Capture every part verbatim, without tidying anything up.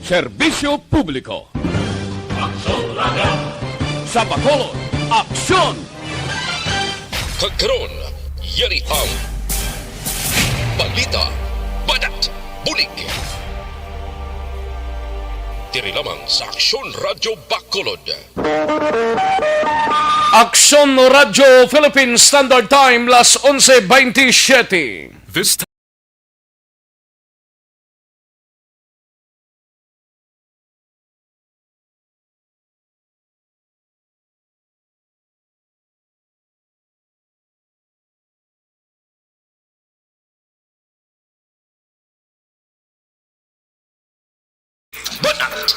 Serbisyo publiko. Aksyon Radio. Sa Bacolod, aksyon! Kag karon, yari ang balita, banat, bulig. Diri lamang sa Aksyon Radyo Bacolod. Aksyon Radyo Philippine Standard Time, las onse veintisiete. This Banat.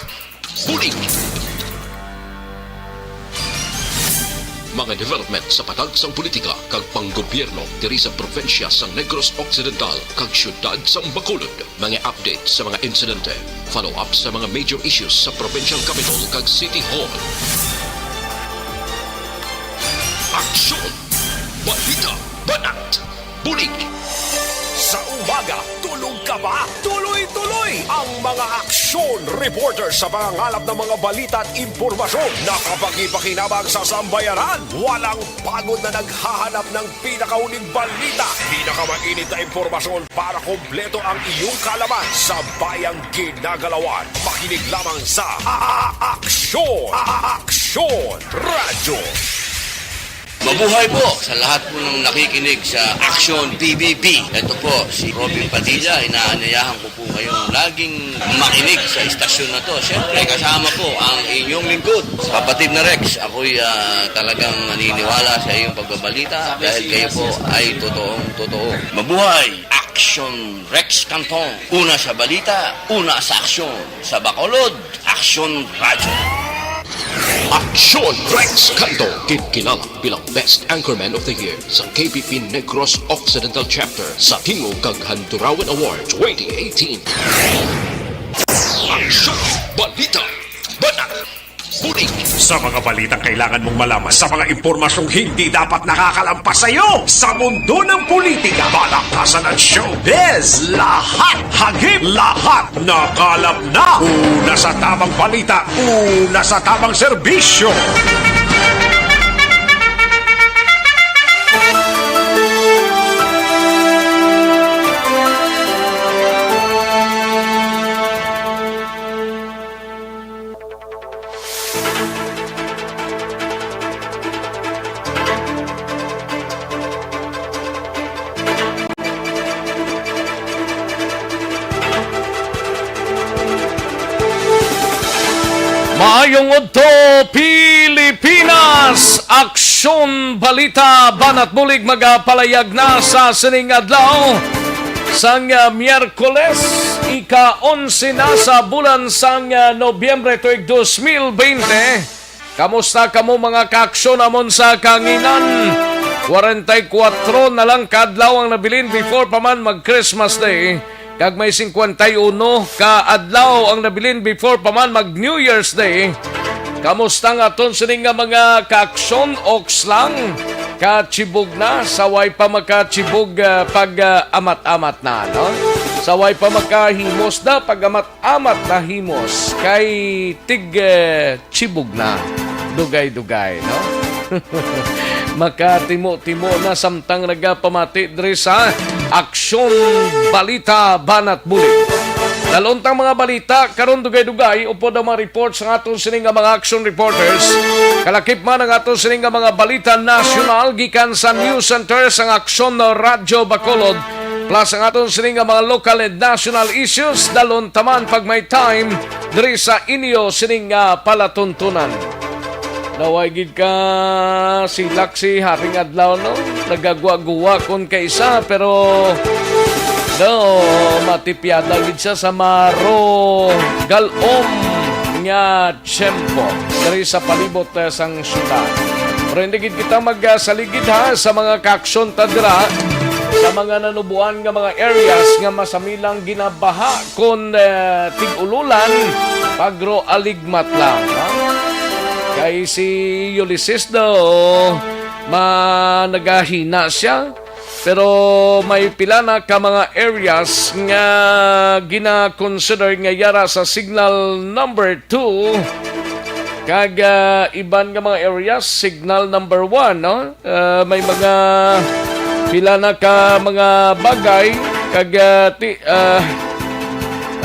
Bulig. Mga development sa patag sang politika kag panggobyerno diri sa probinsya sang Negros Occidental kag siyudad sang Bacolod. Mga update sa mga insidente. Follow-up sa mga major issues sa provincial capital kag city hall. Aksyon! Balita! Banat! Bulig! Sa umaga, tulog ka ba? Tuloy-tuloy ang mga aksyon reporter sa pangangalap ng mga balita at impormasyon na kapakipakinabang sa sambayanan. Walang pagod na naghahanap ng pinakahuling balita, pinakamainit na impormasyon para kompleto ang iyong kaalaman sa bayang ginagalawan. Makinig lamang sa A-, A-, Aksyon! A-, A-, Aksyon Radyo! Mabuhay po sa lahat po ng nakikinig sa Action P B B. Ito po si Robin Padilla. Inaanyayahan ko po kayong laging makinig sa istasyon na to. Siyempre, kasama po ang inyong lingkod, kapatid na Rex. Ako'y, ah, talagang naniniwala sa iyong pagbabalita dahil kayo po ay totoong totoo. Mabuhay! Action Rex Cantong. Una sa balita, una sa aksyon. Sa Bacolod, Aksyon Radyo. Aksyon Rex Cantong, ginkilala bilang Best Anchorman of the Year sa K P P Negros Occidental Chapter sa Tingog kag Handurawan Award twenty eighteen. Aksyon! Balita! Banat! Bulig! Sa mga balitang kailangan mong malaman, sa mga impormasyong hindi dapat nakakalampas sa iyo, sa mundo ng politika, balakasan at showbiz, lahat hagip, lahat nakalap na. Una sa tamang balita, una sa tamang serbisyo. Maayong udto, Pilipinas! Aksyon Balita, Banat Bulig, magapalayag na sa sining adlaw sang, ah, Miyerkules, ika-onse na sa bulan sang, ah, Nobyembre tuig dos mil bente. Kamusta kamo, mga kaaksyon namon sa kahanginan? Kwarenta y kuwatro na lang ka adlaw ang nabilin before pa man mag-Christmas Day, kag may singkwenta y uno ka adlaw ang nabilin before pa man mag-New Year's Day. Kamusta nga aton sini nga mga kaaksyon? Oks lang, kachibog na, sa way pa makachibog, ah, pag, ah, amat-amat na, no? Sa way pa makahimos na, pag amat-amat na himos, kay tig, eh, chibog na. Dugay-dugay, no? Makatimo-timo na samtang nagapamati diri sa Aksyon Balita, Banat Bulig. Dalon tang mga balita karon, dugay-dugay, upod ang mga report sa aton sini nga mga action reporters. Kalakip man ang aton sini nga mga balita nasyonal gikan sa News Center sang Aksyon Radyo Bacolod, plus ang aton sini nga mga local and national issues. Dalon taman pag may time diri sa inyo sining, ah, palatuntunan. Naway gid ka silak si Haring Adlaw, no? Nagagwa-guwa kon kaisa, pero, no, matipyada gid siya sa maro galom nga tiyempo diri sa palibot, eh, sang syudad. Pero hindi gid kita magsaligid, ha, sa mga kaaksyon ta dira, sa mga nanubuan nga mga areas nga masamilang ginabaha kon, eh, tig-ululan, pagro aligmat lang, ha? Kay si Ulysses daw, ma-, nagahina siya. Pero may pila na ka mga areas nga gina-consider nga yara sa signal number two, kag, ah, iban nga mga areas, signal number one, no? Ah, may mga pila na ka mga bagay, kag, ah, ti-, ah,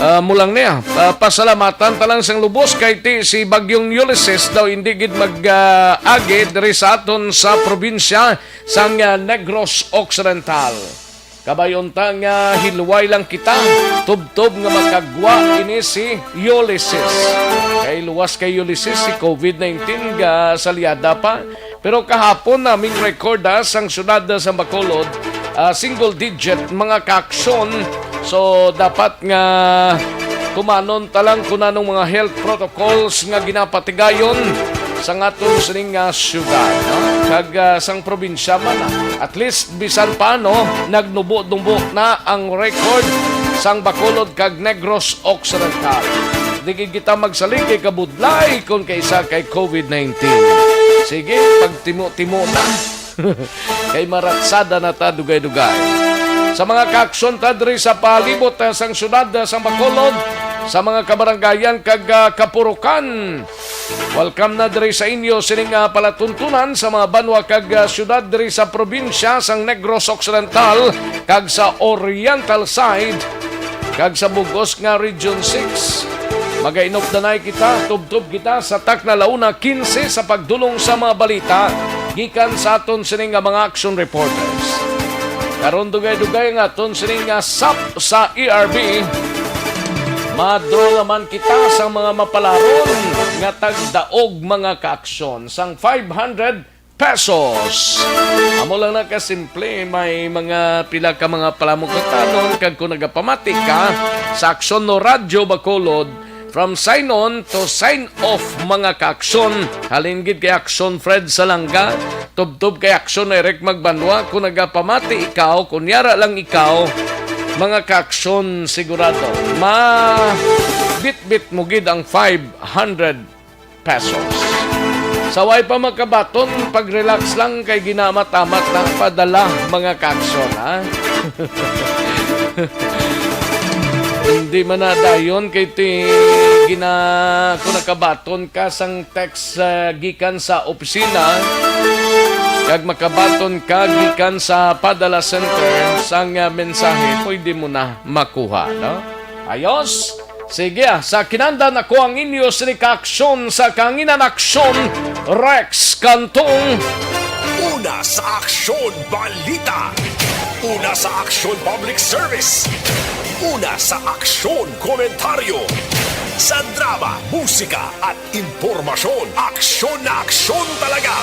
ah, mo lang niya. Ah, pasalamatan ta lang sang lubos kay ti si Bagyong Ulysses daw hindi gid mag, ah, agi diri sa aton sa probinsya sang, ah, Negros Occidental. Kabay unta nga hilway lang kita, tubtob nga makagwa ini si Ulysses. Kay luwas kay Ulysses si covid nineteen ga salyada pa. Pero kahapon naming record, ah, sang siyudad, ah, sa Bacolod, ah, single digit mga kaaksyon. So, dapat nga tumanon ta lang kung anong mga health protocols nga ginapatigayon sa aton sining nga siyudad, no? Kag, ah, sang probinsya man, ah. At least, bisan paano, nagnubo-nubo na ang record sang Bacolod kag Negros Occidental. Di gid kita magsalig kay kabudlay kon kaisa kay covid nineteen. Sige, pagtimo-timo na. Kay maratsada na ta dugay-dugay. Sa mga kaaksyon ta diri sa palibot, eh, sang siyudad, eh, sang Bacolod, sa mga kabarangayan kag, ah, kapurukan. Welcome na diri sa inyo sining, ah, palatuntunan sa mga banwa kag, ah, siyudad diri sa probinsya sang Negros Occidental kag sa Oriental side kag sa bug-os nga Region six. Magainop na nay kita, tubtob kita sa takna la una quince sa pagdulong sa mga balita gikan sa aton sini nga mga action reporters. Karon dugay-dugay nga aton sini nga sap sa E R B, madro naman kita sa mga mapalaron nga tagdaog mga kaaksyon sang five hundred pesos. Amo lang na kasimple, may mga pila ka mga palamukatanon kag kung nagapamati ka sa Aksyon no Radyo Bacolod, from sign on to sign off, mga kaaksyon. Halin gid kay Aksyon Fred Salanga, tubtob kay Aksyon Eric Magbanwa, kung nagapamati ikaw, kung yara lang ikaw, mga kaaksyon, sigurado ma-bitbit mo gid ang five hundred pesos. Sa way pa makabaton, pag-relax lang kay ginamat-amat na padala, mga kaaksyon, ha? Hindi man na dayon kay ti gina-, kung nakabaton ka sang text, ah, gikan sa opisina, kag makabaton ka gikan sa padala center sang, ah, mensahe, pwede mo na makuha, no? Ayos? Sige, ah, sa kinandan ako ang inyo sini kaaksyon sa Kanginan Aksyon, Rex Cantong. Una sa Aksyon Balita. Una sa Aksyon Public Service. Una sa Aksyon Komentaryo. Sa drama, musika, at impormasyon, aksyon na aksyon talaga.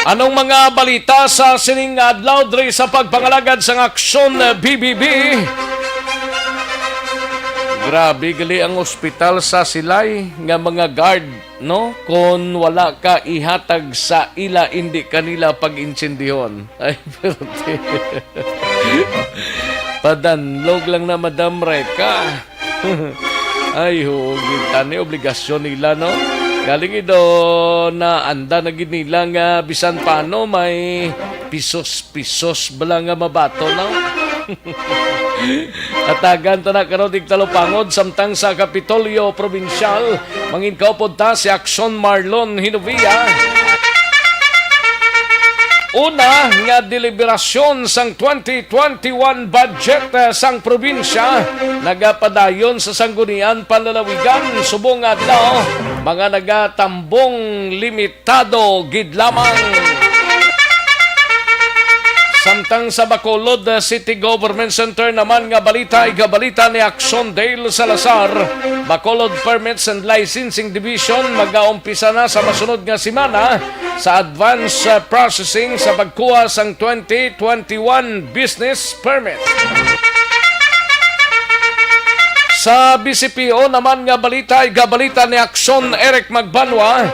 Anong mga balita sa sining adlaw diri sa pagpangalagad sang Aksyon B B B? Grabe gali ang ospital sa Silay nga mga guard, no? Kon wala ka ihatag sa ila, hindi kanila pag-intsindihon. Ay, perte. Padanlog lang na, Madam Reka. Ay, huwag kita ni obligasyon nila, no? Galing ido na anda na gid nila nga bisan paano may pisos-pisos bala nga mabato, no? Atagan ta na karon tigtalupangod samtang sa Kapitolyo Probinsyal, mangin kaupod ta si Aksyon Marlon Hinovia. Una nga deliberasyon sang twenty twenty-one budget, eh, sang probinsya nagapadayon sa Sangguniang Panlalawigan subong nga adlaw, mga nagatambong limitado gid lamang. Samtang sa Bacolod, eh, City Government Center naman nga balita, igabalita ni Aksyon Dale Salazar, Bacolod Permits and Licensing Division magaumpisa na sa masunod nga semana sa advance, uh, processing sa pagkuha sang twenty twenty-one business permit. Sa B C P O naman nga balita, igabalita ni Aksyon Eric Magbanwa,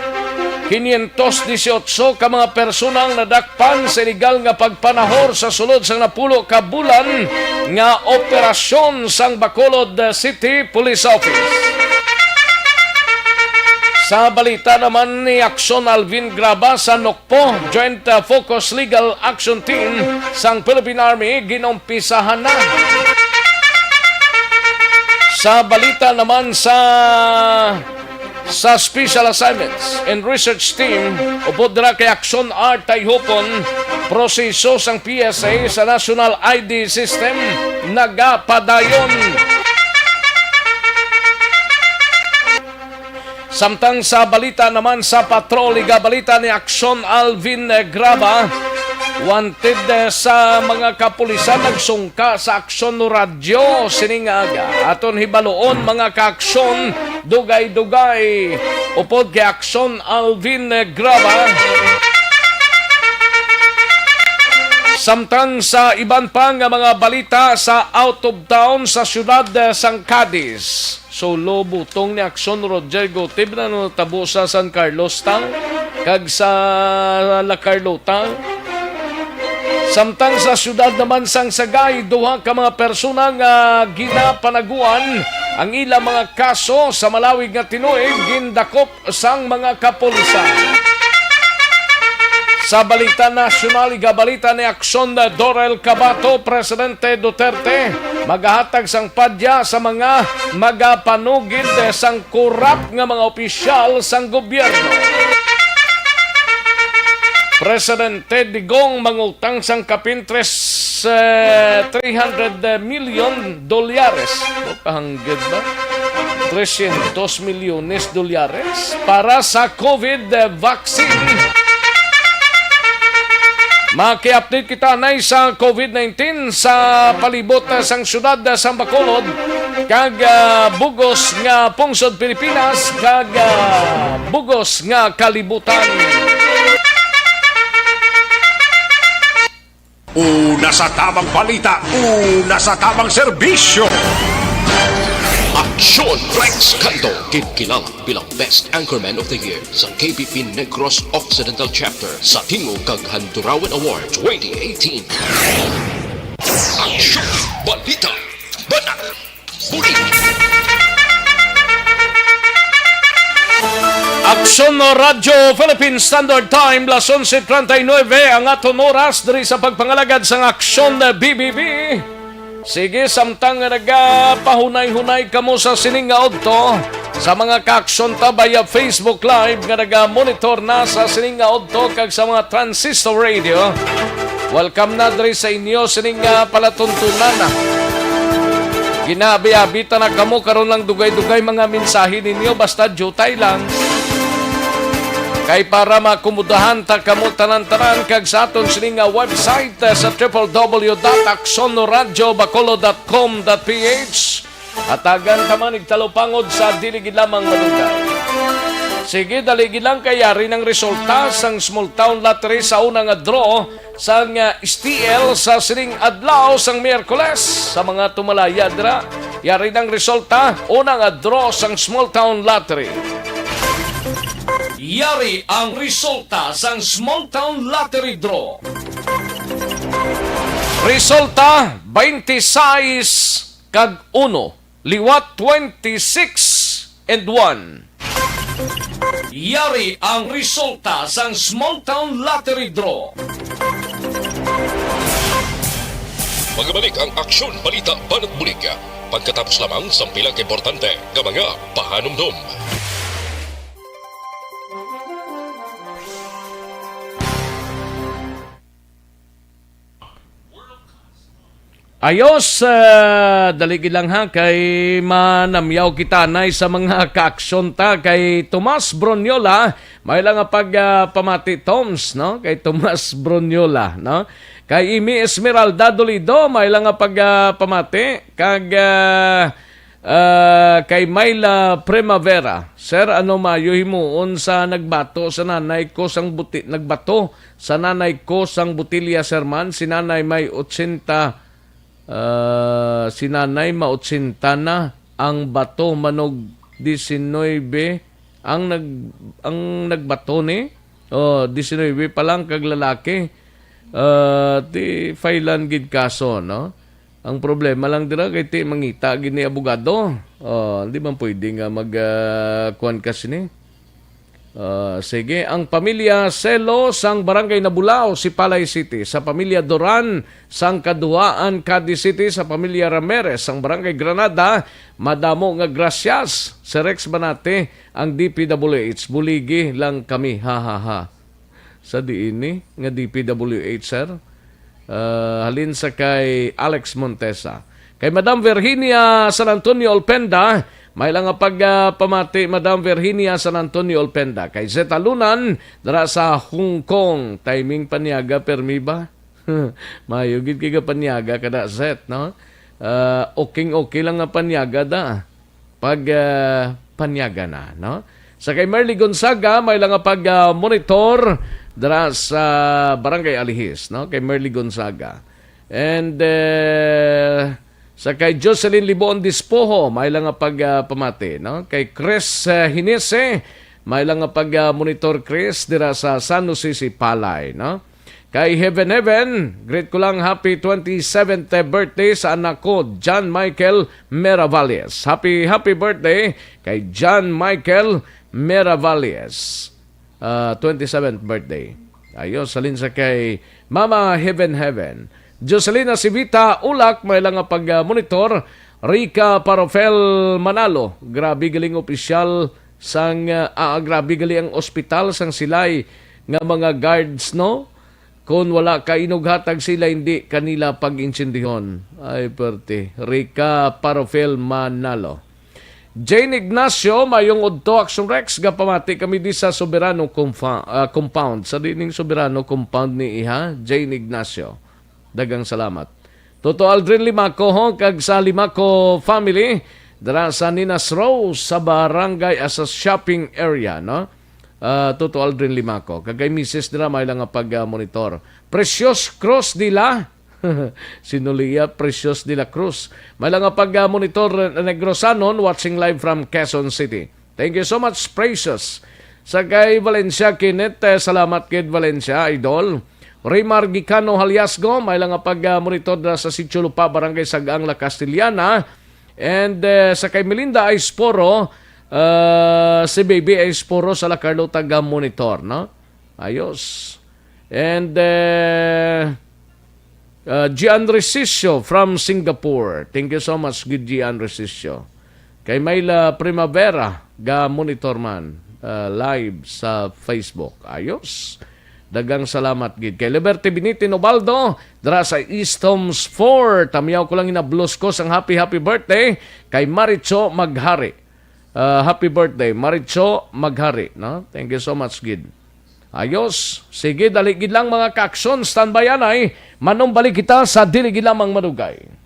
quinientos dieciocho ka mga personang nadakpan sa iligal nga pagpanahor sa sulod sang napulo ka bulan nga operasyon sang Bacolod City Police Office. Sa balita naman ni Aksyon Alvin Graba sa NOCPO, Joint, uh, Focus Legal Action Team sang Philippine Army, ginumpisahan na. Sa balita naman sa sa Special Assignments and Research Team, upod dira kay Aksyon Art Tayhupon, proseso sang P S A sa National I D System nagapadayon. Samtang sa balita naman sa patrol, igabalita ni Aksyon Alvin, eh, Graba, wanted, eh, sa mga kapulisan nagsungka sa Aksyon Radyo sining aga. Aton hibaluon, mga kaaksyon, dugay-dugay, upod kay Aksyon Alvin, eh, Graba. Samtang sa iban pa nga mga balita sa out of town sa siyudad, eh, sang Cadiz. Solo butong ni Aksyon Roger Gutib na natabo sa San Carlos Town kag sa La Carlota. Samtang sa siyudad naman sang Sagay, duha ka mga persona nga ginapanaguan ang ilang mga kaso sa malawig nga tinuig gindakop sang mga kapulisan. Sa balita nasyonal, igabalita ni Aksyon Dorel Cabato, Presidente Duterte magahatag sang padya sa mga magapanugid sang korap nga mga opisyal sang gobyerno. Presidente Digong mangutang sang kapin tres, eh, three hundred million dolyares. O, kahanggid ba? Trescientos milyones dolyares para sa COVID vaccine. Maki-update kita anay sa COVID nineteen sa palibot, ah, sang siyudad, ah, sang Bacolod kag, ah, bugos nga pungsod Pilipinas kag, ah, bugos nga kalibutan. Una sa tamang balita, una sa tamang serbisyo. Aksyon Rex Canto, ginkilala bilang Best Anchorman of the Year sa K P P Negros Occidental Chapter sa Tingog kag Handurawan Award twenty eighteen. Aksyon, balita, bana. Uli. Aksyon Radyo Philippine Standard Time, las onse treinta y nueve ang aton oras diri sa pagpangalagad sang Aksyon B B B. Sige, samtang nga nagapahunay-hunay kamo sa sining nga udto, sa mga kaaksyon ta via Facebook Live nga nagamonitor na sa sining nga udto kag sa mga transistor radio, welcome na diri sa inyo sining nga palatuntunan. Ginaabi-abi ta na kamo karon lang, dugay-dugay mga mensahe ninyo, basta diutay lang. Kay para maakomodahan ta kamo tanan-tanan kag sa aton sini nga website, eh, sa triple W dot aksyon radyo bacolod dot com dot P H, hatagan ta man ning talupangod sa dili gid lamang madugay. Sige, dali gid lang kay yari nang resulta sang Small Town Lottery sa una nga draw sang, ah, S T L sa sining adlaw sang Miyerkules. Sa mga tumalaya dira, yari nang resulta, una nga draw sang Small Town Lottery. Yari ang resulta sang Small Town Lottery Draw. Resulta, twenty-six kag uno. Liwat, twenty-six and one. Yari ang resulta sang Small Town Lottery Draw. Magabalik ang Aksyon Balita Banat Bulig pagkatapos lamang sang pila ka importante nga mga pahanumdom. Ayos, ah, dali gid lang ha, kay manamyaw kita anay sa mga kaaksyon ta. Kay Tomas Broniola, may lang nga pag, ah, pamati, Toms, no? Kay Tomas Broniola, no? Kay Imi Esmeralda Dolido, may lang nga pag, ah, pamati. Kag, ah, Ah, kay Myla Primavera, "Sir, ano mayo himuon sa nagbato sa nanay ko sang buti-, nagbato sa nanay ko sang botelya, sir man? Si nanay may otsenta, ah, si nanay ma-otsenta na, ang bato manog disinuybe ang nag-, ang nagbato ni, oh, disinuybe pa lang kag lalaki." Ah, ti file-an gid kaso, no? Ang problema lang dira kay ti mangita gid ni abogado. Oh, di man pwede nga mag, ah, kuwan ka sini. Ah, sige, ang pamilya Selo sang Barangay Nabulao, Sipalay City, sa pamilya Duran sang Kaduhaan, Cadiz City, sa pamilya Ramirez sang Barangay Granada, madamo nga gracias. Si Rex Banate, ang D P W H, buligi lang kami, ha, ha, ha. Sa diin ni nga D P W H, sir? Ah, halin sa kay Alex Montesa. Kay Madam Virginia San Antonio Olpenda, may lang nga pag, ah, pamati, Madam Virginia San Antonio Olpenda. Kay Zeta Lunan, dara sa Hong Kong, timing paniaga, permi ba? Mayo gid kay ka paniaga kada Zet, no? Ah, okay, okay lang nga paniaga da. Pag, ah, paniaga na, no? Sa kay Merly Gonzaga, may lang nga pag, ah, monitor dira sa Barangay Alihis, no? Kay Merly Gonzaga. And, eh, sa kay Jocelyn Liboon Dispoho, may lang nga pag, ah, pamati, no? Kay Chris, ah, Hinese, may lang nga pag, ah, monitor, Chris, dira sa San Jose, Sipalay, no? Kay Heaven Heaven, greet ko lang, happy twenty-seventh birthday sa anak ko, John Michael Meravalles. Happy, happy birthday kay John Michael Meravalles. Ah, twenty-seventh birthday. Ayos, salin sa kay Mama Heaven Heaven. Jocelyn Sivita Ulak, may lang nga pag-monitor. Rica Parofel Manalo, grabe galing opisyal sang, ah, ah, grabe gali ang ospital sang silay nga mga guards, no? Kon wala ka inughatag sila, hindi kanila pag-intsindihon. Ay, perte. Rica Parofel Manalo. Jane Ignacio, mayong udto, Action Rex, gapamati kami di sa Soberano Comfa-, ah, Compound. Sa dining Soberano Compound ni Iha, Jane Ignacio. Dagang salamat. Toto Aldrin Limaco, ho, kag sa Limaco family, dira sa Ninas Rose, sa barangay, ah, sa shopping area, no? Ah, Toto Aldrin Limaco. Kag kay misis nila, may lang nga pag, ah, monitor. Precious Cruz Dila. Sinuliya, Precious de la Cruz. May lang nga pag, ah, monitor, Negrosanon, watching live from Quezon City. Thank you so much, Precious. Sa kay Valencia Kenneth, eh, salamat kid Valencia, idol. Raymar Gicano Haliasgo, may lang nga pag, ah, monitor na sa Sitio Lupa, Barangay Sagaang, La Castellana. And, eh, sa kay Melinda Aisporo, ah, si Baby Aisporo sa La Carlota ga monitor, no? Ayos. And, eh, Uh, Gian Resisio from Singapore. Thank you so much, good Gian Resisio. Kay Myla Primavera, ga monitor man, uh, live sa Facebook. Ayos. Dagang salamat gid. Kay Liberty Binitin Ubaldo, dira sa East Homes four. Tamiyaw ko lang, inablos ko sang happy, happy birthday kay Maricho Maghari. Uh, happy birthday, Maricho Maghari, no? Thank you so much gid. Ayos. Sige, dali gid lang, mga ka-aksyon. Standby anay. Manumbalik kita sa dili gid lamang madugay.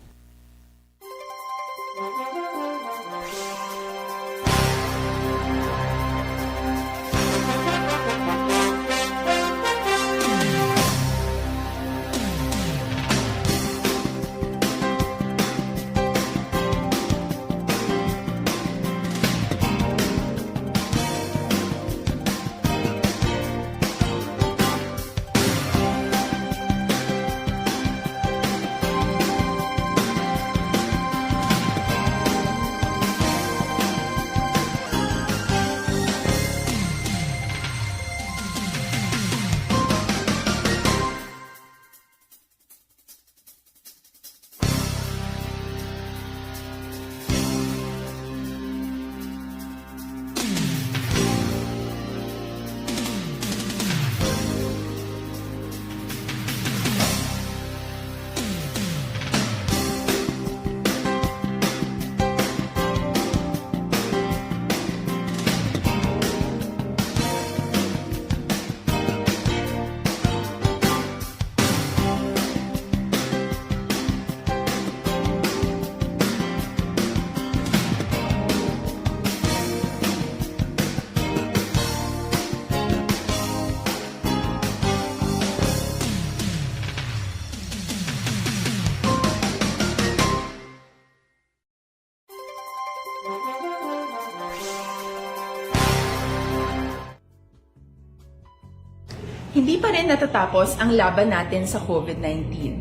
Hindi pa rin natatapos ang laban natin sa COVID nineteen.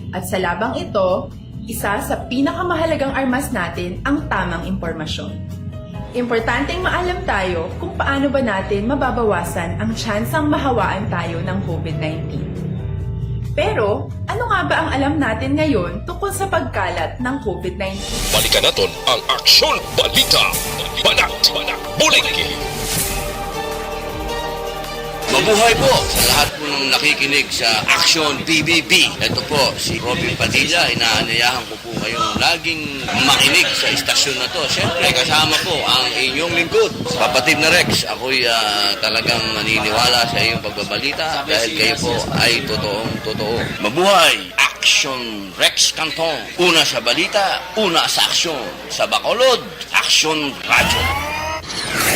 At sa labang ito, isa sa pinakamahalagang armas natin ang tamang impormasyon. Importanteng maalam tayo kung paano ba natin mababawasan ang tsansang mahawaan tayo ng covid nineteen. Pero, ano nga ba ang alam natin ngayon tungkol sa pagkalat ng covid nineteen? Balikan naton ang Aksyon Balita. Banat, Bulig. Mabuhay po sa lahat po ng nakikinig sa Aksyon P B B. Ito po si Robin Padilla. Inaanyayahan ko po kayong laging makinig sa istasyon na to. Siyempre, kasama ko ang inyong lingkod, Kapatid na Rex. Ako'y ah, talagang naniniwala sa iyong pagbabalita dahil kayo po ay totoong totoo. Mabuhay! Action Rex Cantong. Una sa balita, una sa aksyon. Sa Bacolod, Aksyon Radyo.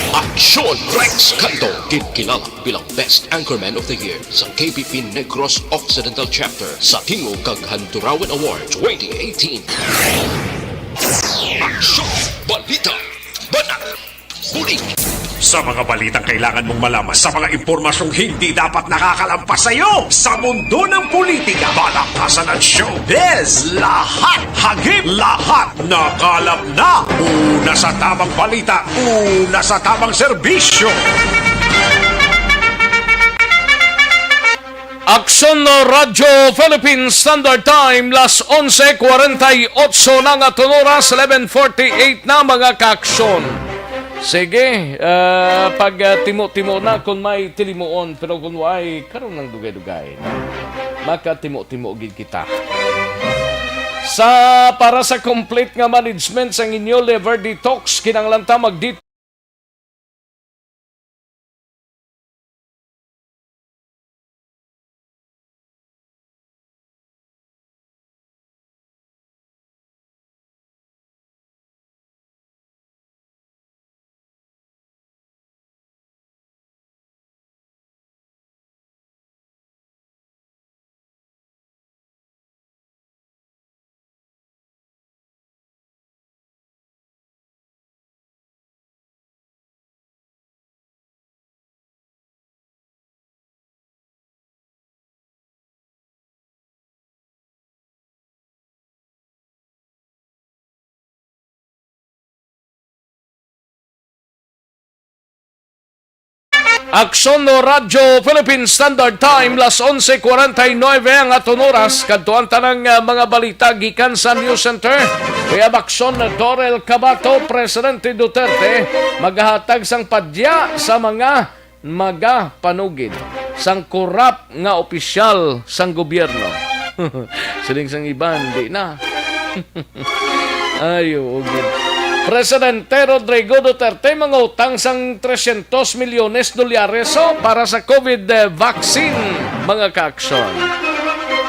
Aksyon Rex Cantong, ginkilala bilang Best Anchorman of the Year sa K P P Negros Occidental Chapter sa Tingog kag Handurawan Award twenty eighteen. Aksyon! Balita! Banat! Bulig! Sa mga balitang kailangan mong malaman, sa mga impormasyong hindi dapat nakakalampas sa iyo, sa mundo ng politika, balakasan at showbiz, lahat hagip, lahat nakalap na. Una sa tamang balita, una sa tamang serbisyo. Aksyon Radyo Philippine Standard Time, las onse cuarenta y ocho na nga tunoras, eleven forty-eight na, mga kaaksyon. Sige, ah, pag, ah, timo-timo na kung may tilimuon, pero kung way, karon lang dugay-dugay, no? Makatimo-timo gid kita. Sa, para sa complete nga management sang inyo liver detox, kinahanglan ta mag Aksyon no Radyo Philippine Standard Time, las onse cuarenta y nueve ang aton oras. Kadto ang tanang, ah, mga balita gikan sa News Center. We have Aksyon Dorel Cabato, Presidente Duterte magahatag sang padya sa mga magapanugid sang korap nga opisyal sang gobyerno. Siling sang iban, di na. Ay, oo, gid. Presidente Rodrigo Duterte mangutang sang trescientos milyones dolyares, oh, para sa covid, eh, vaccine, mga kaaksyon.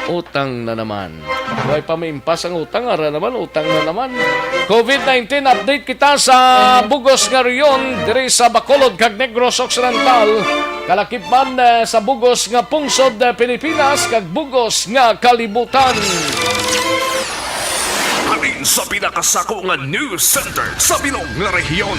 Utang na naman. Way pa maimpas ang utang, ara naman, utang na naman. covid nineteen update kita sa bugos nga rehiyon diri sa Bacolod kag Negros Occidental. Kalakip man, eh, sa bugos nga pungsod, eh, Pilipinas kag bugos nga kalibutan. Halin sa pinakasako nga news center sa bilog nga rehiyon.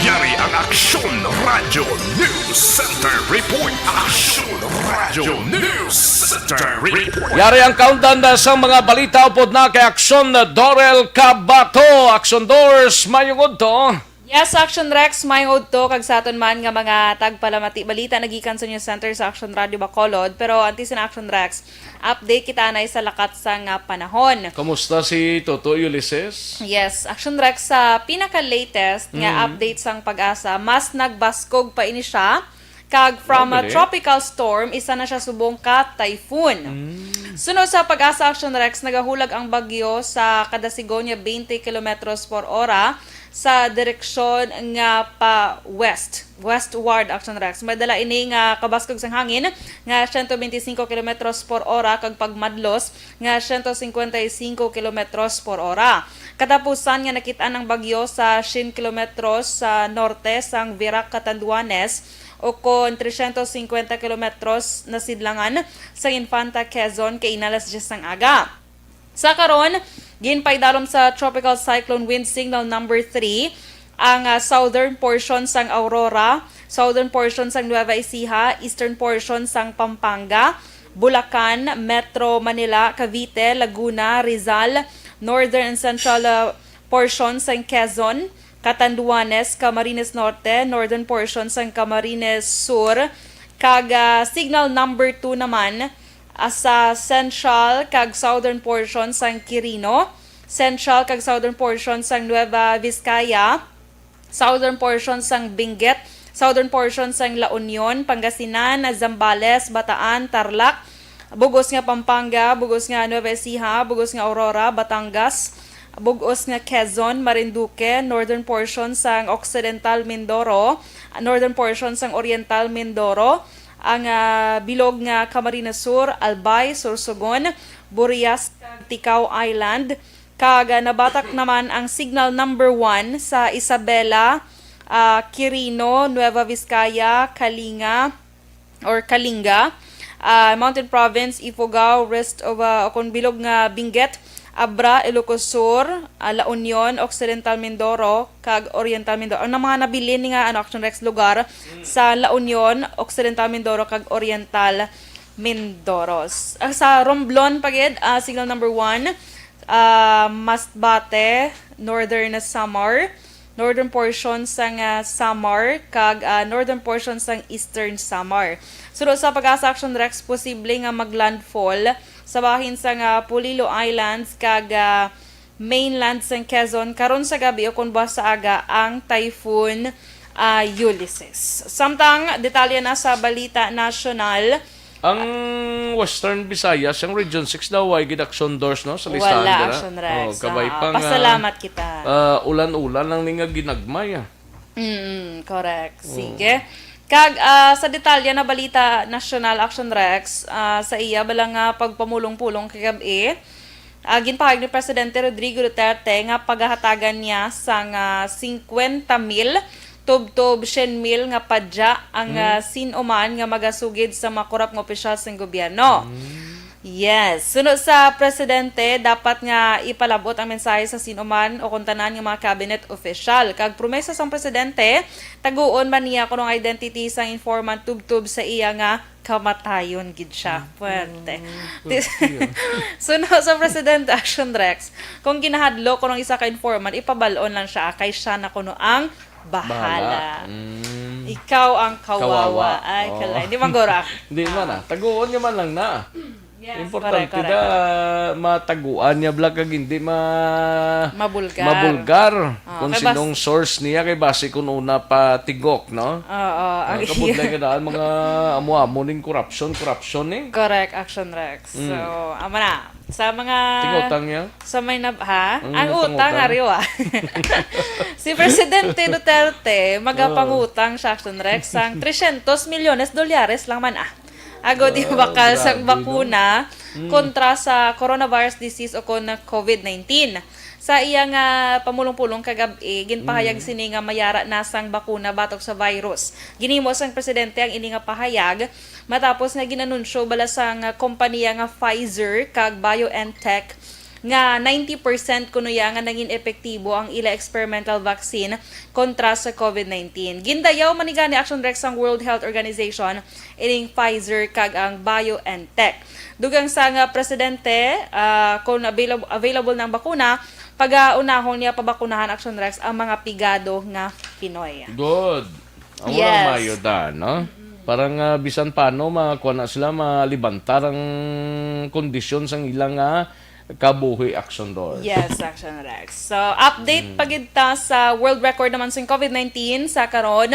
Yari ang Aksyon Radyo News Center Report. Aksyon Radyo News Center Report. Yari ang kaundan na sa mga balita upod na kay Aksyon Dorel Cabato. Aksyon Dors, mayong udto. Yes, Action Rex, mayong udto kag sa aton man nga mga tagpalamati balita nagikan sa News Center sa Action Radio Bacolod. Pero antes na, Action Rex, update kita anay sa lakat sang, ah, panahon. Kamusta si Toto Ulysses? Yes, Action Rex, sa pinaka-latest nga Mm. update sang PAGASA, mas nagbaskog pa ini siya. Kag from a Lovely. tropical storm, isa na siya subong ka typhoon. Mm. Sunod sa PAGASA Action Rex, nagahulag ang bagyo sa kada sigon nga twenty kilometros por ora sa direksyon nga pa west, westward, Action Rex. May dala ini nga kabaskog sang hangin nga siyento bente singko kilometros por ora kag pagmadlos nga siyento singkwenta y singko kilometros por ora. Katapusan nga nakit-an ang bagyo sa siyam kilometros sa norte sang Virac, Catanduanes, o kon trescientos cincuenta kilometros na sidlangan sa Infanta, Quezon, kaina alas diyes sang aga. Sa karon, ginpaidalom sa Tropical Cyclone Wind Signal number three ang, ah, southern portion sang Aurora, southern portion sang Nueva Ecija, eastern portion sang Pampanga, Bulacan, Metro Manila, Cavite, Laguna, Rizal, Northern and Central, ah, portion sang Quezon, Catanduanes, Camarines Norte, northern portion sang Camarines Sur, kag, ah, signal number two naman, ah, sa central kag southern portion sang Quirino, central kag southern portion sang Nueva Vizcaya, southern portion sang Benguet, southern portion sang La Union, Pangasinan, Zambales, Bataan, Tarlac, bug-os nga Pampanga, bug-os nga Nueva Ecija, bug-os nga Aurora, Batangas, bug-os nga Quezon, Marinduque, northern portion sang Occidental Mindoro, northern portion sang Oriental Mindoro, ang, ah, bilog nga Camarines Sur, Albay, Sorsogon, Burias, kag Ticao Island, kag, ah, nabatak naman ang signal number one sa Isabela, ah, Quirino, Nueva Vizcaya, Kalinga, or Kalinga, ah, Mountain Province, Ifugao, rest of, ah, o kon bilog nga Benguet, Abra, Ilocos Sur, ah, La Union, Occidental Mindoro, kag Oriental Mindoro. Ang mga nabilin ni nga, ano, Action Rex, lugar sa La Union, Occidental Mindoro, kag Oriental Mindoro. S-, ah, sa Romblon pa gid, ah, signal number one, ah, Masbate, Northern Samar, northern portion sang, ah, Samar, kag, ah, northern portion sang Eastern Samar. Suno sa PAGASA, Action Rex, posible nga maglandfall sa bahin sang, ah, Polillo Islands kag, ah, mainland sang Quezon karon sa gab-i o kon buwas sa aga ang Typhoon, ah, Ulysses. Samtang detalye na sa balita nasyonal, ang Western Visayas, ang Region six daw, way gid Action Doors, no, sa listahan. Wala dira. Action Rex. Oh, kabay pa nga, pasalamat kita. Ah, ulan-ulan lang ni nga ginagmay, ah. Mm, correct. Oo. Sige. Kag, ah, sa detalye na balita nasyonal, Action Rex, ah, sa iya bala nga pagpamulong-pulong kagab-i, ah, ginpahayag ni Presidente Rodrigo Duterte nga pagahatagan niya sang, ah, singkwenta mil tubtob syen mil nga padya ang, hmm, ah, sin-o man nga magasugid sa mga korap nga opisyal sang gobyerno. Hmm. Yes. Suno sa presidente, dapat nga ipalab-ot ang mensahe sa sin-o man o kon tanan nga mga cabinet official. Kag promesa sang presidente, taguon man niya kuno ang identity sang informant tubtob sa iya nga kamatayon gid siya. Hmm. Puwerte. Oh, puwerte, ah. Suno sa presidente, Action Rex, kung ginahadlok kuno ang isa ka informant, ipabal-on lang siya, kay siya na kuno ang bahala. Bahala. Mm. Ikaw ang kawawa. Kawawa. Ay, oh, kalay. Di man guro. Di man, ah. Taguon niya man lang na. Yes, importante, correct, correct, na mataguan niya bala kag hindi ma-, mabulgar. Mabulgar. Oh, kung kay bas- sinong source niya, kay basi kung una pa tigok, no? Oo, ah, ang kabudlay ka daan, mga amo-amo ning corruption, corruption, eh. Correct, Action Rex. Mm. So, amo na. Sa mga tingutang niya? Sa may nab-, ha? Ang utang, utang, ari, ah. Si Presidente Duterte, magapangutang siya, Action Rex, sang trescientos milyones dolyares lang man, ah. Agod, ah, ibakal sang bakuna, grabe, no? Mm. Kontra sa coronavirus disease o kon COVID nineteen. Sa iya nga pamulong-pulong kagab-i, ginpahayag, mm, sini nga mayara na sang bakuna batok sa virus. Ginhimo sang presidente ang ini nga pahayag matapos nga gin-anunsyo bala sang kompanya nga Pfizer kag BioNTech nga ninety percent kuno ya nga nangin epektibo ang ila experimental vaccine kontra sa COVID nineteen. Gindayaw man ni gani, Action Rex, sang World Health Organization ining Pfizer kag ang BioNTech. Dugang sang, ah, presidente, ah, kung availab-, available na ang bakuna, pagaunahon niya pabakunahan, Action Rex, ang mga pigado nga Pinoy. Good. Amo lang, yes, mayo da, no? Mm-mm. Parang, ah, bisan paano, makuha na sila, malibantar ang kondisyon sang ilang, ah, kabuhi, Action Doors. Yes, Action Rex. So, update, mm, pa gid ta sa world record naman sing COVID nineteen sa karon.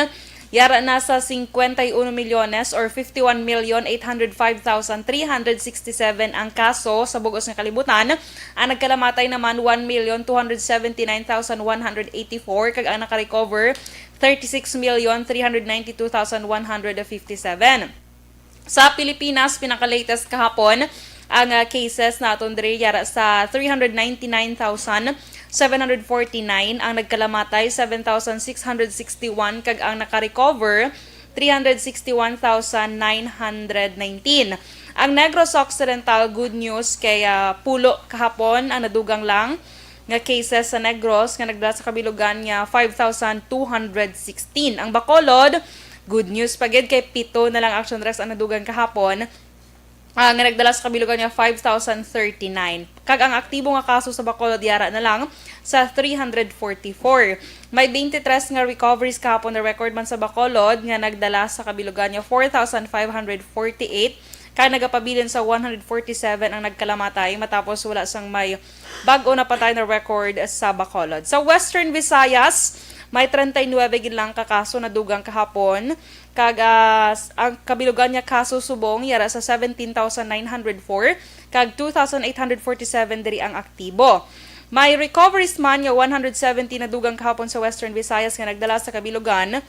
Yara na sa cincuenta y uno millones or fifty-one million eight hundred five thousand three hundred sixty-seven ang kaso sa bug-os nga kalibutan. Ang nagkalamatay naman, one million two hundred seventy-nine thousand one hundred eighty-four, kag ang nakarecover, thirty-six million three hundred ninety-two thousand one hundred fifty-seven. Sa Pilipinas, pinaka-latest kahapon, ang, ah, cases naton diri yara sa three hundred ninety-nine thousand seven hundred forty-nine, ang nagkalamatay, seven thousand six hundred sixty-one, kag ang nakarecover, three hundred sixty-one thousand nine hundred nineteen. Ang Negros Occidental, good news, kay, ah, pulo kahapon ang nadugang lang nga cases sa Negros nga nagdala sa kabilugan nga five thousand two hundred sixteen. Ang Bacolod, good news pa gid, kay pito na lang, Action Rex, ang nadugang kahapon. ah, nga nagdala sa kabilugan nga five thousand thirty-nine. Kag ang aktibo nga kaso sa Bacolod yara na lang sa three hundred forty-four. May twenty-three nga recoveries kahapon na record man sa Bacolod nga nagdala sa kabilugan nga four thousand five hundred forty-eight, kag nagapabilin sa one hundred forty-seven ang nagkalamatay matapos wala sang may bag-o na patay na record sa Bacolod. Sa Western Visayas, may treinta y nueve gid lang ka kaso na dugang kahapon, kag, ah, s-, ang kabilugan nga kaso subong yara sa seventeen thousand nine hundred four, kag two thousand eight hundred forty-seven diri ang aktibo. May recoveries man nga one hundred seventy na dugang kahapon sa Western Visayas nga nagdala sa kabilugan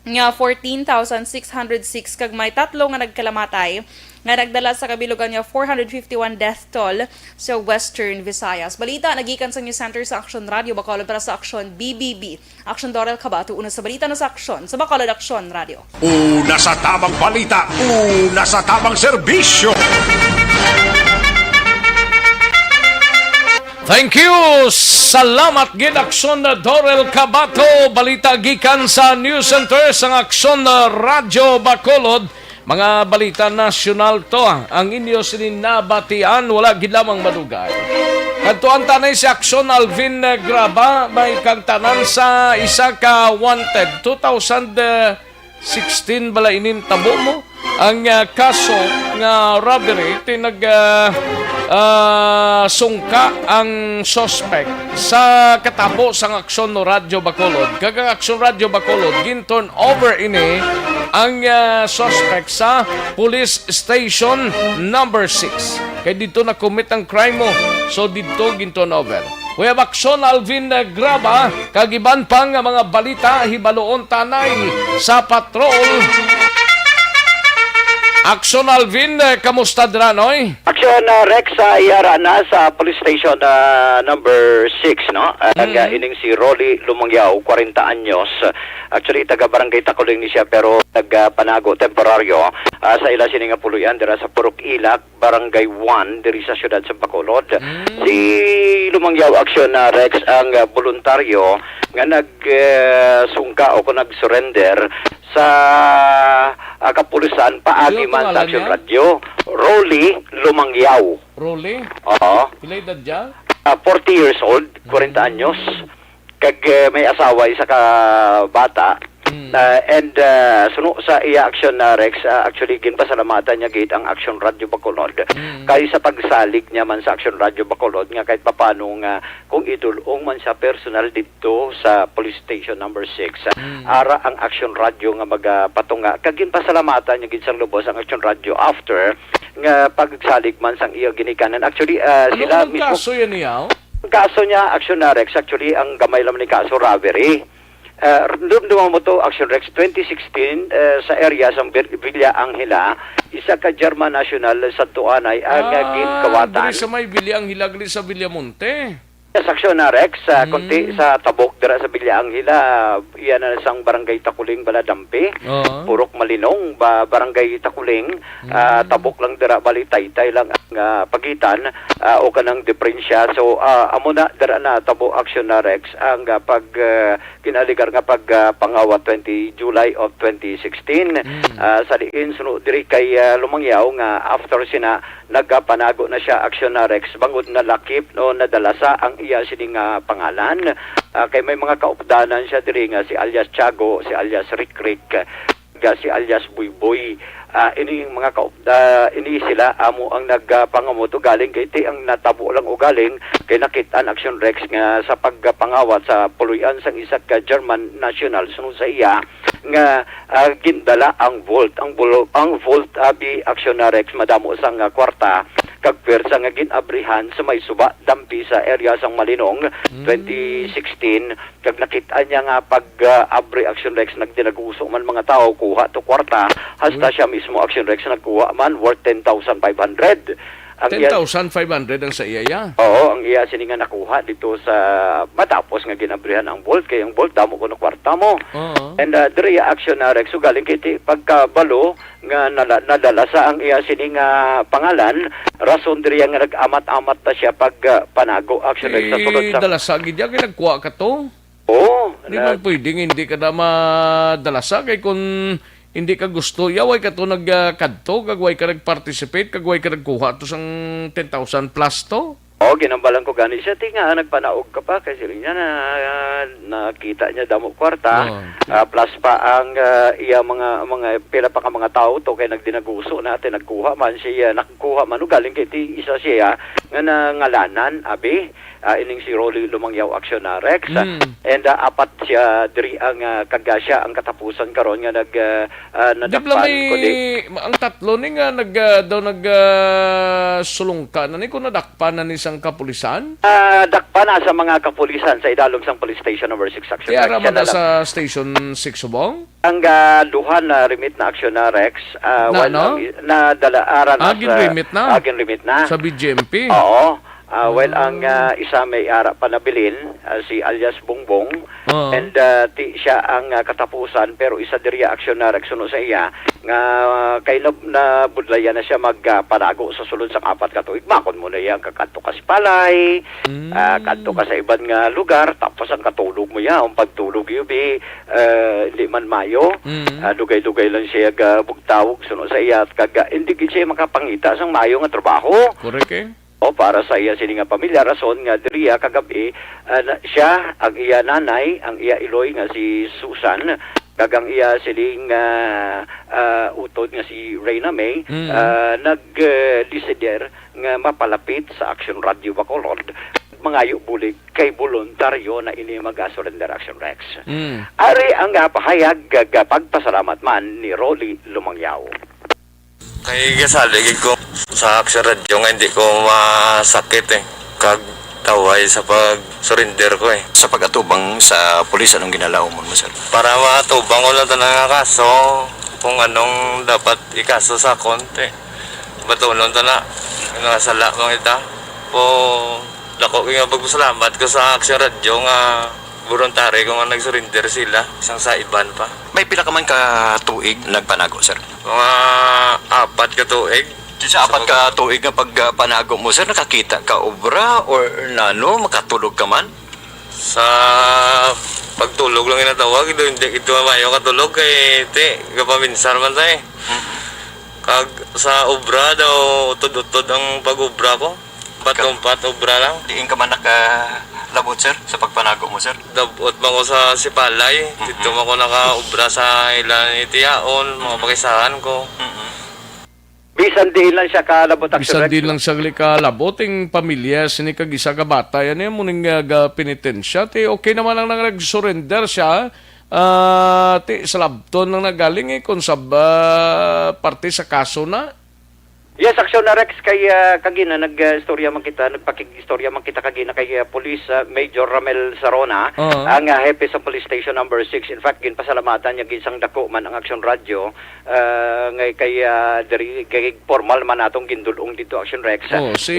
nga fourteen thousand six hundred six, kag may tatlo nga nagkalamatay nga nagdala sa kabilugan nga four hundred fifty-one death toll sa Western Visayas. Balita nagikan sa News Center sa Aksyon Radio Bacolod para sa Aksyon B B B. Aksyon Dorel Cabato, una sa balita na sa Aksyon sa Bacolod Aksyon Radio. Una sa tabang balita, una sa tabang serbisyo. Thank you. Salamat gid, Aksyon Dorel Cabato. Balita gikan sa News Center sang Aksyon Radyo Bacolod. Mga balita nasyonal to, ah, ang inyo sini nabatian, wala gid lamang madugay. Kadtuan ta na si Aksyon Alvin, eh, Graba, may kangtanan sa isa ka wanted. Two thousand sixteen bala inin tabo mo ang, ah, kaso nga robbery, tinag, ah, ah, sungka ang suspect sa katabo sang Aksyon no Radyo Bacolod. Kag ang Aksyon Radyo Bacolod, gin-turn over ini ang, ah, suspect sa Police Station Number Six. Kay dito na-commit ang crime mo. So, dito gin-turn over. Kuya Bakson, Alvin, eh, Graba, kag iban pa nga mga balita, hibaluon tanay sa patrol. Aksyon, Alvin, eh, kamusta dira, noy? Aksyon, ah, Rex, ah, yara na sa police station, ah, number six, no? Ah, Mm. nga ining si Rolly Lumangyaw, kwarenta anyos. Actually, taga Barangay Takuling ni siya, pero nagpanago temporaryo, ah, sa ila sini nga puloy-an dira sa Purok Ilak, Barangay One, diri sa siyudad sa Bacolod. Mm. Si Lumangyaw Aksyon, ah, Rex, ang, ah, voluntaryo nga nag, eh, sungka o kung nag-surrender sa, ah, kapulisan paagi Ano man sa pangalan Aksyon niya? Radyo. Rolly Lumangyaw. Rolly? Oo. Pila edad niya? Ah, forty years old, kwarenta Mm. anyos. Kag, eh, may asawa, isa ka bata. Mm. Ah, and, ah, suno sa iya Aksyon na Rex, ah, actually, ginpasalamatan niya gid ang Aksyon Radyo Bacolod. Mm. Kay sa pagsalig niya man sa Aksyon Radyo Bacolod, nga kahit papano nga kung idulong man siya personal dito sa Police Station Number Six, Mm. ara ang Aksyon Radyo nga magapatunga. Kag ginpasalamatan niya gid sang lubos ang Aksyon Radyo after nga pagsalig man sang iya ginikanan. Actually, ah, Ano sila ang mismo kaso yan niya? Ang kaso niya, Aksyon na Rex, actually, ang gamay lang ni kaso, robbery. Ah, dumduma mo to, Aksyon Rex, twenty sixteen, eh, sa area sa Bir-, Villa Angela, isa ka German national sa Tuanay ang, ah, Ah, ginkawatan. Diri sa may Villa Angela, diri sa Villamonte. Yes, Aksyon na Rex, ah, Mm. kunti sa tabok dira sa Villa Angela, iya na sang Barangay Takuling, Baladampi, Oo. Purok Malinong, ba, Barangay Takuling, ah, Mm. tabok lang dira, bali taytay lang ang, ah, pagitan, ah, o kanang diperensya. So, ah, amo na, dira na tabo, Aksyon na Rex, ang, ah, pag, ah, kinaligar nga pag, ah, pangawa twenty July of twenty sixteen. Mm. Ah, sa diin, suno diri kay, ah, Lumangyaw nga after sina, nagapanago na siya, Aksyon na Rex, bangod nalakip, no, nadalasa ang iya sini nga pangalan. Ah, kay may mga kaupdanan siya diri nga si alias Tiago, si alias Rikrik, ga si alias Buyboy. Ah, ini yung mga kaop-, ah, ini sila amo ang nagpangamuto galing kay ti ang natabo lang ugaling kay nakit-an, Aksyon Rex, nga sa pagpangawat sa puloy-an sang isa ka German national sunod sa iya nga, ah, gindala ang vault. Ang bulo-, ang vault, abi, Aksyon na Rex, madamo sang, ah, kwarta kag pwersa nga ginabrihan sa may suba dampi sa area sang Malinong, Mm. twenty sixteen. Kag nakit-an niya nga pag, ah, abri, Aksyon Rex, nagdinaguso man mga tawo, kuha to kwarta, hasta Uy. siya mismo, Aksyon Rex, nagkuha man worth ten thousand five hundred. Ang iya Ten thousand five hundred ang sa iya, ya? Oo, ang iya sini nga nakuha dito sa matapos nga ginabrihan ang vault, kay ang vault, damo ko na kwarta mo. Oo. And, ah, diri, Aksyon na Rex, so galing kay ti-, pagkabalo, nga nala-, nadala sa ang iya sini nga pangalan, rason diri nga nag-amat-amat na siya pag, ah, panago, Aksyon Rex, sa sulod Eh, sa dalasa gid ya, kay nagkuha ka to. Oo, Di na- man pwedeng hindi ka na madalasa, kay kung hindi ka gusto, ya, way ka to nag, ah, kadto, kag way ka nag-participate, kag way ka nagkuha to sang ten thousand plus to? O, ginambalan ko gani siya, ti nga nagpanaog ka pa, kay siling niya na, ah, nakita niya damo kwarta, Oh. ah, plus pa ang, ah, iya mga, mga pila pa ka mga tawo to, kay nagdinaguso na, ti nagkuha man siya, nagkuha man, o galing kay ti isa siya nga nangalanan, abi, ah, ining si Rolly Lumangyaw Accionarex, ah, Mm. and, ah, apat siya diri ang, ah, kaga siya ang katapusan karon nga nag, ah, ah, Di bala nadakpan, may, kundi ang tatlo ni nga nag, ah, daw nag, ah, sulungka na ni kung nadakpan na ni sang kapulisan? Ah, dakpan na sa mga kapulisan, sa idalom sang police station number six action Kaya ra section man na na lang. Sa station six subong? Ang, ah, duha na remit na aksyon na, Rex, ah, Na, while no? ang i-, na dala, ara na Ah, sa, ginremit na? ah, ginremit na. Sa B J M P? Oo. Ah, while ang, Ah. ah, isa may ara pa nabilin, ah, si alias Bongbong, Oo. and, ah, ti-, siya ang, ah, katapusan, pero isa diri aksyon na, Rex, suno sa iya, nga kay nab-, nabudlayan na siya mag, ah, panago sa sulod sang apat ka tuig. Makon mo na iya, kakadto ka sa palay, Mm. ah, kadto ka sa iban nga lugar, tapos ang katulog mo iya, ang pagtulog, yubi, ah, hindi man mayo. Mm. Ah, dugay-dugay lang siya ga bugtawog suno sa iya, kag, ah, hindi gid siya makapangita sang mayo nga trabaho. Correct, eh. O, para sa iya sini nga pamilya, rason nga diriya kagabi, ah, na, siya, ang iya nanay, ang iya iloy nga si Susan, kag ang iya siling, ah, ah, utod nga si Reyna May, Mm. ah, nag, eh, desider nga mapalapit sa Action Radio Bacolod. Mangayo bulig kay boluntaryo na ini mag-surrender, Action Rex. Mm. Ari ang, ah, pahayag kag, ah, pagpasalamat man ni Rolly Lumangyaw. Kay gasali gid ko sa Action Radio nga hindi ko masakit, eh. Kag taway sa pag-surrender ko, eh. Sa pag-atubang sa pulis, anong ginalaumon mo, sir? Para matubang ko lang tanan nga kaso, kung anong dapat ikaso sa akon, eh. Batunon ta na, nga sala man kita. Po, dako nga pagpasalamat ko sa Action Radio nga voluntary ko nga nag-surrender sila, sang sa iban pa. May pila ka man ka tuig nagpanago, sir? Mga apat ka tuig. Sa apat ka tuig nga pagpanago mo, sir, nakakita ka obra or nano, makatulog ka man? Sa pagtulog lang ginatawag, ito hindi ito mayo katulog kay ti, kapaminsar man tayo. Mm. Kag sa obra daw, utod-utod ang pag-obra ko. Lumpat-lumpat obra lang. Diin ka man nakalabot, sir, sa pagpanago mo, sir? Dabot man ko sa Sipalay. Mhm. Dito man ko nakaobra sa ilan itiyaon, mga Mhm. pakisahan ko. Mhm. Bisan diin lang siya kalabot, Action Bisan Rex. Diin lang siya gali kalabot, ang pamilya sini kag isa ka bata, yan, yan mo ning, ah, ga-, penitensya. Ti, okay naman ang nag-surrender siya. Ah, ti, sa labton lang nagaling, eh, kung sa, ah, parte sa kaso na. Yes, Action na, Rex, kay, ah, kagina nag, ah, istorya man kita, nagpakig-istorya man kita kagina kay, ah, Police, ah, Major Ramel Sarona, Oo. ang, ah, hepe sa Police Station Number Six. In fact, ginpasalamatan niya gid sang dako man ang Action Radio, ah, ngay kay, ah, diri, kay formal man natong gindulong dito, Action Rex. Oh, si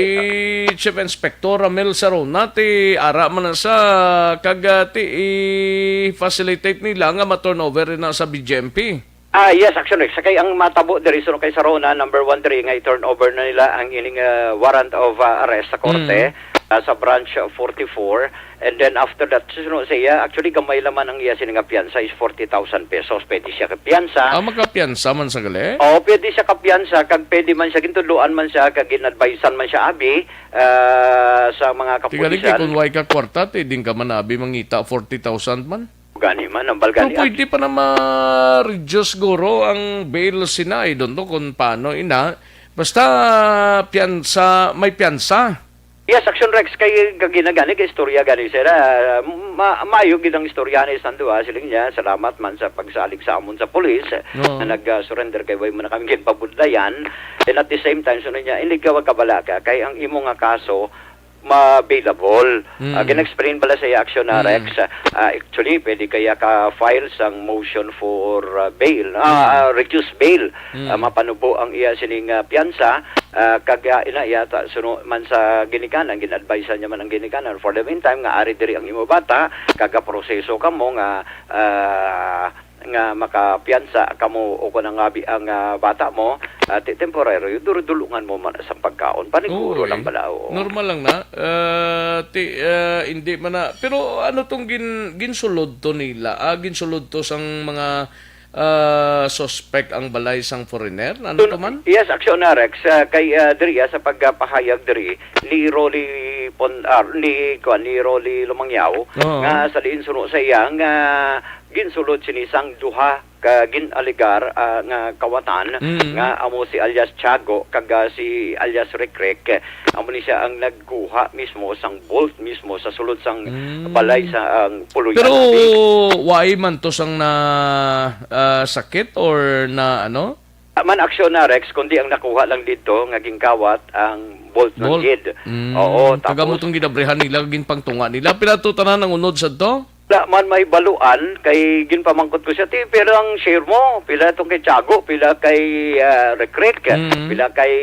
Eh, Chief Inspector Ramel Sarona, ti ara man na sa kag, ah, ti i-facilitate nila nga ma-turnover na sa B J M P. Ah, yes, actually, sa kay ang matabo diri suno kay Sarona, number one diri nga i-turn over na nila ang ining, ah, warrant of, ah, arrest sa korte, Mm. ah, sa branch forty-four. And then after that, suno sa iya, actually, gamay laman ang iya sini nga piyansa is forty thousand pesos. Pwede siya ka piyansa. Ah, makapiyansa man sa gali? Oo, pwede siya ka piyansa, kag pwede man siya, gintudloan man siya, kag gin-advisean man siya, abi, ah, sa mga Tigali kay kapulisan. Kung way ka kwarta, ti, din ka man abi mangita forty thousand man. Gani man, ang Pero balgani, pwede pa na ma-reduce siguro ang bail sina, I don't know kung paano ina. Basta piyansa, may piyansa. Yes, Action Rex, kay kaginagani, kay istorya gani, sir. Ah, ma-, maayo gid ang istorya ni Sando, ah, siling niya, salamat man sa pagsalig sa amon sa pulis, eh, Oo. na nag-surrender kay way man na kami ginpabudlayan. And at the same time, sunod niya, hindi ka magkabalaka, kay ang imo nga kaso, ma-bailable. Mm. Ah, gin-explain pala sa iya, Action na Mm. Rex. Ah, actually, pwede kaya ka file sang motion for, ah, bail. Ah, Mm. ah, reduce bail. Mm. Ah, mapanubo ang iya sining, ah, piyansa. Ah, kag, ah, ina yata, suno man sa ginikanan, gin-advise niya man ang ginikanan. For the meantime, nga ari diri ang imo bata, kag proseso kamo nga, ah, nga makapiyansa kamo o kung ang abi ang, ah, bata mo, ah, ti-, temporaryo, duro-dulungan mo man sa pagkaon. Paniguro Oo, lang eh. Bala, oo. Normal lang na. Ah, ti-, ah, hindi man na. Pero ano tong gin-, ginsulod to nila? Ah, ginsulod to sang mga, ah, suspect ang balay sang foreigner? Ano to man? Yes, Aksyon na, Rex. Ah, kay, ah, diri, ah, sa pagpahayag diri ni Rolly Pon-, ah, ni, kuwan, ni Rolly Lumangyaw, Oo. nga sa diin suno sa iya nga ginsulod sini sang duha ka gin-alegar, ah, nga kawatan Mm. nga amo si alias Tiago kag, ah, si alias Rikrek. Amo ni siya ang nagkuha mismo sang bolt mismo sa sulod sang Mm. balay sa ang Puluyan Pero Abi. Why man to sang na, ah, sakit or na ano? Man aksyon na, Rex, kundi ang nakuha lang dito nga gingkawat ang bolt ng Bolt. Gid. Mm. Oo, Kag amo tapos tong ginabrihan nila, ginpangtunga nila. Pila to tanan ang unod sa to? Wala man may baluan, kay ginpamangkot ko siya, "Ti, pila ang share mo? Pila tong kay Tiago? Pila kay, ah, Rikrek? Mm. Pila kay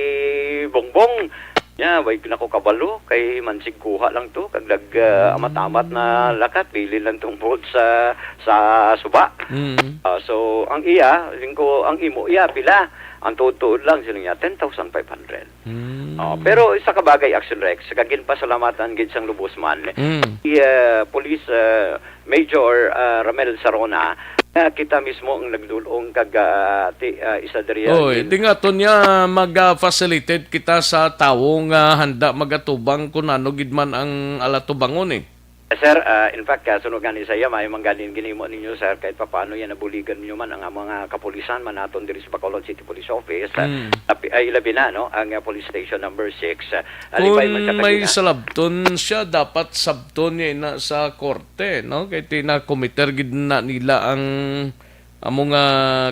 Bongbong?" Nya, way na ko kabalo, kay mansig kuha lang to, kag nag, ah, amat-amat na lakat, bilin lang tong bolt sa, sa suba. Mm. Ah, so, ang iya, siling ko, ang imo iya, pila? Ang tuod-tuod lang, siling niya, ten thousand five hundred. Mm. Oh, pero isa ka bagay, Action Rex, kag ginpasalamatan gid sang lubos man, Mm. si, ah, Police, ah, Major, ah, Ramel Sarona, nga kita mismo ang nagdul-ong kag, ah, ti-, ah, isa diri ang Oy, gin- di nga to niya mag-facilitate kita sa tawo nga handa magatubang kun ano gid man ang alatubangon eh. Sir, ah, in fact, ah, sunod gani sa iya, may man ganin ginimo ninyo, sir, kahit papaano yan nabuligan ninyo man ang mga kapulisan man naton diri sa Bacolod City Police Office, ah, Mm. labi, ay, labi na, no, ang, ah, police station number six, ah, alibay man sa Kung may kanila. Salabton siya, dapat sabton niya na sa korte, no? Kay tinakomiter gid na nila ang amo nga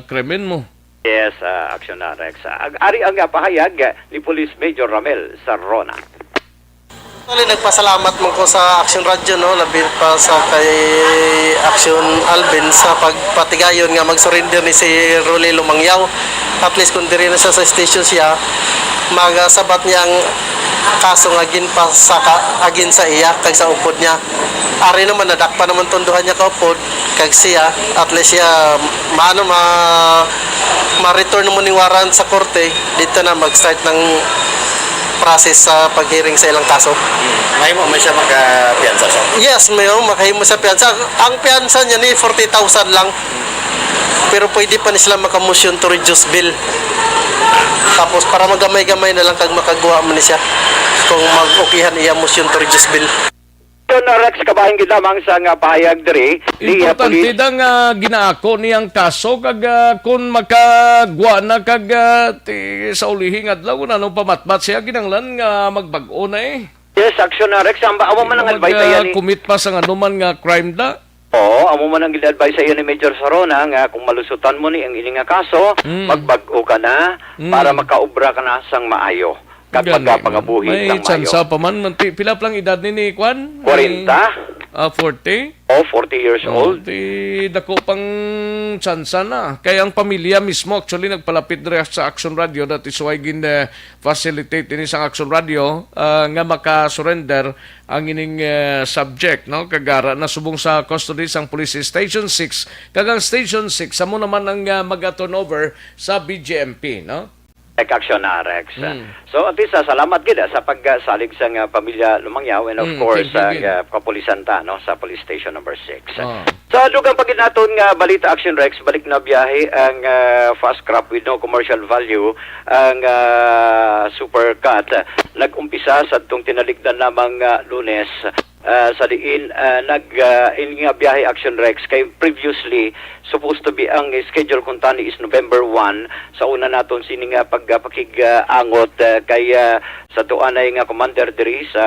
krimen mo. Yes, ah, Action na, Rex. Ah, ag-, ari ang, ah, pahayag, ah, ni Police Major Ramel Sarona. Actually, nagpasalamat man ko sa Action Radio, no, labi pa sa kay Action Alvin sa pagpatigayon nga mag-surrender ni si Rolly Lumangyaw. At least kung diri na siya sa station siya, magasabat niya ang kaso nga ginpasaka agin sa iya kag sa upod niya. Ari naman, nadakpan naman tong duha niya ka upod kag siya, at least siya, maano, ma-, ma-return mo ning warrant sa korte, dito na mag-start ng process sa pag-hearing sa ilang kaso. Hmm. Mahimo man siya makapiyansa, sir? Yes, may, oh, makahimo sa piyansa. Ang piyansa niya ni forty thousand lang. Pero pwede pa ni sila maka-motion to reduce bail. Tapos para magamay-gamay na lang kag makagwa man ni siya kung mag-okihan iya motion to reduce bail. Yun, uh, Rex, kabahin gid lamang sa nga pahayag diri ni, uh, Importante Police. Da nga ginaako niyang kaso kag, uh, kun makagwa na kag, uh, ti, sa ulihing adlaw, kun ano pamatmat siya, kinahanglan nga magbag-o na eh. Yes, action na, Rex. Ang ba, amo man ang advice sa iya ni Mag-commit pa sa anuman nga crime da. Oo, amo man ang gina-advise sa iya ni Major Sarona nga kung malusutan mo ni ang ini nga kaso, Mm. magbag-o ka na Mm. para makaobra ka na sang maayo. Kag Gani, magkapangabuhi may sang maayo. Tsansa pa man, manti-, pila pa lang edad ni, ni Kwan? Kwarenta? Ah, forty? Oh, forty years Oh, old. Di dako pang tsansa na. Kay ang pamilya mismo, actually, nagpalapit diri sa Action Radio, that is why gin, eh, facilitate ini sa Action Radio, ah, nga maka-surrender ang ining, eh, subject, no? Kagara na subong sa custody sang Police Station six. Kag ang Station six, amo naman ang, ah, mag-turnover sa B J M P, no? Take action na, Rex. Mm. So, at least, ah, salamat gid, ah, sa pagsalig sa nga pamilya Lumangyaw and of Mm, course, thank you sa, gid. Ah, kapulisan ta, no, sa Police Station Number Six. Oh. Sa dugang pa gid naton nga balita, Action Rex, balik na biyahe ang, ah, fast craft with no commercial value, ang, ah, Super Cat. Nag-umpisa sa tong tinalikdan lamang nga Lunes. Ah, sa diin, ah, nag, ah, ini nga biyahe, Action Rex, kay previously supposed to be ang schedule kuntani is November one. Sa una naton sini nga pagpakig-, ah, angot, ah, kay, ah, sa tuanay nga commander diri sa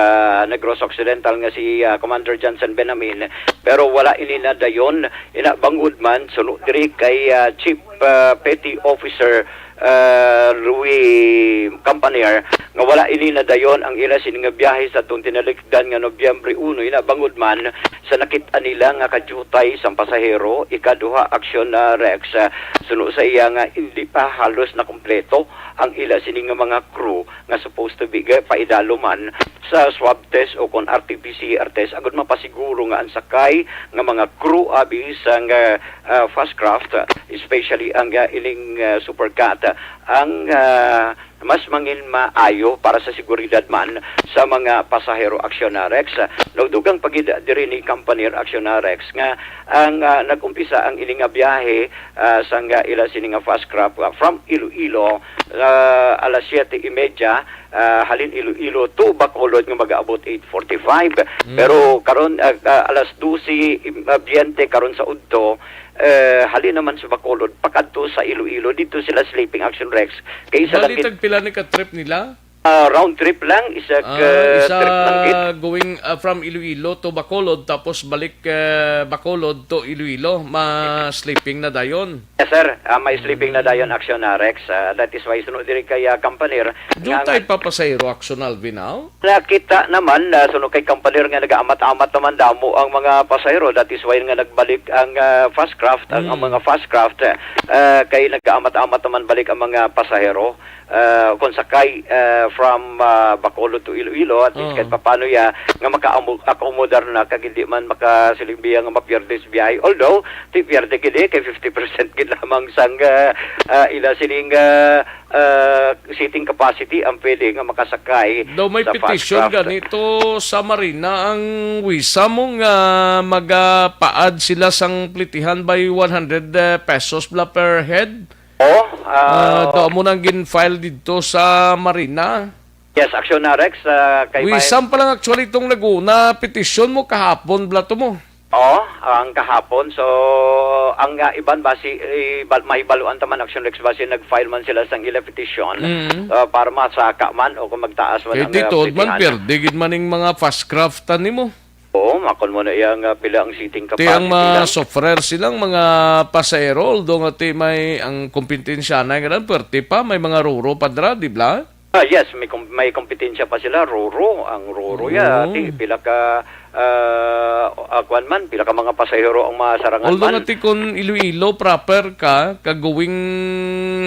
Negros Occidental nga si, ah, Commander Johnson Benamin, pero wala ini nadayon. Ina bangod man suno diri kay, ah, Chief, ah, Petty Officer ah, Louis Campanier, nga wala ini nadayon ang ila sini nga biyahe sa atong tinalikdan nga Nobyembre uno, ina bangod man sa nakit-an nila nga kadiyutay sang pasahero, ikaduha aksyon na Rex, ah, suno sa iya nga hindi pa halos nakumpleto ang ila sini nga mga crew nga supposed to be ga-, paidalo man sa swab test o kon R T P C R test agud mapasiguro nga ang sakay nga mga crew abi sang, ah, ah, fast craft, ah, especially ang, ah, ining, ah, Super Cat, ah, ang, ah, Mas mangin maayo para sa seguridad man sa mga pasahero, Aksyon Rex. Naudugang pa gid diri ni Kampaner, Aksyon Rex, nga ang, ah, nag-umpisa ang ini nga biyahe, ah, sang, ah, ila sini nga fast craft, ah, from Iloilo, ah, alas siyete y media, ah, halin Iloilo to Bacolod nga mag-aabot eight forty-five. Mm. Pero karon, ah, ah, alas dose, ah, biyente karon sa udto, eh, halin naman sa Bacolod pakadto sa Iloilo, dito sila sleeping, Aksyon Rex. Kay isa lang Bali, gid tagpila ni ka trip nila? Ah, round trip lang, isa Ah, ka isa trip lang gid. Going, ah, from Iloilo to Bacolod, tapos balik, eh, Bacolod to Iloilo, ma-sleeping na dayon. Yes, sir. Ah, may sleeping na dayon, Aksyon Rex. Ah, that is why suno diri kay, ah, Kampaner. Dutay pa pasahero, Aksyon Alvin, aw? Nakita naman, ah, suno kay Kampaner nga nagaamat-amat naman damo ang mga pasahero. That is why nga nagbalik ang, ah, fast craft, ang, ang Mm. mga fast craft, ah, kay nagaamat-amat naman balik ang mga pasahero. Ah, kung sakay, ah, from, ah, Bacolod to Iloilo, at least Oo. kahit papano ya nga maka-amu-, akomodar na kag hindi man makasilingbiya nga mapierde sa biyahe. Although, ti pierde gid eh, kay fifty percent gid lamang sang, ah, ah, ila sining, ah, ah, seating capacity ang pwede nga makasakay Daw may sa fast petition craft. Ganito sa Marina ang wisa mo nga magapaad sila sang plitihan by one hundred, eh, pesos bla per head. Oh, Ah, ah, daw mo nang gin-file didto sa Marina. Yes, Aksyon Rex, ah, kay Wi, may sam pa lang actually itong Laguna, petition mo kahapon, bla to mo. Oh, ang kahapon. So, ang, ah, iban basi, eh, bal-, mahibaluan ta man, Aksyon Rex, basi nag-file man sila sang ila petition, Mm. ah, para masaka man o kung magtaas man Kay ang, ah, tituod man, plitihan. Pierde gid man ning mga fast craft, tan nimo. Oo, makon mo na iyang, ah, pila ang seating Ti ang capacity lang. Masuffer silang mga pasahero, although nga ti may ang kompetensya na nga ran, puwerte pa, may mga roro pa dira, di bla? Ah, yes, may kom-, may kompetensya pa sila, roro, ang roro ya, Oo. ti pila ka, ah, ah, kwan man, pila ka mga pasahero ang masarangan Although man. Nga ti kun Iloilo proper ka, ka going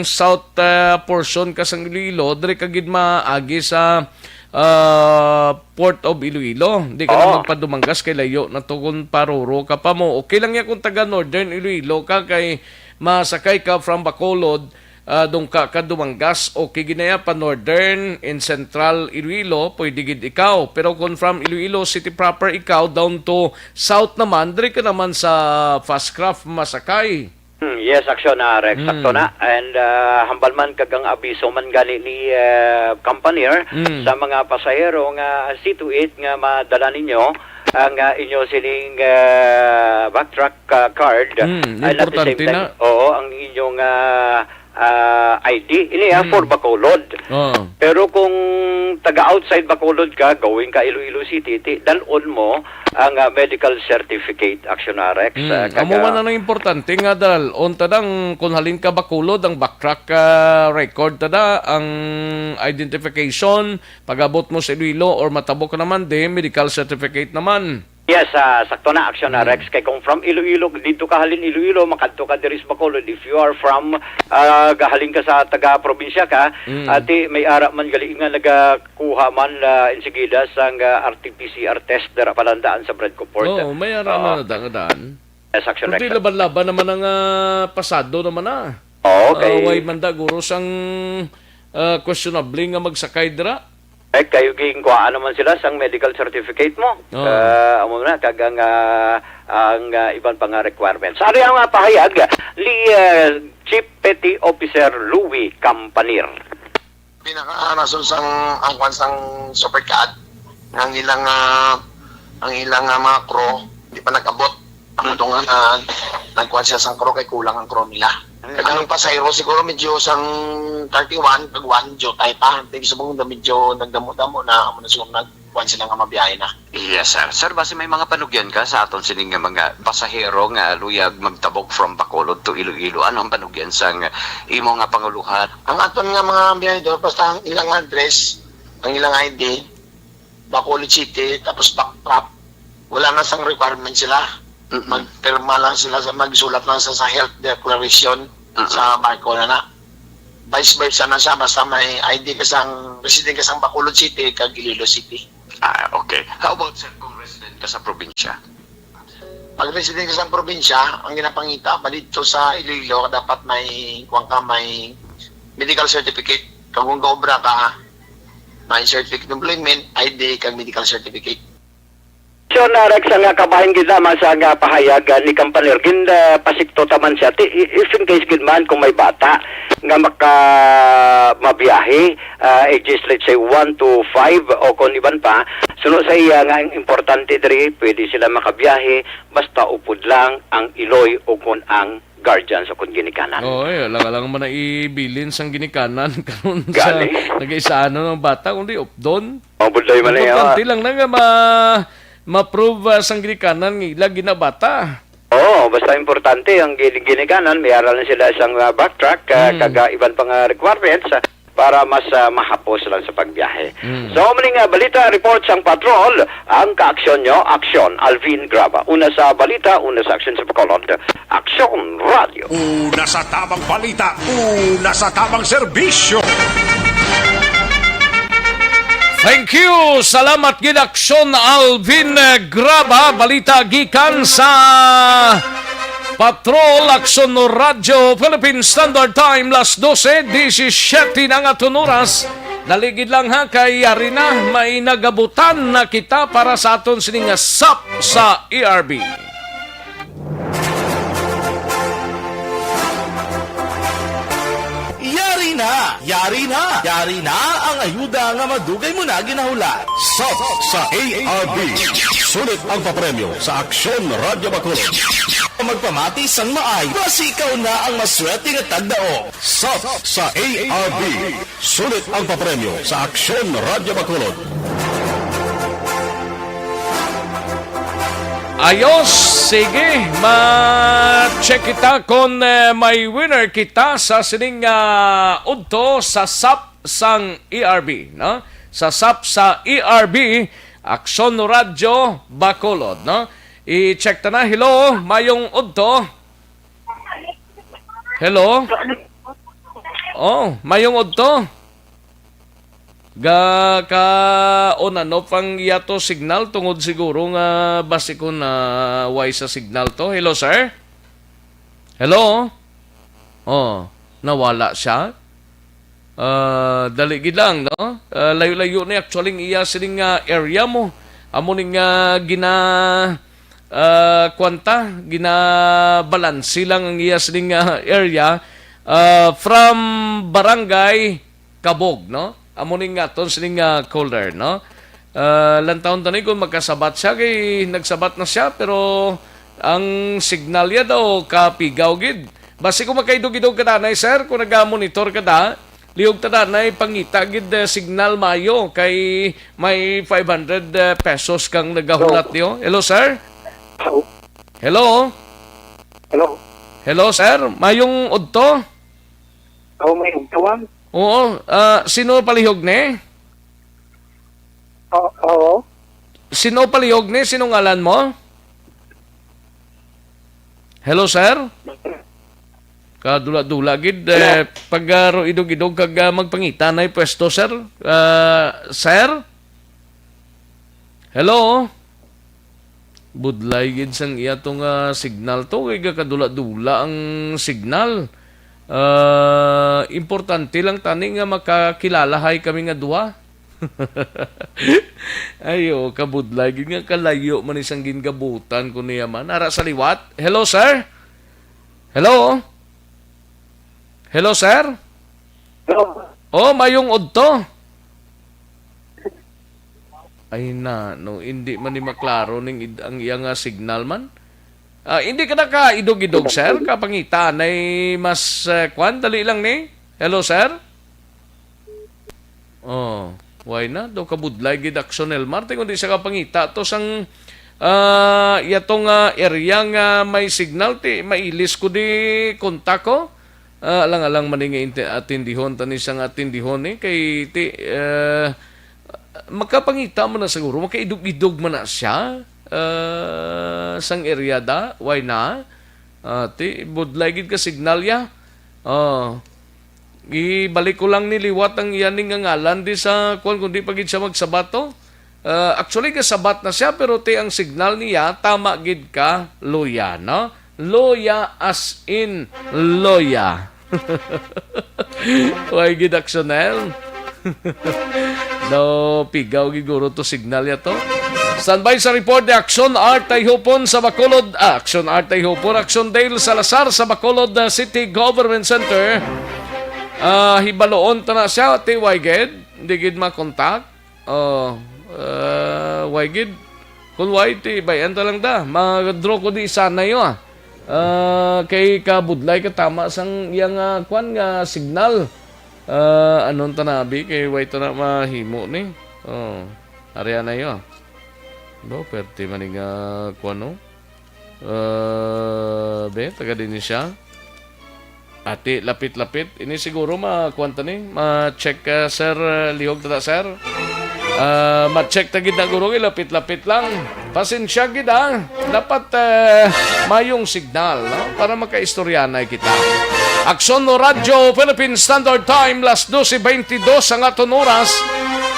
south, ah, portion ka sang Iloilo, diri ka gid maagi sa, ah, Port of Iloilo. Di ka na Oo. magpadumanggas kay layo na to kung paruro ka pa mo. Okay lang yan kung taga Northern Iloilo ka kay masakay ka from Bacolod, ah, dungka ka Dumangas. Okay gid na yan pa Northern and Central Iloilo, pwede gid ikaw. Pero kung from Iloilo City proper ikaw, down to South naman, diri ka naman sa fast craft masakay. Hmm, yes, Aksyon, ah, Rex. Hmm. Sakto na. And, ah, hambal man kag ang abiso man gani ni, ah, Kampaner Mm. sa mga pasahero nga see to it nga madala ninyo ang, ah, inyo sining, ah, backtrack, ah, card. Mm, And at the same importante time, na. oo, ang inyong, ah, ah, I D. Ini, ah, Mm. for Bacolod. Oo. Pero kung taga outside Bacolod ka, going ka Iloilo City, ti, dalon mo ang, ah, medical certificate, Aksyon Rex, Mm, ah, amo kaga- man ang importante nga dal-on ta dang kung halin ka Bacolod, ang backtrack, ah, record ta da, ang identification, pag-abot mo sa Iloilo or matabok ka naman di, medical certificate naman. Yes, ah, sakto na, Aksyon Mm. Rex. Kay kung from Iloilo, dito ka halin Iloilo, makadto ka diri sa Bacolod. If you are from, ah, gahalin ka sa taga-probinsya ka, Mm. ati, may ara man gali nga naga- kuha man, ah, insigida sang, ah, R T P C R test dira palandaan sa Bradco Port. Oo, may ara Oo. na nadaan. Yes, Aksyon Kundi Rex. laban-laban naman ang, ah, pasado naman na. Oo, Ah, kay way man da, guro sang, ah, questionable nga magsakay dira. Eh, kayo ginkuhaan naman sila sang medical certificate mo. Oo. Ah, amo na, kag ang, ah, ang, ah, iban pa nga requirements. Ano yung, ah, pahayag ni, ah, Chief Petty Officer Louie Campanir? Pinakarason sang, ang kwan sang Supercat, ang ilang, ah, ang ilang, ah, mga crew, di pa nag-abot. Ang Mm. tunga na nagkuan siya sang crew kay kulang ang crew nila. Mm. Ang pasahero siguro medyo sang thirty-one, pag one, jutay pa. Di subong na medyo nagdamo-damo na, amo na siguro nagkuan sila nga mabiyahe na. Yes, sir. Sir, basi may mga panugyan ka sa aton sining nga mga pasahero nga luyag magtabok from Bacolod to Iloilo. Ano ang panugyan sang imo nga panguluhan? Ang aton nga mga biyahedor, basta ang ilang address, ang ilang I D, Bacolod City, tapos backpack, wala na sang requirement sila. Mm-mm. Magpirma lang sila sa, magsulat lang sa, sa health declaration Mm-mm. sa barko na na. Vice versa na siya, basta may I D ka sang, resident ka sang Bacolod City, kag Iloilo City. Ah, okay. How about, sir, kung resident ka sa probinsya? Pag resident ka sa probinsya, ang ginapangita pa dito sa Iloilo, dapat may, kuwan ka, may medical certificate. So, kung gaobra ka, may certificate of employment, I D, kag medical certificate. So, na, Rex, ang, ah, kabahin gid lamang sa, ah, pahayag, ah, ni Kampaner, gin, ah, pasikto ta man siya. Ti-, i-, if in case gid man kung may bata nga maka-, mabiyahe, ah, ages, let's say, one to five o kung iban pa, suno sa iya nga ang importante diri, pwede sila makabiyahe basta upod lang ang iloy o kung ang guardians o kung ginikanan. Oo, eh, alang-alang man na ibilin sang ginikanan karon sa Gani. Nag-isa ano ng bata, kundi updon. Oh, budloy man eh, Importante oh. lang na nga ma-, ma-prove, ah, sang ginikanan nga ila ginabata. Oo, basta importante ang gin-, ginikanan, may aral na sila sang, ah, backtrack, ah, Mm. kag, ah, iban pa nga requirements, ah, para mas, ah, mahapos lang sa pagbiyahe. Mm. So, muli nga balita, report sang patrol, ang kaaksyon nyo, aksyon. Alvin Graba, una sa balita, una sa aksyon sa Bacolod. Aksyon Radio. Una sa tamang balita, una sa tamang serbisyo. Thank you. Salamat gid, Aksyon Alvin, eh, Graba. Balita gikan sa Patrol, Aksyon Radyo, Philippine Standard Time, las dose disisiete na nga aton oras. Dali gid lang ha, kay yari na, may nagabutan na kita para sa aton sining nga sap sa E R B. Yari na! Yari na! Yari na ang ayuda nga madugay mo na ginahulat. Sap sa A R B. Sulit ang papremyo sa Aksyon Radyo Bacolod. Magpamati sang maay, basi ikaw na ang maswerte nga tagdaog. Sap sa A R B. Sulit ang papremyo sa Aksyon Radyo Bacolod. Ayos, sige, ma-check kita kung, eh, may winner kita sa sining, ah, udto sa sap sang E R B, no? Sa sap sa E R B, Aksyon Radyo Bacolod, no? I-check ta na. Hello, mayong udto. Hello? Oh, mayong udto. Ga ka on ano pang yato signal tungod siguro nga basi ko na way sa signal to. Hello, sir? Hello? Oh, nawala siya. Ah, dali gid lang, no? Ah, layo-layo ni actually ang iya sining nga area mo. Amo ni nga gina ah, kwan ta, ginabalanse lang ang iya sining, ah, area, ah, from Barangay Kabog, no? Amo ni nga aton sining, ah, caller, no? Ah, lantawon ta ni kung magkasabat siya, kay nagsabat na siya, pero ang signal niya daw kapigaw gid. Basi kung makaidog-idog ka danay, sir, kung naga-monitor ka da, lihog ta danay pangita gid, eh, signal mayo kay may five hundred, eh, pesos kang nagahulat Hello. niyo. Hello, sir? Hello? Hello? Hello? Hello, sir? Mayong udto? Oh, may udto, ma'am. Oo. Ah, sino palihog ni? Oh, oo. Sino palihog ni? Sino ngalan mo? Hello, sir? Kadula-dula gid, Hello? eh, pag, ah, ro-, idog-idog kag, ah, magpangita na pwesto, sir. Ah, sir? Hello? Budlay gid sang iya to nga signal to, kay gakadula-dula ang signal. Ah, importante lang tani nga makakilalahay kami nga duha. Ayo, kabudlay gid nga kalayo man isang gingabutan ko niya man. Ara sa liwat. Hello, sir? Hello? Hello, sir? Hello? Oh, mayong udto. Ay na, no, hindi man ni maklaro ning id-, ang iya nga signal man. Ah, hindi ka na ka idog-idog, sir? Kapangita, nay mas, eh, kwan, dali lang ni. Hello, sir? Oh, why na? Do kabudlay gid Aksyon Elmar. Tingon di sa kapangita to sang, ah, yatong, ah, area nga may signal, ti mailis ko di kontak ko. Ah, alang-alang man ni nga inte-, atindihon, tani sang atindihon ni, kay ti, eh, makapangita man na siguro, makaidog-idog man na siya, ah, sang area da, why na? Ah, ti, budlay gid ka signal ya. Oh. Ibalik ko lang ni liwat ang iya ning nga ngalan di sa kuwan, kundi pa gid siya magsabat to. Ah, actually, gasabat na siya, pero ti ang signal niya, tama gid ka, luya, no? Luya as in luya. Way gid, Aksonel. No, pigaw gid guro to signal ya to. Standby sa report ni Aksyon Art Tayhupon sa Bacolod. Ah, Aksyon Art Tayhupon, Aksyon Dale Salazar sa Bacolod, ah, City Government Center. Ah, hibaloon ta na siya, ti way gid. Hindi gid makontak. Oh, ah, way gid. Kung way, ti bayan ta lang da. Mag-draw ko di sana yo, ah. Ah, kay kabudlay ka tama sang iya nga kwan nga signal. Ah, anon ta na, abi, kay way ta na mahimo ni. Oh, ari na yo. Bo, perte man ni nga kwan, no? Ah, be, taga din siya. Ati, lapit-lapit. Ini siguro ma-, kuwan ta ni, ma-check, ah, sir, ah, lihog ta, sir. Ah, ma-check ta gid na, guro, eh, lapit-lapit lang. Pasensya gid, ah. Dapat, eh, mayong signal, no? Para makaistoryanay kita. Aksyon no Radyo, Philippine Standard Time, las doce veintidós ang aton oras.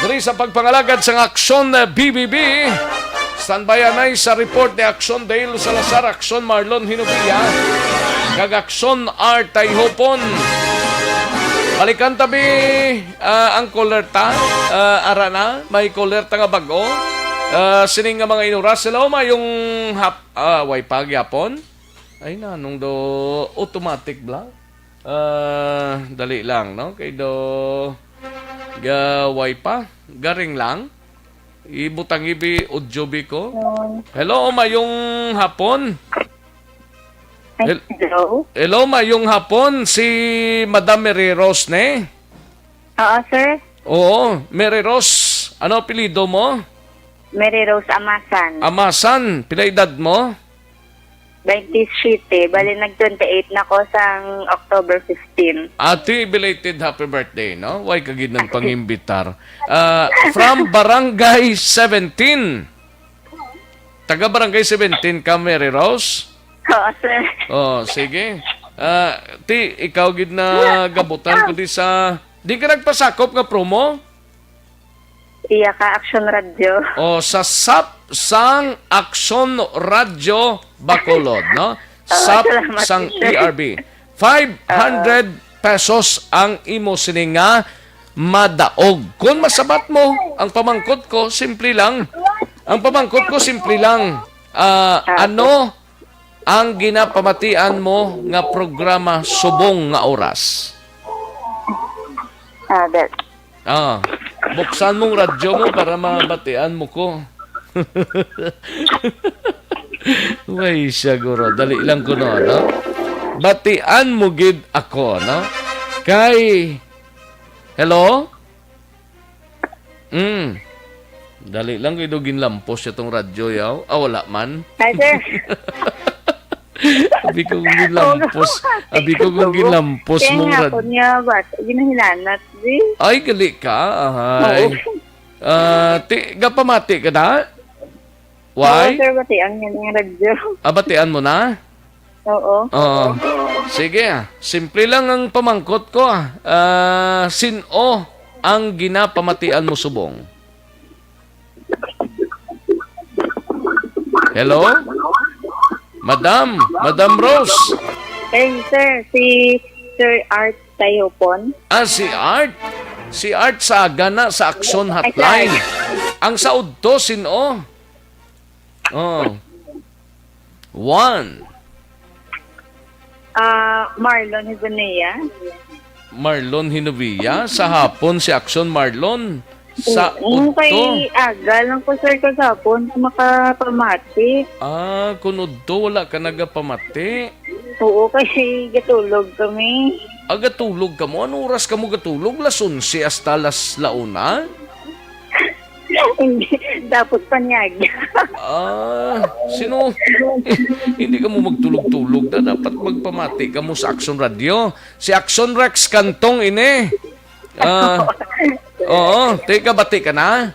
Diri sa pagpangalagad sang Aksyon, eh, B B B. Standby anay sa report ni Aksyon Dale Salazar, Aksyon Marlon Hinubia, kag Aksyon Art Tayhopon. Balikan tabi, ah, ang caller ta. Ah, ara na, may caller ta nga bag-o. Ah, sining nga mga inuras. Hello, mayong hap-, ah, way pa gyapon? Ay, nanong do automatic bla? Ah, dali lang, no? Kay do ga way pa, garing lang. Ibutang ibi, audio bi ko. Hello. Hello, mayong hapon. Ay, Hel-, hello? Hello, mayong hapon. Si Madam Mary Rose, ne? Oo, sir. Oo, Mary Rose. Ano apelyido mo? Mary Rose Amasan. Amasan. Pila edad mo? Twenty-seven. Bali, nag-twenty-eight na ko sang October fifteen. Ate, belated happy birthday, no? Way ka gid nang pangimbitar. Ah, from Barangay seventeen. Taga Barangay seventeen ka, Mary Rose? Oo, sir. Oh, sige. Ah, ti, ikaw gid na gabutan ko di sa, di ka nagpasakop nga promo? Iya ka, Aksyon Radyo. O, sa sap sang Aksyon Radyo Bacolod, no? Oo, sap salamat, sang sir. P R B. Five hundred pesos ang imo sini nga madaog. Kung masabat mo, ang pamangkot ko, simple lang. Ang pamangkot ko, simple lang. Ah, Ah, ano ang ginapamatian mo nga programa subong nga oras? Ah, that. Ah, buksan mong radyo mo para mabatian mo ko. Way siya, guro. Dali lang kuno, no? Batian mo gid ako, no? Kay, hello? Mm. Dali lang, kay do ginlampos siya tong radyo, yaw. Ah, wala man. Hi, sir. Abi ko kung ginlampos. Oo, Abi ko kung ginlampos Kaya mong nga rad- ako niya, bata, ginahilanat, di? Ay, gali ka. Ahay. Oo. Ah, ti, gapamati ka na? Why? Oo, sir, batian yan ang radyo. Ah, batian mo na? Oo. Oo. Sige, ah. Simple lang ang pamangkot ko, ah. Ah, sin-o ang ginapamatian mo subong? Hello? Madam, Madam Rose. Hey, sir, si Sir Art Tayopon. Ah, si Art. Si Art sa gana sa Aksyon Hotline. Ang sa udto, sin-o? Oh. One. Ah, Marlon Hibunia. Marlon Hinovia, sa hapon si Aksyon Marlon. Sa Mm, udto. Kay aga lang ko, sir, kagapon, makapamati. Ah, kung udto, wala ka nagapamati? Oo, kasi gatulog kami. Ah, gatulog ka mo? Ano oras ka mo gatulog? Las onse hasta las la una? Hindi, tapos panyag. Ah, sino? Hindi ka mo magtulog-tulog na. Dapat magpamati ka mo sa Aksyon Radyo. Si Aksyon Rex Cantong ini. Ah, oo, ti, kabati ka na?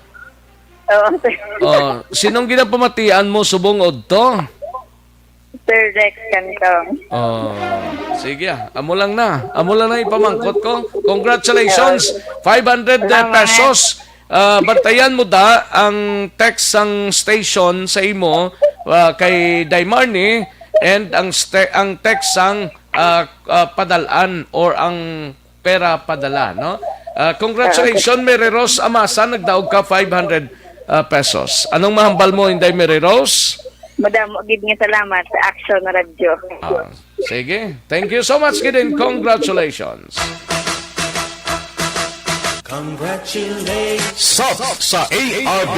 Oo, sir. Oh, sinong ginapamatian mo subong udto? Sir Rex Cantong. Oh, sige, ah. Amo lang na. Amo lang na ipamangkot ko. Congratulations. Five hundred, eh, Salamat. Pesos. Ah, bantayan mo da ang text sang station sa imo, ah, kay Daimarne, and ang ste-, ang text sang ah, ah, padalaan or ang pera padala, no? Ah, congratulations, Mary Rose Amasa, nagdaog ka five hundred, ah, pesos. Anong mahambal mo, Inday Mary Rose? Madamo gid nga salamat sa Action Radio. Ah, sige. Thank you so much, gid, and congratulations. Congratulations. Sap sa A R B.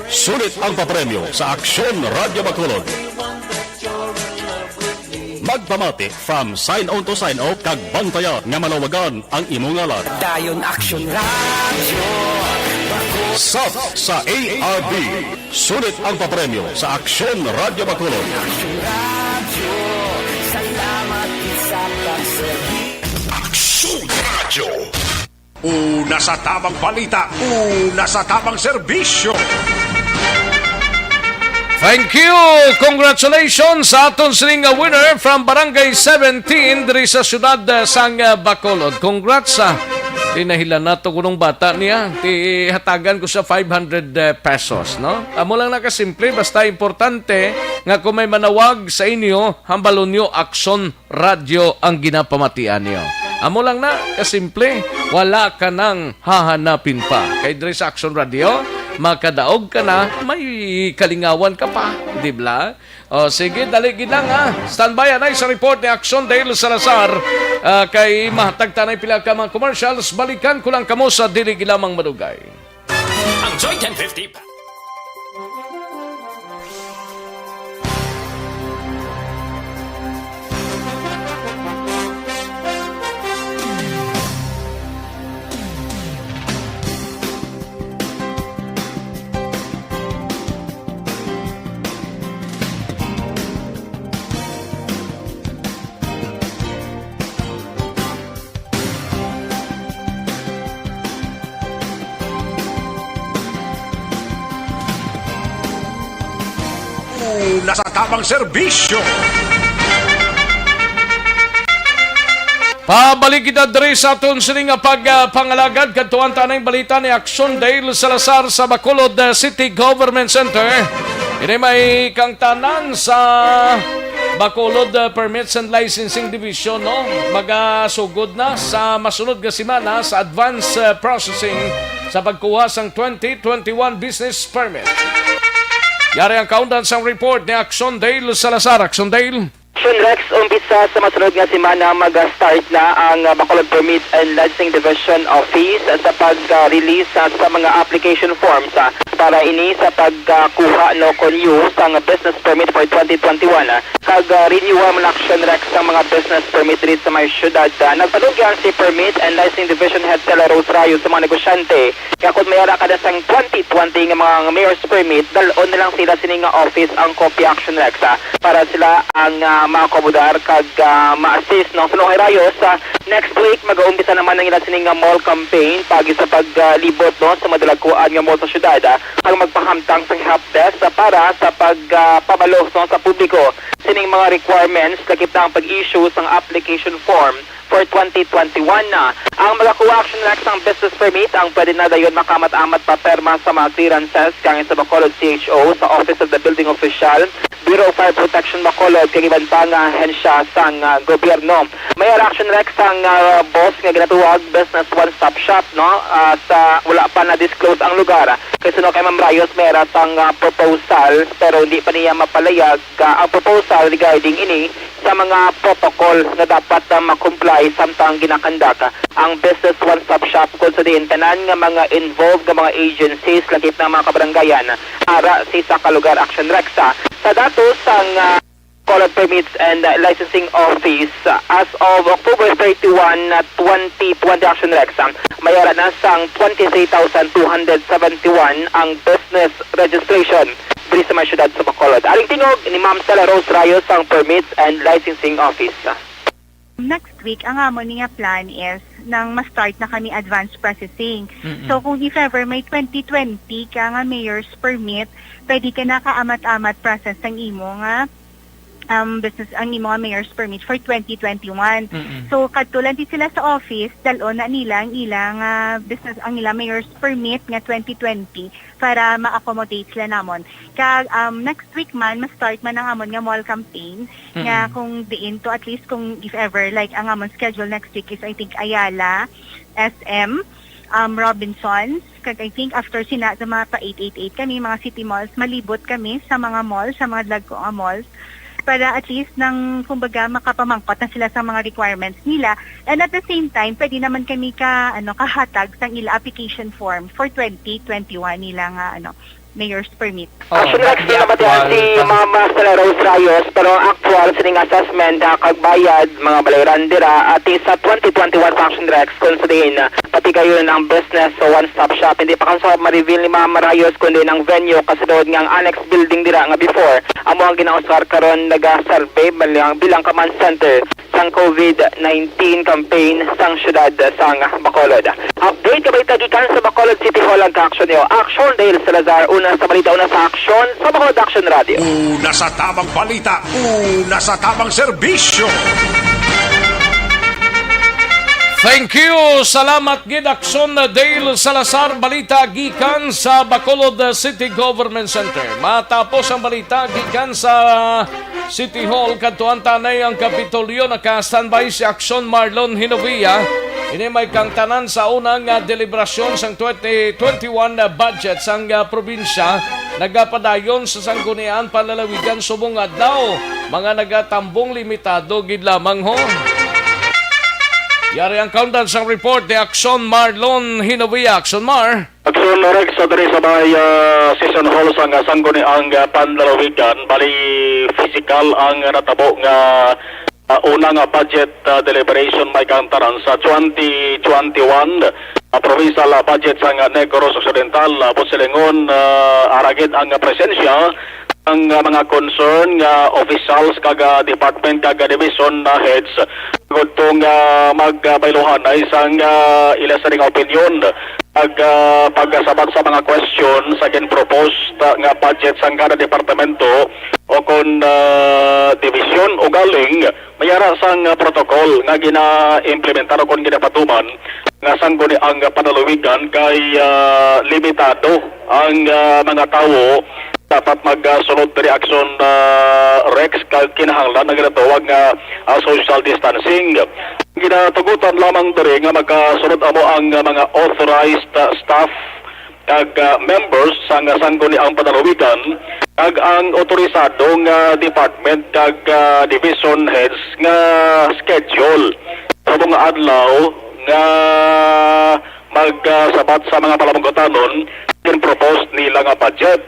Sulit ang papremyo sa Aksyon Radyo Bacolod. Magpamati from sign on to sign off, kag bantaya nga malawagan ang imo ngalan. Dayon Action Radio. Sap sa A R B. Sulit ang papremyo sa Aksyon Radyo Bacolod. Action Radio. Una sa tabang balita, una sa tabang serbisyo. Thank you! Congratulations sa aton sining nga winner from Barangay seventeen diri sa siyudad, uh, sang, uh, Bacolod. Congrats, ah. Tinahilan nato kunong bata niya. Ti hatagan ko sa five hundred, uh, pesos, no? Amo lang na kasimple, basta importante nga kung may manawag sa inyo, hambalon niyo Aksyon Radyo ang ginapamatian niyo. Amo lang na kasimple, wala ka nang hahanapin pa. Kay diri sa Action Radio, makadaog ka na, may kalingawan ka pa, di ba? O sige, dali gid lang, ha. Standby anay sa report ni Action Dale Salazar. Ah, kay mahatag tanay pila ka mga commercials, balikan ko lang kamo sa dili gid lamang madugay. Ang Joy ten fifty. Una sa tabang serbisyo. Pabalik kita diri sa aton sini nga pag, ah, pangalagad kadtuan ta anay balita ni Action Dale Salazar sa Bacolod, ah, City Government Center. Ini may kangtanan sa Bacolod, ah, Permits and Licensing Division, no? Magasugod na sa masunod nga semana sa advance, ah, processing sa pagkuha sang twenty twenty-one business permit. Yari ang kaundan sang report ni Action Dale Salazar. Action Dale. Action Rex, umpisa sa masunod nga semana, mag-start na ang, ah, Bacolod Permit and Licensing Division Office sa pag-release, ah, sa mga application forms, ah, para ini sa pagkuha, no, konyo sang business permit for twenty twenty-one, ah, kag, ah, renewal man, Action Rex, sang mga business permit diri sa may syudad. Ah, nagpanugyan si Permit and Licensing Division Head Stella Rose Rayo sa mga negosyante nga kon may ara ka na sang twenty twenty nga mga mayor's permit, dal-on na lang sila sini nga office ang kopya, Action Rex, ah, para sila ang, ah, maakomodar kag, ah, ma-assist, no? Sa Nohay Rayos, ah, next week, mag-uumpisa naman ang ila sini nga mall campaign, pagi sa paglibot, no, sa madalagkuan nga mall sa syudad, ah, ang magpahamtang sa help desk, ah, para sa pag, ah, pabalo, no, sa publiko sining mga requirements, lakip na ang pag-issue sang application form for twenty twenty-one na. Ang magakuha, Action Rex, sang business permit ang pwede na dayon makaamat-amat pa perma sa mga clearances kangin sa Bacolod C H O, sa Office of the Building Official, Bureau of Fire Protection Bacolod, kag iban pa nga ahensya sang, ah, gobyerno. May ara, Action Rex, ang, ah, boss nga ginatuwag Business One Stop Shop, no? Ah, sa wala pa na-disclose ang lugar. Kay suno kay Ma'am Rayos, may ara sang, ah, proposal, pero hindi pa niya mapalayag, ah, ang proposal regarding ini sa mga protocol nga dapat na ma-comply samtang ginakandak ang Business One Stop Shop, kung sa diin tanan nga mga involved nga mga agencies, lakip na mga kabarangayan, ara sa isa ka lugar, Action Rex. Sa datos sang, ah, Color Permits and, ah, Licensing Office, ah, as of October thirty-one, ah, twenty twenty, Action Rex, ah, may ara na sang twenty-three thousand two hundred seventy-one ang business registration diri sa may siyudad sa Bacolod. Aring tingog ni Ma'am Stella Rose Rayos sang Permits and Licensing Office. Next week, ang amo ni nga plan is nang ma-start na kami advance processing. Mm-mm. So, kung if ever may twenty twenty ka nga mayor's permit, pwede ka na kaamat-amat process ang imo nga um, business, ang imo nga mayor's permit for twenty twenty-one. Mm-mm. So, kadto lang di sila sa office, dal-on na nila ang ilang, ah, business, ang ilang mayor's permit nga twenty twenty para ma-accommodate sila namon. Kag, um, next week man, ma-start man ang amon nga mall campaign, nga Mm-mm. kung diin to, at least kung if ever, like, ang amon schedule next week is, I think, Ayala, S M, um, Robinsons, kag I think after sina sa mga pa eight eight eight kami, mga city malls, malibot kami sa mga mall, sa mga dagko nga malls, para at least nang, kumbaga, makapamangkot na sila sa mga requirements nila. And at the same time, pwede naman kami ka, ano, kahatag sang ila application form for twenty twenty-one nila nga, ano, mayor's permit. Oh, Actually, Rex, na matihan si Ma'am Stella Rose Rayos, pero ang actual sining assessment, ah, kag bayad, mga balayran dira, ati sa twenty twenty-one function, Rex, kung sa diin, ah, pati kayo ng business sa one-stop shop. Hindi pa kasi ma-reveal ni Ma'am Rayos, kundi ng venue, kasunod nga ang annex building dira nga before, amo ang ginausar karon naga-survey bilang, bilang command center sang COVID nineteen campaign sang siyudad sang Bacolod. Update nga balita gikan sa Bacolod City Hall ang kaaksyon niyo. Aksyon, Dale Salazar, una sa balita, una sa aksyon, sa Bacolod Action Radio. Una sa tamang balita, una sa tamang serbisyo. Thank you. Salamat gid, Aksyon, Dale Salazar. Balita gikan sa Bacolod City Government Center. Matapos ang balita gikan sa City Hall, kadtuan tanay ang Kapitolyo. Naka-standby si Aksyon Marlon Hinovia. Ini may kangtanan sa una nga deliberasyon sang twenty twenty-one budget sang, ah, probinsya nagapadayon sa Sangguniang Panlalawigan subong adlaw. Mga nagatambong limitado gid lamang, ho. Yari ang kangtanan sang report ni Aksyon Marlon Hinovia. Aksyon Mar. Aksyon, Rex, sa diri sa may, ah, session hall sang, ah, Sangguniang, ah, Panlalawigan, bali physical ang, ah, natabo nga, ah, una nga budget, ah, deliberation may kangtanan sa twenty twenty-one, ah, provincial, ah, budget sang, ah, Negros Occidental, ah, Busilingon, ah, aragid ang, ah, presensya ang, ah, mga concern nga officials kag, ah, department kag, ah, division, ah, heads gudto nga magbayluhanay sang, ah, ila sa nga opinyon ag, ah, pagsabat sa mga question sa ginproposed, ah, nga budget sang kada departamento o kon, ah, division. Ugaling may ara sang, ah, protocol nga gina-implementar o kon ginapatuman nga Sangguniang Panlalawigan kay, ah, limitado ang, ah, mga tawo dapat magsunod diri, Aksyon, ah, Rex, kag kinahanglan ang ginatawag nga, ah, social distancing. Ginatugutan lamang diri nga makasunod amo ang, ah, mga authorized, ah, staff kag, ah, members sang Sangguniang Panlalawigan kag ang otorisado nga department kag, ah, division heads nga schedule sa mga adlaw nga magsabat sa mga palamangkutanon ginpropose nila nga budget.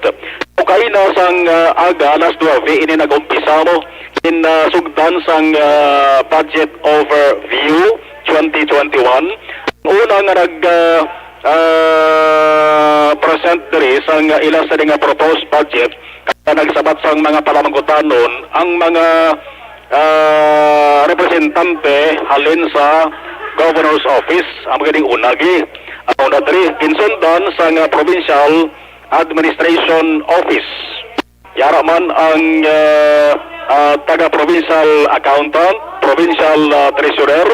Kaina sang, ah, aga, alas nuebe ini nag-umpisa mo in, ah, sugdan sang, ah, budget overview twenty twenty-one. Ang una nga nag, ah, ah, present diri sang ila sa nga proposed budget, kag nagsabat sang mga palamangkutanon ang mga, ah, representante halin sa Governor's Office, ang mga una gi. Ang una diri, ginsundan sang, ah, Provincial Administration Office. Yara man ang, ah, ah, taga-provincial accountant, provincial, ah, treasurer,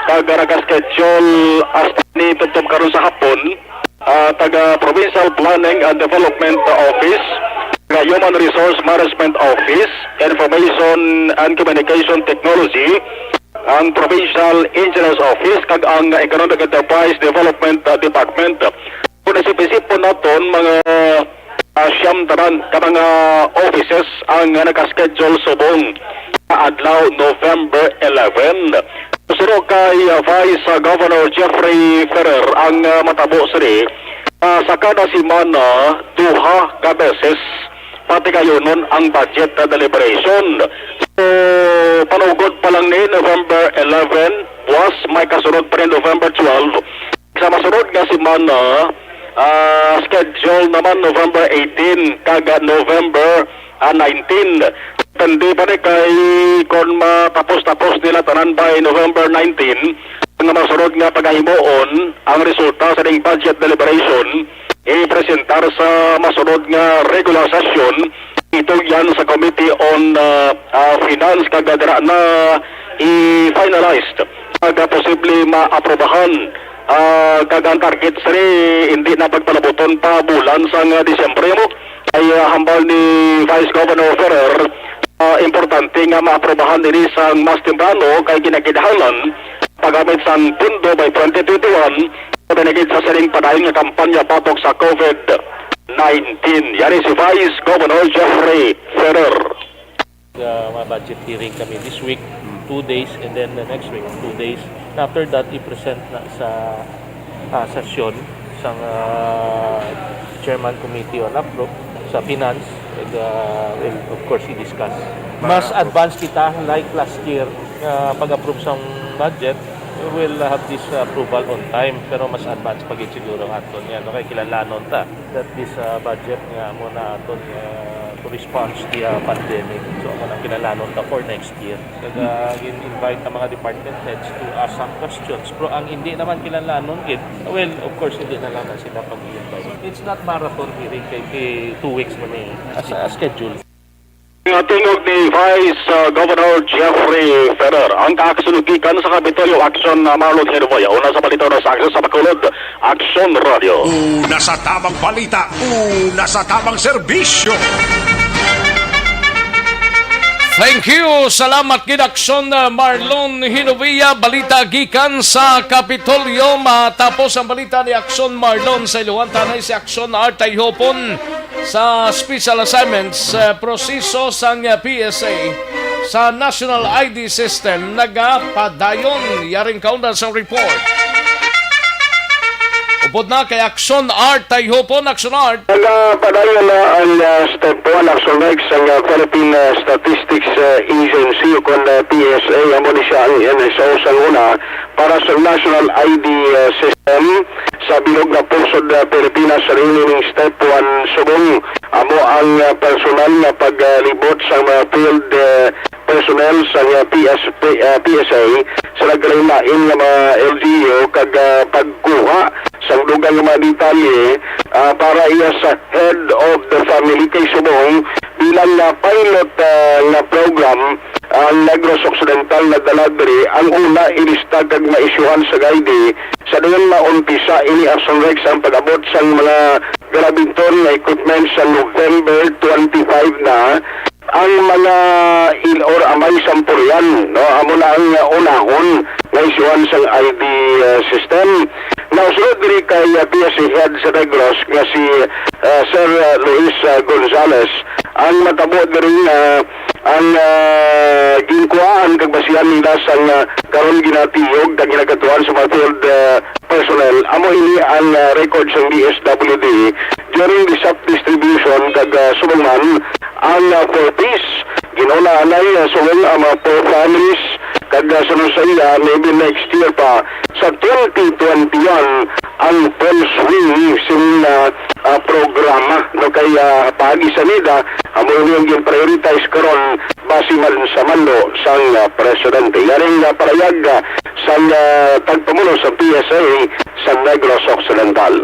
kag naka-schedule hasta ni tubtob karon sa hapon, ah, taga-provincial planning and development office, taga-human resource management office, information and communication technology, ang provincial engineers office, kag ang economic enterprise development, ah, department. Kung isip-isipon naton, mga, ah, siyam tanan ka mga offices ang naka-schedule subong sa adlaw November eleven. Suno kay, ah, Vice, ah, Governor Jeffrey Ferrer, ang, ah, matabo sini, ah, sa kada semana duha ka beses patigayunon ang budget na deliberation. So, panugod pa lang ni November eleven, buwas may kasunod pa ni November twelve. Sa masunod nga semana, ah, schedule naman November eighteen kag November, ah, nineteen. Depende pa ni kay kon matapos-tapos nila tanan by November nineteen, nga masunod nga pagahimuon ang resulta sa ding budget deliberation, ipresentar sa masunod nga regular session Itugyan sa Committee on, ah, ah, Finance kag dira na i-finalized kag posible maaprubahan, ah, kag ang target sini hindi na pagpalabuton pa bulan sang, ah, Disyembre mo. Ay, ah, hambal ni Vice Governor Ferrer, ah, importante nga maaprubahan ini sang mas temprano kay ginakinahanglan paggamit sang pondo by twenty twenty-one, pinagid sa sining padayon nga kampanya batok sa COVID nineteen. Yari si Vice Governor Jeffrey Ferrer. Uh, mga budget hearing kami this week, two days, and then the next week, two days. And after that, i-present na sa, ah, sesyon sang, ah, Chairman Committee on Approp sa Finance, and, ah, well, of course, i-discuss. Mas advanced kita, like last year, ah, pag-approve sang budget, we will have this approval on time, pero mas advanced pa gid siguro ang aton nga, no, kay kinahanglanon ta that this, ah, budget nga amo na aton, ah, to respond to the, ah, pandemic. So, amo na kinahanglanon ta for next year. Kag, ah, gin-invite ang mga department heads to ask some questions. Pero ang hindi naman kinahanglanon gid, well, of course, hindi na lang na sila pag-i-invite. It's not marathon hearing kay, kay two weeks man eh, as, as schedule. Nga tingog ni Vice, uh, Governor Jeffrey Ferrer, ang kaakson gikan sa Kapitolyo, Aksyon, uh, Marlon Herboya. Una sa balita, una sa aksyon sa Bacolod, Aksyon Radio. Una sa tamang balita, una sa tamang serbisyo. Thank you. Salamat gid, Aksyon, uh, Marlon Hinovia. Balita gikan sa Kapitolyo. Matapos ang balita ni Aksyon Marlon sa Iloan, tanay si Aksyon Artay Hopon. Sa special assignments, eh, proseso sang, eh, P S A sa National I D System nagapadayon. Yaring kaunda sang report. Upod na kay Aksyon Art Tayhopon. Aksyon Art. Nagapadayon na ang, ah, step one, Aksyon Rex, ang, ah, Philippine, ah, Statistics, ah, Agency o kon, ah, P S A. Amo ni siya ang N S O sang una para sa National I D, ah, System. Sa bilog nga pungsod, ah, Pilipinas, sa rin ining step one subong amo ang, ah, personal nga paglibot sa mga field, ah, personnel sa, ah, P S P, ah, P S A sa nagkalain-lain nga mga L G U kag, ah, pagkuha sa dugang nga mga detalye, ah, para iya sa head of the family kay subong bilang nga pilot, ah, nga program ang Negros Occidental nadala diri ang una ilista kag maisyuhan sa I D sa dayon maumpisa ini Aksyon Rex ang pag-abot sang mga galabiton nga equipment sa November twenty-five na ang mga il or amay sampurian, no? Amo na ang, uh, unahon nga isyuhan sang I D, uh, system. Nausunod diri kay, uh, P S A head sa Negros nga si, uh, Sir, uh, Luis, uh, Gonzales, ang matabo diri nga ang, ah, ginkuhaan kag basihan nila sang, ah, karon ginatiyog kag ginakatuan sa mga field, ah, personnel. Amo ini ang, ah, record sang D S W D during the SAP distribution kag, ah, subong man ang, ah, four Ps. Ginuna anay, ah, subong ang mga four families kag, ah, sunod sa iya, maybe next year pa, sa twenty twenty-one ang full swing sing, ah, ah, programa, no, kay, ah, paagi sa NEDA, amo ini ang gin-prioritize karon base man sa mando sang, ah, presidente. Yaring, ah, parayag, ah, sang, ah, tagpamuno sa P S A sa Negros Occidental.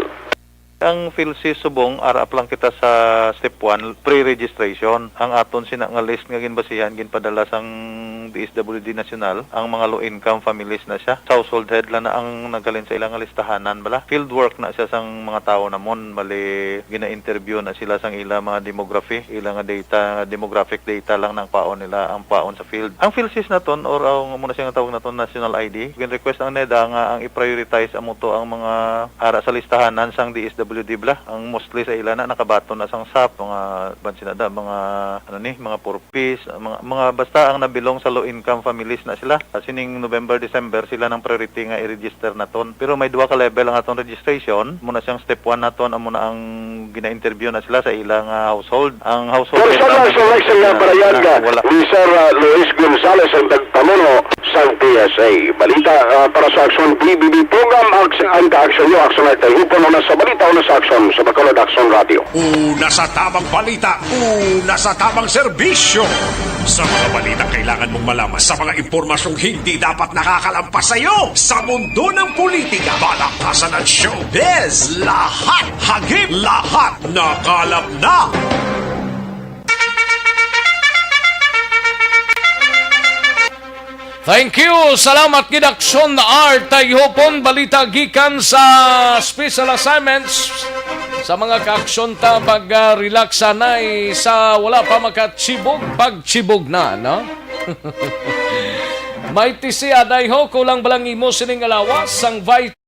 Ang PhilSys subong, ara pa lang kita sa step one, pre-registration. Ang aton sina nga list nga ginbasihan, ginpadala sang D S W D National, ang mga low-income families na siya. Sa household head lang na ang naghalin sa ilang listahanan bala. Field work na siya sang mga tawo namon, bali gina-interview na sila sang ila mga demography, ila nga data, demographic data lang na ang paon nila, ang paon sa field. Ang PhilSys naton, or ang muna siya nga tawag naton, National I D, gin-request ang NEDA nga ang i-prioritize amo to ang mga ara sa listahanan sang D S W D bala. Ang mostly sa ila na nakabaton na sang SAP, mga bansinada, mga ano ni, mga four Ps, mga, mga basta ang nabilong sa low income families na sila. Ah, sining November, December sila nang priority nga i-register naton. Pero may duha ka level ang aton registration. Muna siyang step one naton, amo na ang gina-interview na sila sa ila nga household. Ang household Personal member selection na na, parayag na wala. Ni Sir, ah, Luis Gonzales ang tagpamuno sang P S A. Balita, ah, para sa Aksyon B B B program, aks-, ang kaaksyon nyo, Aksyon Art Tayhupon, una sa balita, una sa aksyon, sa Bacolod Aksyon Radio. Una sa tamang balita, una sa tamang serbisyo. Sa mga balita kailangan mong malaman, sa mga impormasyong hindi dapat nakakalampas sa iyo, sa mundo ng politika, balakasan at showbiz, lahat, hagip, lahat, nakalap na. Thank you. Salamat gid, Aksyon Art. Tayo pon balita gikan sa special assignments sa mga ka-aksyon ta. Pag-relax sanay sa wala pa makachibog, pagchibog na, no? May tisi, aday ho, kulang ba lang imo sining alawas? Sang Vice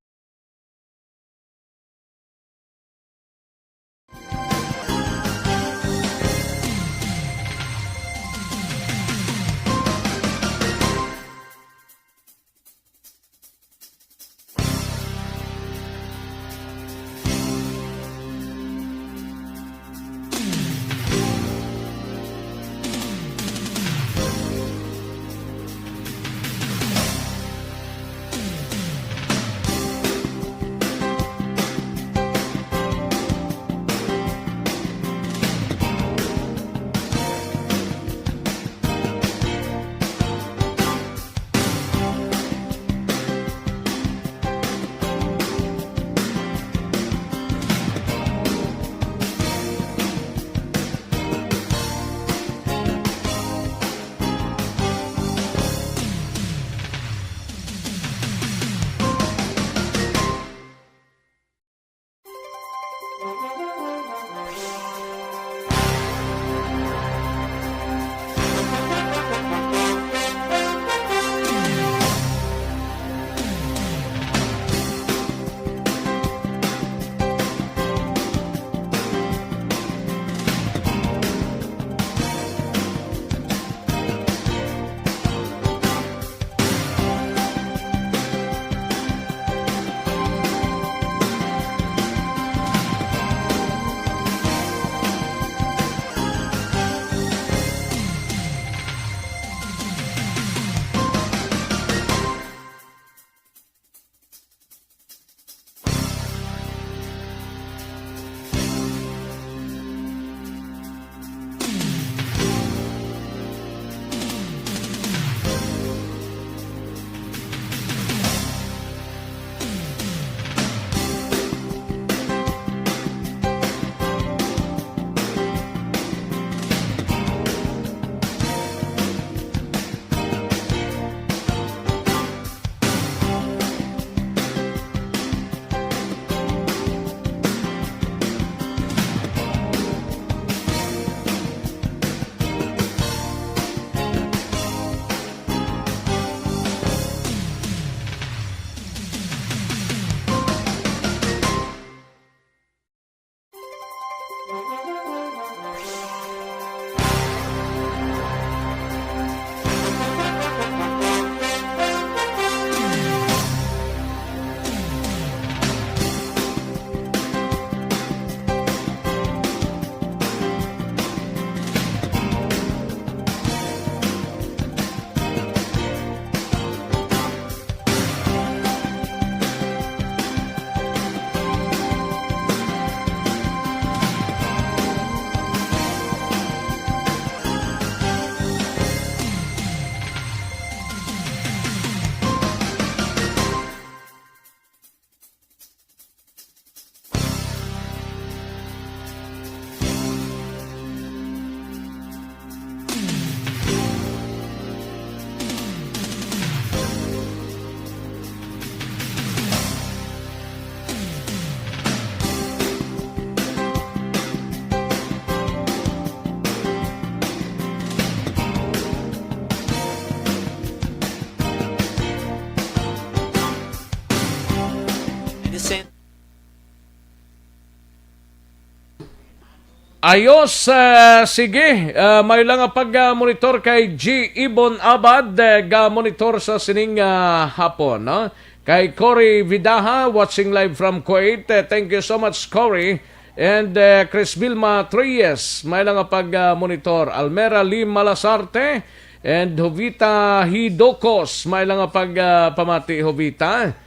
Ayos, ah, sige. Ah, may lang nga pag-monitor kay G Ibon Abad, eh, ga-monitor sa sining, ah, hapon, no? Kay Cory Vidaha, watching live from Kuwait. Eh, thank you so much, Cory. And, eh, Chris Vilma Treyes, may lang nga pag-monitor. Almera Lee Malasarte and Jovita Hidokos, may lang nga pag, ah, pamati, Jovita.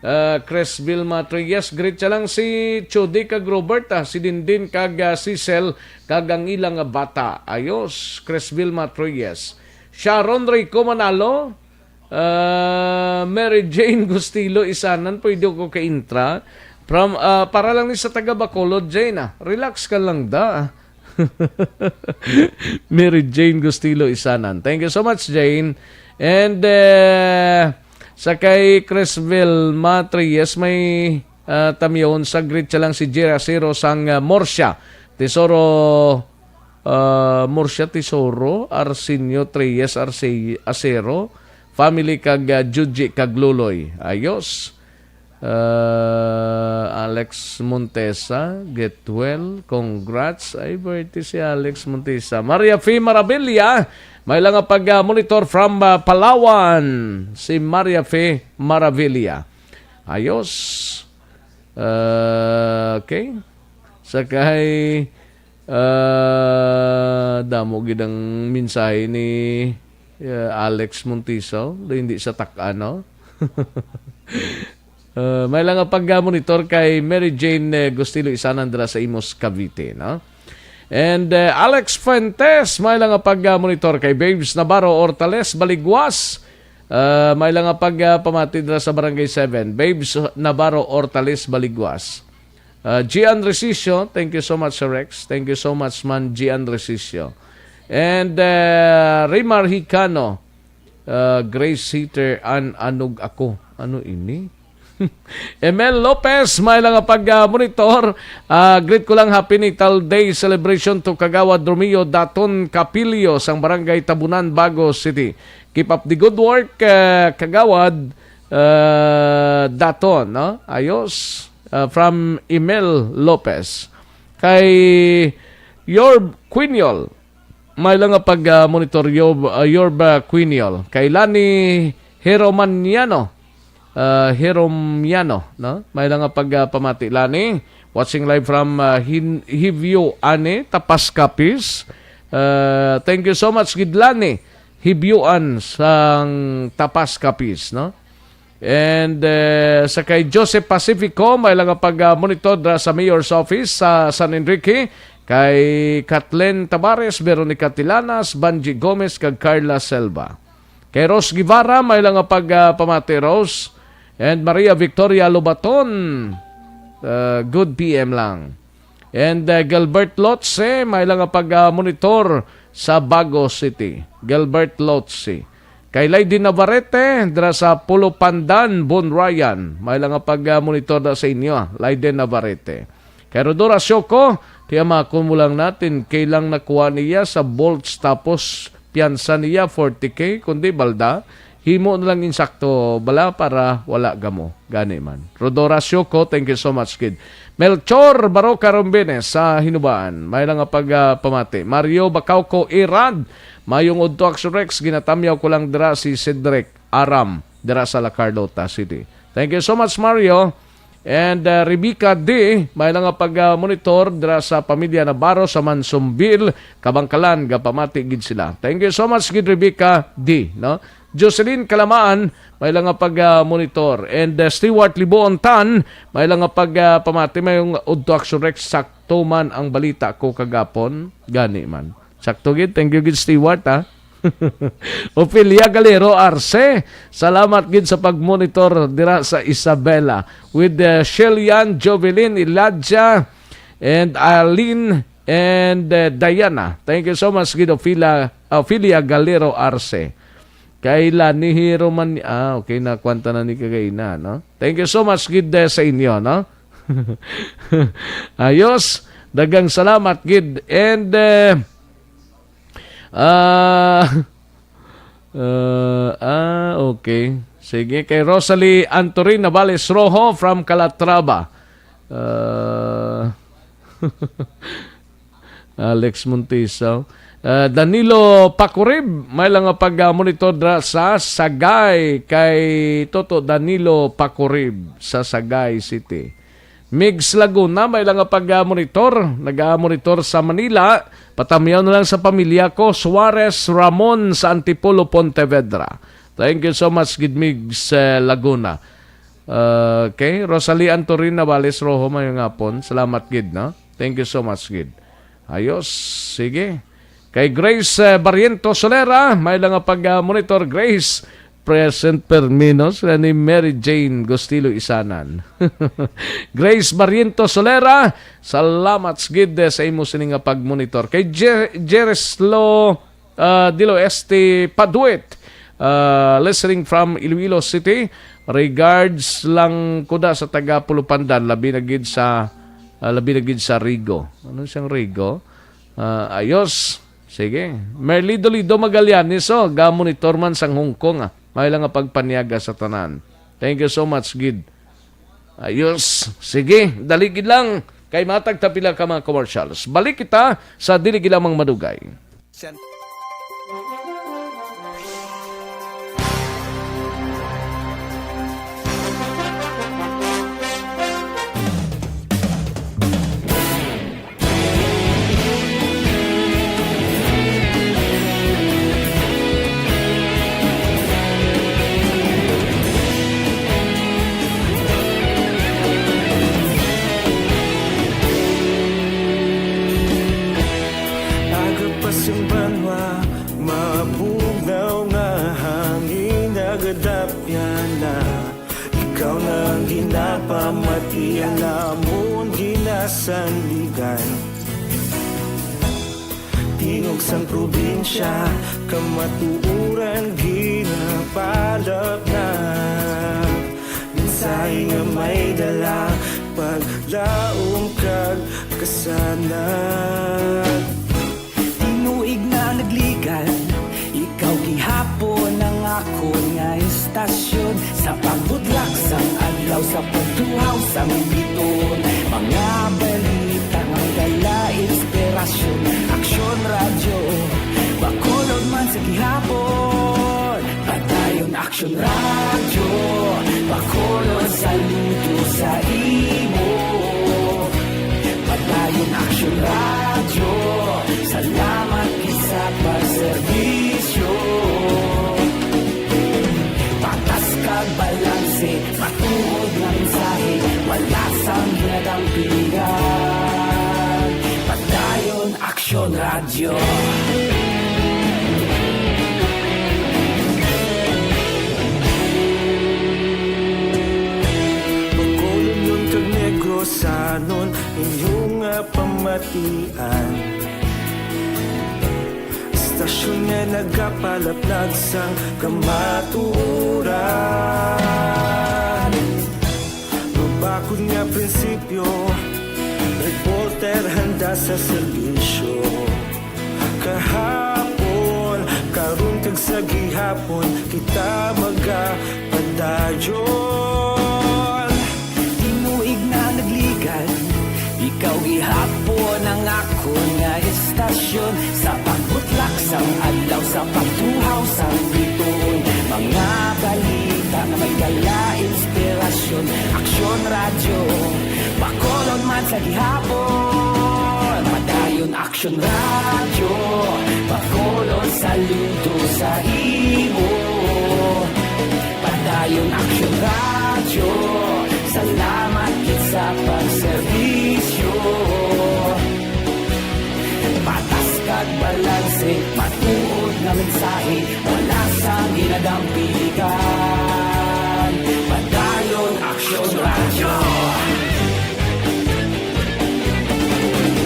Ah, Chris Vilma Treyes, greet siya lang si Chudi kag Robert, ah, si Dindin kag, ah, Cecil kag ang ilang bata. Ayos, Chris Vilma Treyes. Sharon Rico Manalo, ah, Mary Jane Gustilo Isanan, pwede ko ka-intra. From, ah, para lang ni sa taga Bacolod, Jane, ah. Relax ka lang da, ah. Mary Jane Gustilo Isanan. Thank you so much, Jane. And, eh, sa kay Crisville Matrias, may, ah, tamyahon sa greet siya lang si Jerry Acero sang, ah, Murcia. Tesoro, ah, Murcia Tesoro, Arsenio Treyes Arce-, Acero, family kag, ah, Juji kag Luloy. Ayos. Ah, Alex Montesa, get well. Congrats. Ay, birthday si Alex Montesa. Maria Fe Maravilla, may lang nga pag, ah, monitor from, ah, Palawan. Si Maria Fe Maravilla. Ayos. Ah, okay. Sakay, ah, damo gid ang mensahe ni, ah, Alex Montesa, hindi sa tak-, ano? Ah, may lang nga pag-monitor kay Mary Jane, eh, Gustilo Isanan dira sa Imus, Cavite, no? And, eh, Alex Fuentes, may lang nga pag-monitor kay Babes Navarro Ortales Baliguas. Ah, may lang nga pag, ah, pamati dira sa Barangay seven. Babes Navarro Ortales Baliguas. Ah, Gian Resisio, thank you so much, Sir Rex. Thank you so much, man, Gian Resisio. And, ah, Rimar Hicano, ah, Grace Heater, an anug ako. Ano ini? Emel Lopez, may lang nga pag, ah, monitor. Ah, greet ko lang, happy natal day celebration to Kagawad Romeo Daton Capilio sang Barangay Tabunan, Bago City. Keep up the good work, ah, Kagawad, ah, Daton, no? Ayos. Ah, from Emel Lopez. Kay Yorb Quiniol, may lang nga pag, ah, monitor Yorb, ah, Yorb, ah, Quiniol. Kay Lani Heromaniano, ah, Heromiano, no? May lang nga pag, ah, pamati, Lani. Watching live from, ah, Hin-, Hivyo Ani, Tapas Capiz. Ah, thank you so much, gid, Lani. Hibyuan sang Tapas Capiz, no? And, eh, sa kay Joseph Pacifico, may lang nga pag, ah, monitor dra sa Mayor's Office sa San Enrique, kay Kathleen Tabares, Veronica Tilanas, Banji Gomez, kag Carla Selva. Kay Rose Guevara, may lang nga pag, ah, pamati, Rose. And Maria Victoria Lobaton, ah, good P M lang. And, uh, Gilbert Lotse, may lang nga pag, uh, monitor sa Bago City. Gilbert Lotse. Kay Lady Navarrete, dira sa Pulo Pandan, Bunrayan. May lang nga pag, uh, monitor na sa inyo, Lady Navarrete. Kay Rodora Sioco, tiyamakon mo lang natin, kailang nakuha niya sa bolts tapos piyansa niya forty K, kundi balda, himo na lang insakto bala para wala gamo. Gani man. Rodora Sioco, thank you so much, kid. Melchor Baroca Rombines sa Hinubaan. May lang nga pag, ah, pamati. Mario Bacauco Irad, mayong udto, Action Rex, ginatamyaw ko lang dira si Cedric Aram, dira sa La Carlota City. Thank you so much, Mario. And, uh, Rebecca D, may lang nga pag, uh, monitor dira sa pamilya Navarro sa Mansonville, Kabangkalan, gapamati gid sila. Thank you so much gid, Rebecca D, no? Jocelyn Kalamaan, may lang nga pag, uh, monitor. And, uh, Stewart Libuon Tan, may lang nga pag, uh, pamati, may yung udto, Action Rex, sakto man ang balita ko kagapon. Gani man. Sakto gid. Thank you gid, Stewart, ha? Ophelia Galero Arce, salamat gid sa pag-monitor dira sa Isabela. With, uh, Shelian, Jovelyn, Elijah, and Arlene, and, uh, Diana. Thank you so much gid, Ophelia, Ophelia Galero Arce. Kay Lani Hiro man, ah, okay, nakwanta na ni kagaina, no? Thank you so much gid, uh, sa inyo, no? Ayos, dagang salamat gid. And, uh, Ah, ah, ah, okay. Sige, kay Rosalie Antorin Navales Rojo from Calatrava. Ah, Alex Montiso. Ah, Danilo Pakurib, may lang nga pag-monitor dra sa Sagay kay Toto Danilo Pakurib sa Sagay City. Migs Laguna, may lang nga pag-monitor. Nag-monitor sa Manila. Patamyaw na lang sa pamilya ko. Suarez Ramon sa Antipolo, Pontevedra. Thank you so much, gid Migs, eh, Laguna. Okay, Rosalie Antorina Vales Rojo, mayong hapon. Salamat gid, no? Thank you so much gid. Ayos, sige. Kay Grace, eh, Barriento Solera, may lang nga pag-monitor, Grace. Present permi, no? Sila ni Mary Jane Gustilo Isanan. Grace Barriento Solera, salamat gid, eh, sa imo sini nga pag-monitor. Kay Jer-, Jereslo, ah, Dilo Este Paduit, Uh, listening from Iloilo City. Regards lang kuda sa taga Pulupandan, labi na gid sa, uh, labi na gid sa Rigo. Ano siyang Rigo? Uh, ayos. Sige. Merly Dolido Magallanes, oh, ga-monitor man sang Hong Kong, ah. May lang nga pagpanyaga sa tanan. Thank you so much, gid. Ayos. Sige, dali gid lang. Kay matag ta pila ka mga commercials. Balik kita sa dili gid lamang madugay. Sen- Aga pa sing banwa, mabugnaw nga hangin nagadapyan na. Ikaw na ang ginapamati, ang amon ginasaligan. Tingog sang probinsya, kamatuoran ginapalapnap. Mensahe nga may dala, paglaom kag kasanag. Tinuig na nagligan, ikaw gihapon ang akon nga istasyon. Sa pagbutlak sang adlaw, sa pagtuhaw sang bituon, mga balita nga may dala inspirasyon. Aksyon Radyo, Bacolod man sa gihapon. Padayon Aksyon Radyo, Bacolod, saludo sa imo. Padayon Aksyon Radyo, salamat gid sa pagserbisyo. Patas kag balanse, matuod nga mensahe, wala sang ginadampigan. Padayon Aksyon Radyo. Bacolodnon kag Negrosanon, inyo nga pamatian. Istasyon nga nagapalaplag sang kamatuoran. Mabakod nga prinsipyo, reporter handa sa serbisyo. Kahapon, karon kag sa gihapon, kita magapadayon. Tinuig na nagligan, ikaw gihapon ang akon nga istasyon. Sa pagbutlak sang adlaw, sa pagtuhaw sang bituon, mga balita nga may dala inspirasyon. Aksyon Radyo, Bacolod man sa gihapon. Padayon Aksyon Radyo, Bacolod, saludo sa imo. Padayon Aksyon Radyo, salamat gid sa pagserbisyo. Patas kag balanse, matuod nga mensahe, wala sang ginadampigan. Padayon Aksyon Radyo.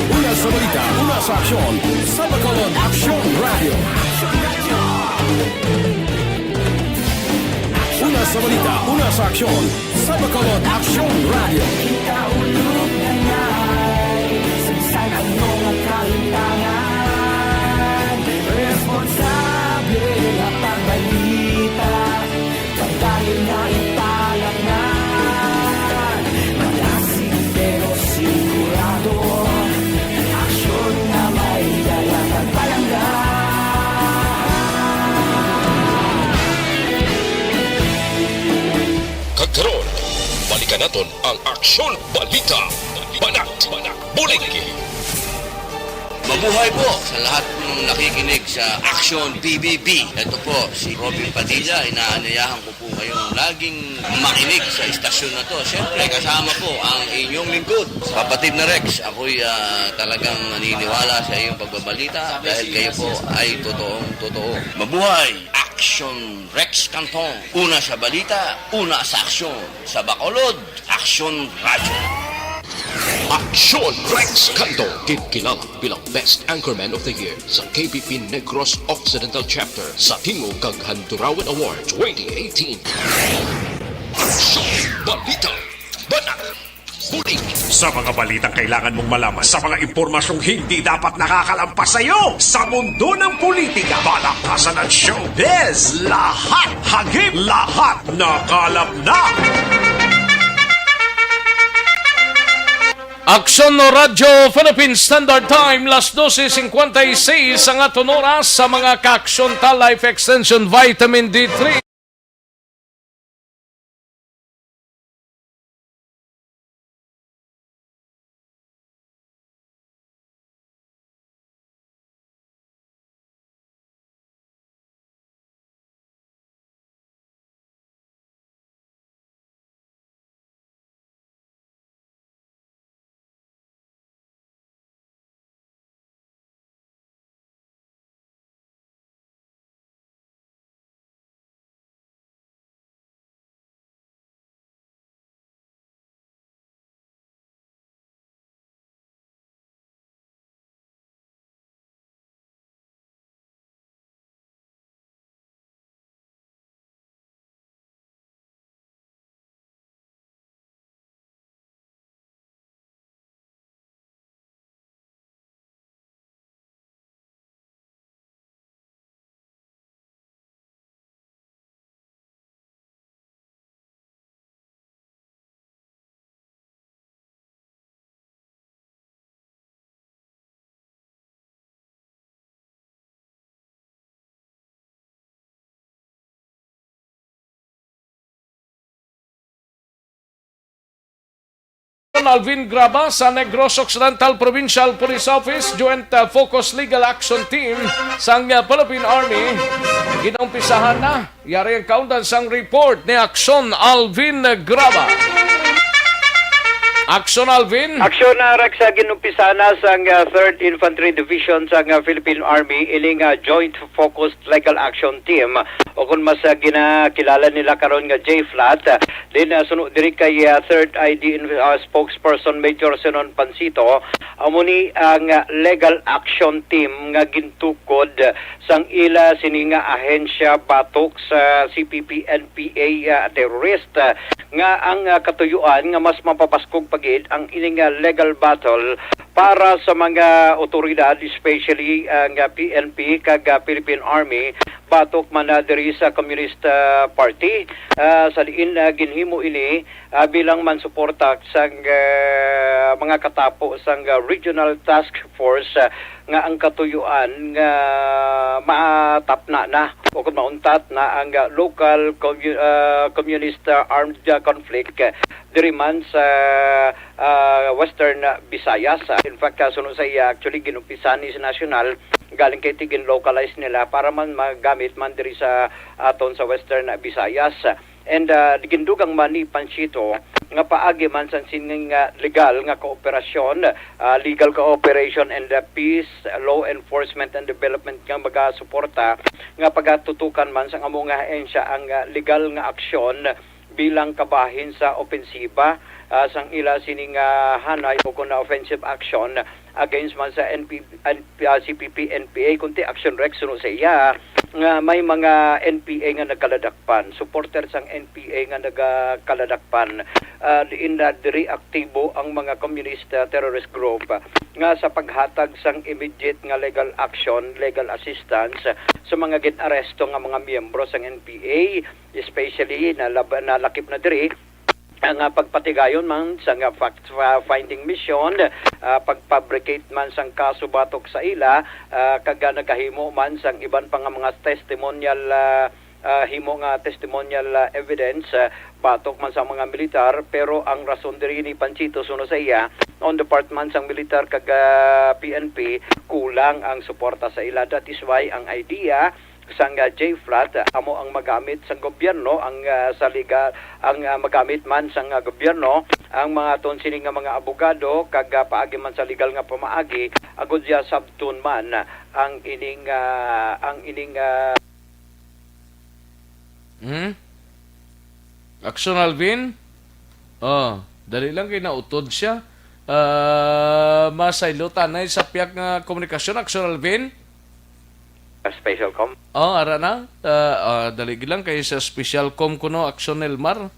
Una sa balita, una sa aksyon, sa Bacolod Aksyon Radyo. Una sa balita, una sa aksyon, sa Bacolod Aksyon Radyo. Kita ulog na ngay, sa bisan ano nga kahintangan, responsable nga pagbalita, padayon nga ipalapngan. Malasig pero sigurado, aksyon nga may dala kag palangga. Kag karon, balikan naton ang Aksyon Balita. Banat, bulig. Mabuhay po sa lahat ng nakikinig sa Aksyon P B B. Ito po si Robin Padilla. Inaanyayahan ko po kayong laging makinig sa istasyon na to. Siyempre, kasama po ang inyong lingkod, Kapatid na Rex. Ako'y, ah, talagang naniniwala sa iyong pagbabalita dahil kayo po ay totoong totoo. Mabuhay! Aksyon Rex Canton. Una sa balita, una sa aksyon. Sa Bacolod, Aksyon Radyo. Aksyon Rex Canto, ginkilala bilang Best Anchorman of the Year sa K B P Negros Occidental Chapter sa Tingog kag Handurawan Award twenty eighteen. Aksyon Balita, Banat, Bulig. Sa mga balitang kailangan mong malaman, sa mga impormasyong hindi dapat nakakalampas sa iyo, sa mundo ng politika, balakasan at showbiz, lahat hagip, lahat nakalap na. Aksyon no Radyo Philippine Standard Time, las doce cincuenta y seis ang aton oras. Sa mga ka-aksyon ta, Life Extension Vitamin D three. Alvin Graba sa Negros Occidental Provincial Police Office, Joint, uh, Focus Legal Action Team sang, uh, Philippine Army, ginumpisahan na. Yari ang kaundan sang report ni Aksyon Alvin Graba. Aksyon Alvin. Aksyon na, Rex, sa ginumpisahan na sang, uh, Third Infantry Division sang, uh, Philippine Army, ining, uh, Joint Focus Legal Action Team, o kung mas, ah, ginakilala nila karon nga J-Flat, ah, din, ah, suno diri kay, ah, Third I D in-, ah, spokesperson Major Zenon Pancito, amo ni ang, ah, legal action team nga gintukod, ah, sang ila sini nga ahensya batok sa C P P N P A, ah, terrorist, ah, nga ang, ah, katuyuan nga mas mapabaskog pa gid ang ining, ah, legal battle para sa mga otoridad, especially ang, ah, P N P kag, ah, Philippine Army, batok man na diri sa Communist, ah, Party, ah, sa diin, ah, ginhimo ini, ah, bilang man suporta sang, ah, mga katapo sang, ah, Regional Task Force, ah, nga ang katuyuan nga matapna na o kung mauntat na ang, ah, local commu-, ah, communist, ah, armed, ah, conflict, ah, diri man sa, ah, Western Visayas. Ah, in fact, ah, suno sa iya, actually, ginumpisan ni sa national, galing kay tigin-localize nila para man magamit man diri sa aton sa Western Visayas. And, ah, gindugang man ni Panchito nga paagi man sa sining, ah, legal nga kooperasyon, ah, legal cooperation and, ah, peace, law enforcement and development nga magasuporta nga pagatutukan man sang amo nga ahensya ang, ah, legal nga aksyon bilang kabahin sa opensiba, ah, sang ila sining, ah, hanay o kon offensive action against man sa N P, N P, ah, C P P N P A, kundi Action Rex suno sa iya, nga may mga N P A nga nagkaladakpan, supporter sang N P A nga nagkaladakpan. Ah, diin na diri aktibo ang mga communist, ah, terrorist group, ah, nga sa paghatag sang immediate nga legal action, legal assistance, ah, sa mga gin-aresto nga mga miyembro sang N P A, especially na lab-, nalakip na diri ang, ah, pagpatigayon man sang, ah, fact, ah, finding mission, ah, pag-fabricate man sang kaso batok sa ila, ah, kag, ah, nagahimo man sang iban pa nga mga testimonial, ah, ah, himo nga testimonial, ah, evidence, ah, batok man sa mga militar, pero ang rason diri ni Panchito suno sa iya, on the part man sang militar kag, ah, P N P, kulang ang suporta sa ila. That is why ang idea sang, ah, J-Flat, ah, amo ang magamit sang gobyerno, ang, ah, sa legal, ang, ah, magamit man sang, ah, gobyerno ang mga aton sini nga mga abogado kag, ah, paagi man sa legal nga pamaagi, agud siya sabton man ang ining, ah, ang ining, ah, Hmm? Action Alvin? Oh, dali lang kay nautod siya. Ah, masaylo ta anay sa pihak nga komunikasyon, Action Alvin. Special com. Oh, ara na. Ah, ah, dali gid lang kay sa special com kuno, Action Elmar.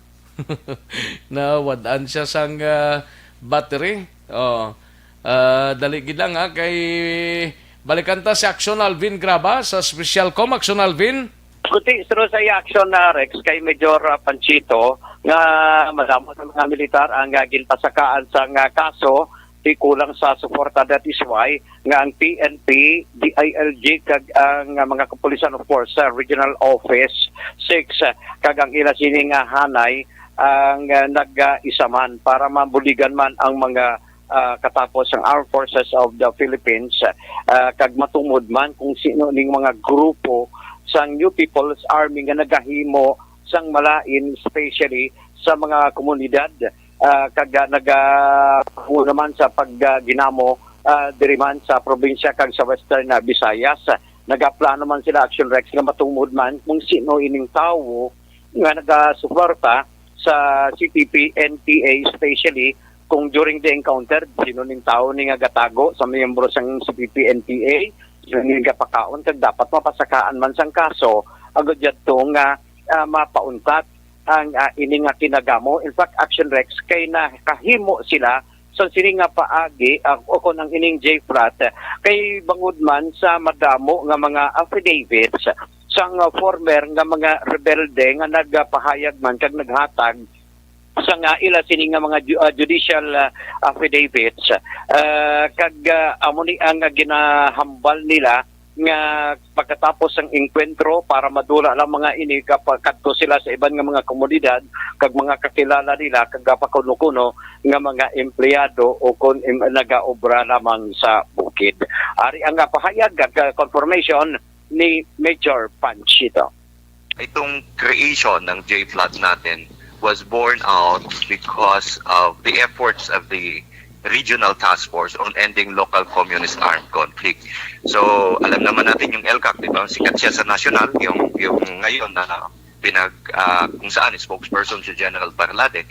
Nawad-an siya sang, ah, battery. Oh. Ah, dali gid lang, ha, kay balikan ta si Action Alvin Graba sa special com, Action Alvin. Kuti, sir, sa iya aksyon na Rex kay Major, ah, Panchito nga madamo sa mga militar ang, ah, ginpasakaan sang, ah, kaso, di kulang sa suporta. That is why nga ang P N P, D I L G, kag ang, ah, mga kapulisan, of course, sa Regional Office six, ah, kag ang ila sini nga hanay ang, ah, nag-, ah, isa man para mabuligan man ang mga, ah, katapos ang Armed Forces of the Philippines, ah, kag matumod man kung sino ning mga grupo sang New People's Army nga nagahimo sang malain, especially sa mga komunidad, ah, kag, ah, nagapuno naman sa pagginamo, ah, diri man sa probinsya kag sa Western, ah, Visayas. Nagaplano man sila, Action Rex, nga matumod man kung sino ining tawo nga nagasuporta sa C P P N P A, especially kung during the encounter, sino ning tawo ni nga gatago sa miyembro sang C P P N P A, sino ning gapakaon, kag dapat mapasakaan man sang kaso, agod yadto nga, ah, mapauntat ang, ah, ini nga kinagamo. In fact, Action Rex, kay nakahimo sila sa sini nga paagi, ah, o kon ang ining J-Flat, ah, kay bangod man sa madamo nga mga affidavits sang, ah, former nga mga rebelde nga nagapahayag man kag naghatag sa nga ila sini nga mga ju-, ah, judicial, ah, affidavits, ah, kag, ah, amo ni ang ginahambal nila nga pagkatapos sang engkwentro para madula lang mga ini, kapa-, kadto sila sa iban nga mga komunidad kag mga kakilala nila kag kapakuno-kuno nga mga empleyado o kon im-, nagaobra lamang sa bukid. Ari ang, ah, pahayag kag, ah, confirmation ni Major Panchito. Itong creation ng J-Flat natin was born out because of the efforts of the Regional Task Force on Ending Local Communist Armed Conflict. So, alam naman natin yung ELCAC, di ba? Sikat siya sa national, yung, yung ngayon na pinag, ah, kung saan spokesperson si General Barlade.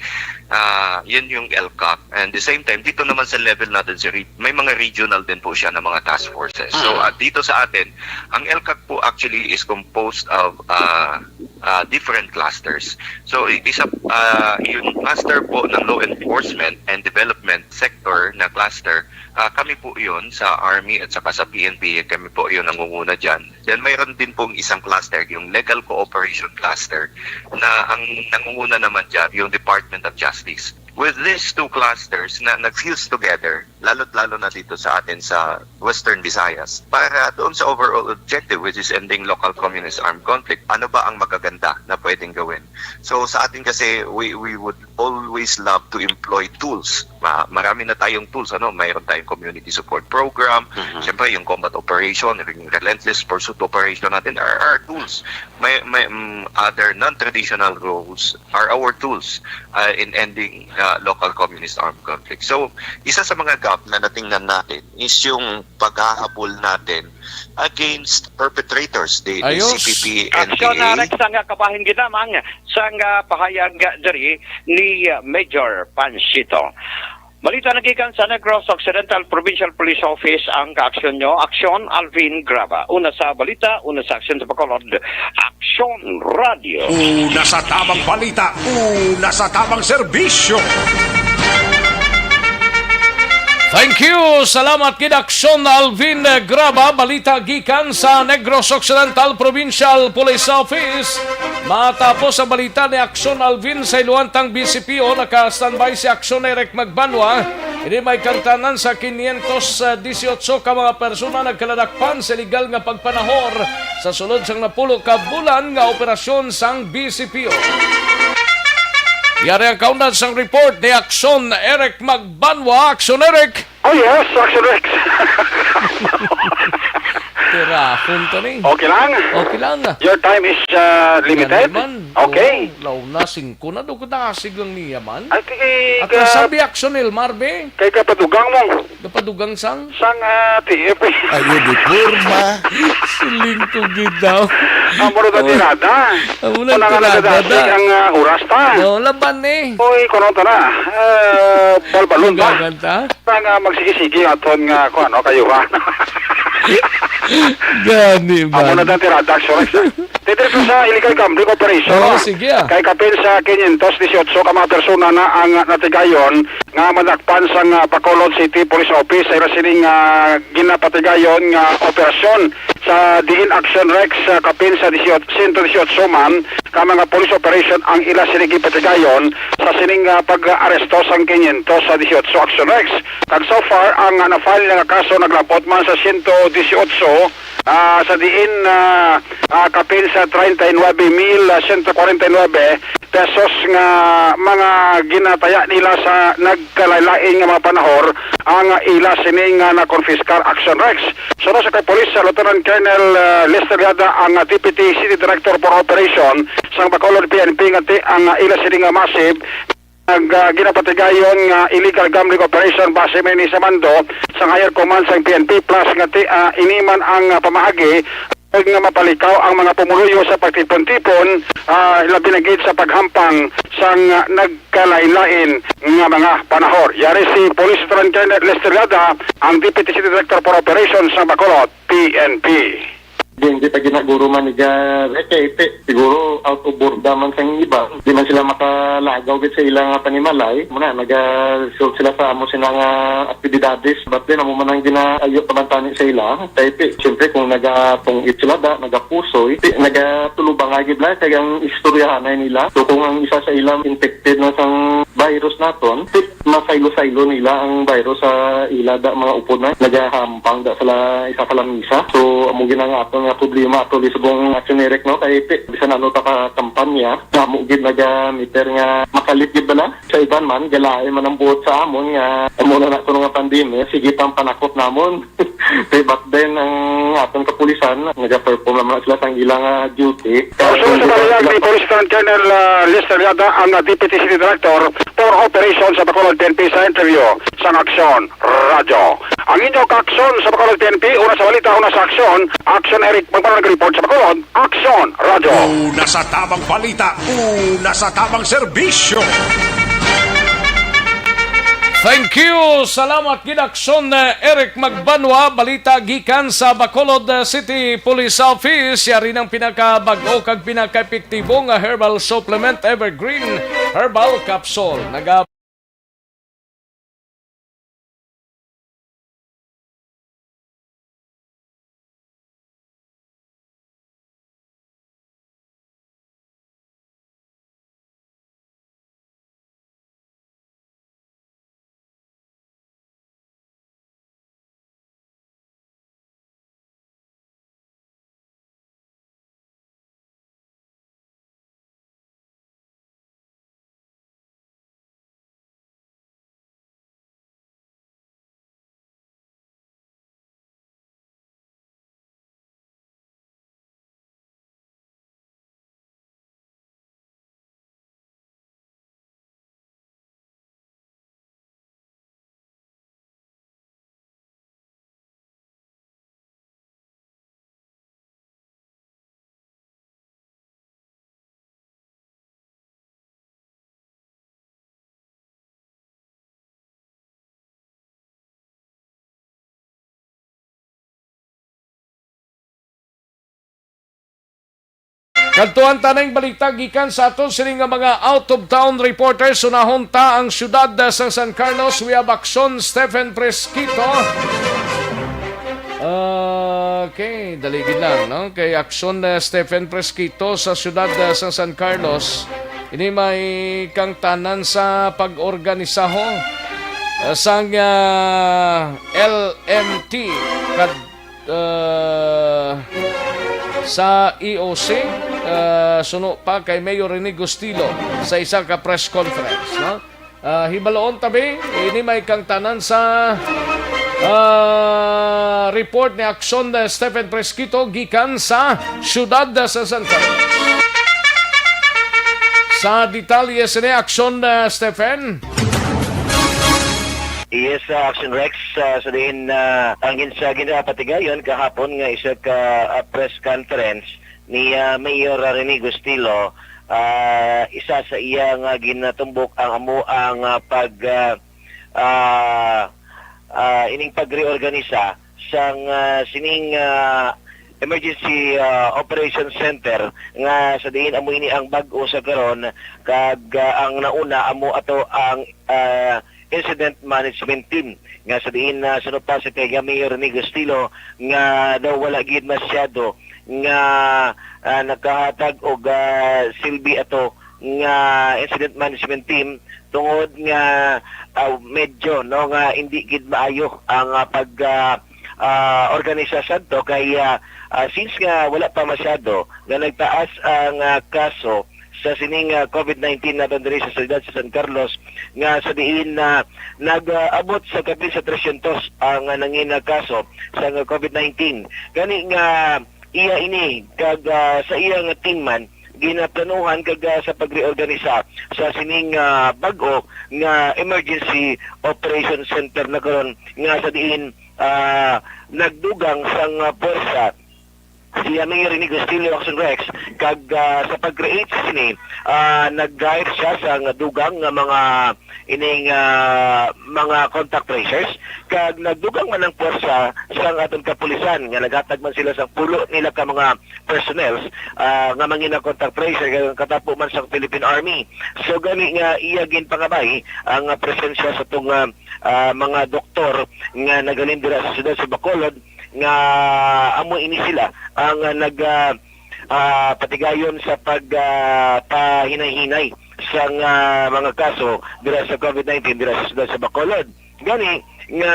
Ah, yun yung ELCAC. And the same time, dito naman sa level natin, sa re-, may mga regional din po siya na mga task forces. So, Mm. ah, dito sa atin, ang ELCAC po actually is composed of, ah, ah, different clusters. So, i-, isa, ah, yung cluster po ng law enforcement and development sector na cluster, ah, kami po yun sa Army at saka sa P N P, kami po yun nangunguna dyan. Then mayroon din pong isang cluster, yung Legal Cooperation Cluster, na ang nangunguna naman dyan, yung Department of Justice. With these two clusters na nag-fuse together, lalo't-lalo na dito sa atin sa Western Visayas, para doon sa overall objective, which is ending local communist armed conflict, ano ba ang magaganda na pwedeng gawin? So sa atin kasi, we, we would always love to employ tools. Ma-, marami na tayong tools, ano? Mayroon tayong community support program, Mhm. siyempre yung combat operation, yung relentless pursuit operation natin are, are tools. May, may, mm, other non-traditional roles are our tools, uh, in ending, uh, local communist armed conflict. So, isa sa mga gap na natingnan natin is yung paghahabol natin against perpetrators, the, the Ayos. C P P, Aksyon N P A. Na Rex, ang kabahin ginamang sang, ah, pahayag diri ni, ah, Major Panchito. Balita nagikan sa Negros Occidental Provincial Police Office ang kaaksyon nyo. Aksyon, Alvin Graba. Una sa balita, una sa aksyon sa Bacolod. Aksyon Radio. Una sa tamang balita, una sa tamang serbisyo. Thank you. Salamat gid, Aksyon Alvin Graba. Balita gikan sa Negros Occidental Provincial Police Office. Matapos ang balita ni Aksyon Alvin, sa iluwantang B C P O, naka-standby si Aksyon Eric Magbanwa. Ini may kantanan sa quinientos dieciocho ka mga persona nagkaladakpan sa iligal nga pagpanahor sa sulod sang napulo ka bulan nga operasyon sang B C P O. Yari ang kaundan sang report ni Aksyon Eric Magbanwa. Aksyon Eric! Oh, yes, Action Rex. Tirahon to ni. Okay lang. Okay lang. Your time is, uh, limited. Yan naman. Okay. Oh, launa singko na, dugod na asig lang niya man. Ay, ti-, At ka-, ang sabi, Action Elmar, be? Kay kapadugang mo. Kapadugang sang? Sang, ah, T F. Ayo, di porma. Siling ko gid daw. Amo na ang tirada. Amo na ang tirada, nadadasig ang, ah, oras ta. No, laban, eh. Oy, kuno ta na. Eh, balbalon ta. Ang gaganta? Nga magsige-sige aton nga, kuwan, no, kayuhan. Gani ba? Amo na ang tirada, Action Rex, ah. Dito sa illegal gambling operation, oh, ah, sige, ah. Kay kapin sa quinientos dieciocho ka mga persona na ang natigayon nga madakpan sang, ah, Bacolod City Police Office sa ila sining, ah, ginapatigayon nga operasyon sa diin Action Rex, ah, kapin sa dieciocho, siyento dieciocho man ka mga police operation ang ila sining ginpatigayon sa sining, ah, pag-aresto sang quinientos dieciocho Action Rex. Kag so far, ang, ah, na-file na nga kaso naglabot man sa siyento dieciocho, ah, sa diin, ah, ah, kapin sa treinta y nueve mil ciento cuarenta y nueve pesos nga mga ginataya nila sa nagkalain-lain nga mga panahor ang ila sini nga nakonfiskar, Action Rex. Suno sa kay Police, ah, Lieutenant Colonel, ah, Lester Yada, ang, ah, Deputy City Director for Operation sang Bacolod P N P, nga ti-, ang, ah, ila sini nga massive nag, ah, ginapatigayon nga illegal gambling operation base man ini sa mando sang higher command sang P N P plus nga ti-, ah, ini man ang, ah, pamaagi nga mapalikaw ang mga pumuluyo sa pagtipon-tipon, ah, labi na gid sa paghampang sang, ah, nagkalain-lain nga mga panahon. Yari si Police Lieutenant Colonel Lester Yada, ang Deputy City Director for Operations sa Bacolod, P N P. Di, di pa ginaguro man ni Garrett, kay ti-, siguro out of board man sang iba. Di man sila makalagaw gid sa ilang panimalay. Muna, naga-shoot sila sa amo sila nga aktibidades. But then, amo man ang ginaayo pamantani sa ila. Kay ti-, siyempre, kung nagatungit sila da, nagapusoy, ti-, nagatulubang nga gid lang, kay ang istoryahanay nila. So, kung ang isa sa ilang infected na sang virus naton, ti-, masaylo-saylo nila ang virus sa ila da mga upod na nagahampang da sila isa ka lamisa. So, amo gid ang aton nga problema ato di subong Action Eric, no? Kay ti-, bisan ano ta ka kampanya, amo gid nagamiter nga makalit gid bala. Sa iban man, galain man ang buot sa amon nga amo na na kuno nga pandemya, sige pang panakop namon. Kay back then, ang aton kapulisan, nagaperform naman sila sang ilang, ah, duty. Suno sa pahayag ni Police Lieutenant Colonel, ah, Lester Yada, ang, ah, Deputy City Director for Operations sa Bacolod P N P sa interview sang Aksyon Radyo. Ang inyo kaaksyon sa Bacolod P N P, una sa balita, una sa aksyon, Aksyon Eric Magbanwa nag-report sa Bacolod, Aksyon Radyo. Una sa tamang balita, una sa tamang serbisyo. Thank you. Salamat gid, Aksyon, eh, Eric Magbanwa. Balita gikan sa Bacolod, eh, City Police Office. Yari ang pinakabag-o kag pinakaepektibo nga herbal supplement, Evergreen Herbal Capsule. Naga- Kadtuan ta ning balita gikan sa aton sini nga mga out-of-town reporters. Unahon ta ang siyudad, ah, sa San Carlos. We have Aksyon Stephen Fresquito. Okay, dali gid lang, no? Kay Aksyon, ah, Stephen Fresquito sa siyudad, ah, sa San Carlos. Ini may kangtanan sa pag-organisaho, ah, sang, ah, L M T kad uh, sa E O C, uh, suno pa kay Mayor Rene Gustilo sa isa ka press conference, no? Uh, hibaloon tabi, ini may kangtanan sa, uh, report ni Aksyon, uh, Stephen Fresquito gikan sa siyudad, uh, sa San Carlos. Sa detalye sini, Aksyon, uh, Stephen. Yes, uh, Action Rex, uh, sa diin, uh, ang gin-, sa ginapatigayon kahapon nga isa ka, uh, press conference ni, ah, Mayor Rene Gustilo, ah, isa sa iya nga ginatumbok ang amo ang, ah, pag, ah, ah, ah, ining pagreorganisa sang, ah, sining, ah, Emergency, ah, Operation Center nga sa diin amo ini ang bag-o sa karon kag, ah, ang nauna amo ato ang, ah, Incident Management Team nga sa diin na suno pa sa kay Mayor Rene Gustilo nga daw wala gid masyado nga, ah, nakahatag og, ah, silbi ato nga incident management team tungod nga, ah, medyo, no, nga hindi gid maayo ang, ah, pag, ah, ah, organisa sadto kay, ah, ah, since nga wala pa masyado nga nagtaas ang, ah, kaso sa sining, ah, COVID nineteen naton diri sa siyudad sa San Carlos, nga sa diin na nag-abot sa kapin sa trescientos ang, ah, nangin, ah, kaso sa, ah, COVID nineteen. Gani nga iya ini kag, ah, sa iya nga team man ginaplanuhan kag, ah, sa pagreorganisa sa sining, ah, bag-o nga Emergency Operation Center na karon nga sa diin, ah, nagdugang sang, ah, puwersa si Mayor Rene Gustilo, Action Rex, kag, ah, sa pag-create sini, ah, nag-hire siya sang dugang nga mga ining, ah, mga contact tracers, kag nagdugang man ang puwersa sang aton kapulisan nga naghatag man sila sang pulo nila ka mga personnel, ah, nga mangina contact tracer kag ang katapo man sang Philippine Army. So gani nga iya ginpangabay ang, ah, presensya sa tong, ah, ah, mga doktor nga naghalin dira sa siyudad sa Bacolod, nga amo ini sila ang, ah, nag, ah, ah, patigayon sa pag, ah, pahinay-hinay sang, ah, mga kaso dira sa COVID nineteen dira sa siyudad sa Bacolod. Gani nga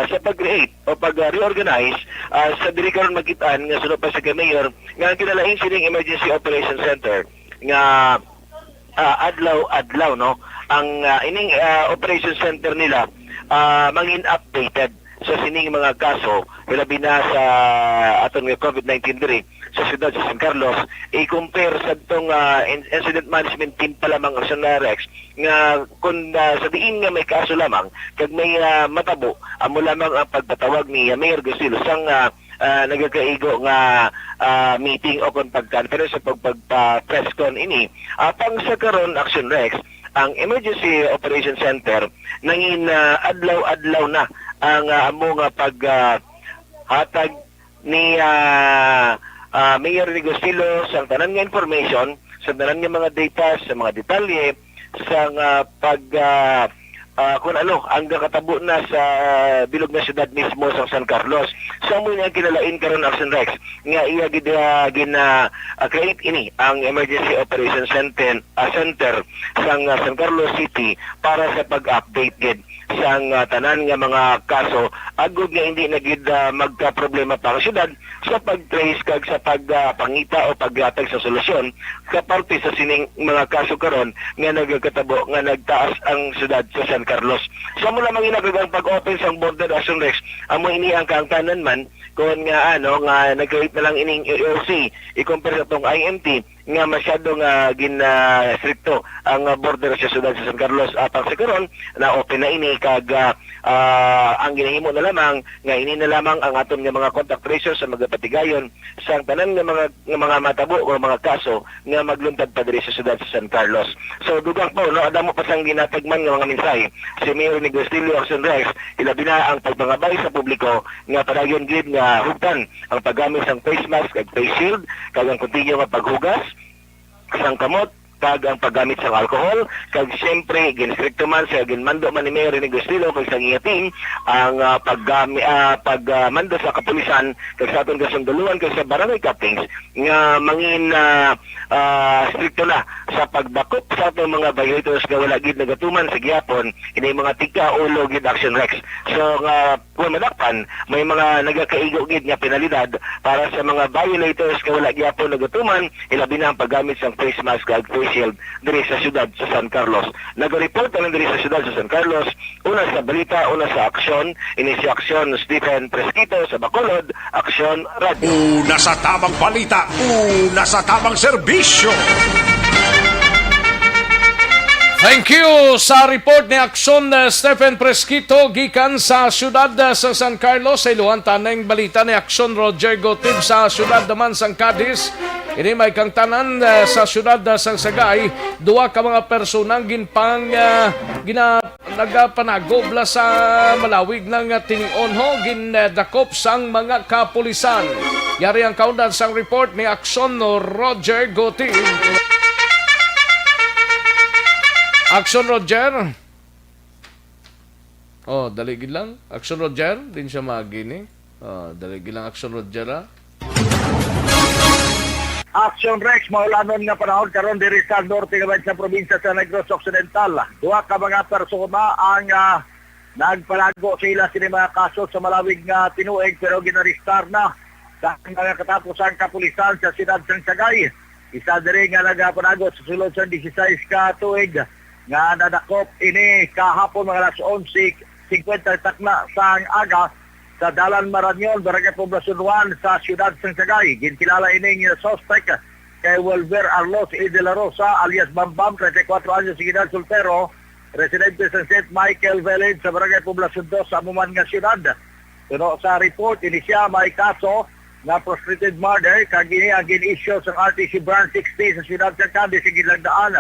sa pag-create o pag-reorganize, ah, sa diri karon makit-an nga suno pa sa kay Mayor nga ang kinalain sining Emergency Operation Center nga, ah, adlaw-adlaw, no, ang, ah, ining, ah, operation center nila, ah, mangin updated sa sining mga kaso, hilabi na sa aton nga COVID nineteen diri sa siyudad sa San Carlos, i-compare sa tong, ah, in-, incident management team pa lamang, Action Rex, nga kun, ah, sa diin nga may kaso lamang kag may, ah, matabo, amo lamang ang pagpatawag ni, ah, Mayor Gustilo sang, ah, ah, nagakaigo nga, ah, meeting o kon pag-conference o pag-, pagpa-press con ini. Apang sa karon, Action Rex, ang Emergency Operation Center nangin, ah, adlaw-adlaw na ang, ah, amo nga pag, ah, hatag ni, ah, ah, Mayor Rene Gustilo sang tanan nga information, sa tanan nga mga data, sa mga detalye, sang, ah, pag, ah, ah, kung ano ang nakatabo na sa bilog nga syudad mismo sa San Carlos. So, amo ni ang kinalain karon, Action Rex, nga iya gid, ah, gin, ah, ah, create ini ang Emergency Operation Center, ah, Center sang, ah, San Carlos City para sa pag-update gid sang, ah, tanan nga mga kaso, agod nga hindi na gid, ah, magkaproblema pa ang syudad sa pag-trace kag sa pag, ah, pangita o paghatag sa solusyon sa parte sa sining mga kaso karon nga nagakatabo nga nagtaas ang syudad sa San Carlos. Sa mula mangina kag ang pag-open sang border, Action Rex, amo ini ang kaangtanan man kon nga, ano, nga nag-create na lang ining E O C i-compare sa tong I M T nga masyado nga gin, ah, strikto ang, ah, border sa syudad sa San Carlos. Apang sa karon, na-open na ini kag, ah, ah, ang ginahimo na lamang nga ini na lamang ang aton nga mga contact tracers sa magapatigayon sang tanan nga mga, nga mga matabo o mga kaso nga magluntad pa diri sa syudad sa San Carlos. So, dugang po, no, adamo pa sang ginatagman nga mga mensahe si Mayor Rene Gustilo, Action Rex, ilabi na ang pagpangabay sa publiko nga padayon gid nga hugtan ang paggamit sang face mask kag face shield, kag ang kontinyo nga paghugas sang kamot, kag ang paggamit sang alcohol, kag siyempre, ginstrikto man sa ginmando man ni Mayor Rene Gustilo kag sa iya team ang, ah, paggami-, ah, pag, ah, mando sa kapulisan kag sa aton kasundalohan kag sa barangay captains nga mangin, ah, ah, strikto na sa pagdakop sa aton mga violators nga wala gid nagatuman sa gihapon, ini mga tigkaulo gid, Action Rex. So, nga kung madakpan, may mga nagakaigo gid nga penalidad para sa mga violators nga wala gihapon nagatuman, ilabi na ang paggamit sang face mask kag face shield diri sa siyudad sa San Carlos. Nagareport ang diri sa siyudad sa San Carlos, una sa balita, una sa aksyon, ini si Aksyon Stephen Fresquito sa Bacolod, Aksyon Radio. Una sa tamang balita, una sa tamang serbisyo. Thank you sa report ni Action, uh, Stephen Presquito gikan sa siyudad, uh, sa San Carlos. Sa iluhan ta ning balita ni Action Roger Gotib sa siyudad naman sang Cadiz. Ini may kangtanan, uh, sa siyudad, uh, sang Sagay, duha ka mga personang ginpang, uh, gina-, nagapanagob la sa malawig na nga tinion ho, gindakop sang mga kapulisan. Yari ang kaundan sang report ni Action Roger Gotib. Action Roger. Oh, dali gid lang. Action Roger, din siya magini. Oh, dali gid lang Action Roger, ah. Action Rex, maulanon nga panahon karon diri sa norte nga bahin sa probinsya sa Negros Occidental. Duha ka mga persona ang, ah, nagpalago sa ila sini mga kaso sa malawig nga tinuig, pero ginaristar na sa mga katapusang kapulisan sa siyudad sang Sagay. Isa diri nga nagapalago sa sulod sa dieciséis ka tuig nga nadakop ini kahapon mga alas onse cincuenta takna sang aga sa Dalan Marañon, Barangay Poblacion one sa siyudad sang Sagay. Ginkilala ini nga suspect kay Wilber Arlos E. De La Rosa alias Bambam, treinta y cuatro anyos de edad, soltero, residente sa Saint Michael Village sa Barangay Poblacion two sa amo man nga siyudad. Suno sa report, ini siya may kaso nga frustrated murder, kag ini ang gin-issue sa R T C Branch sixty sa siyudad sa Cadiz sa ginlagdaan.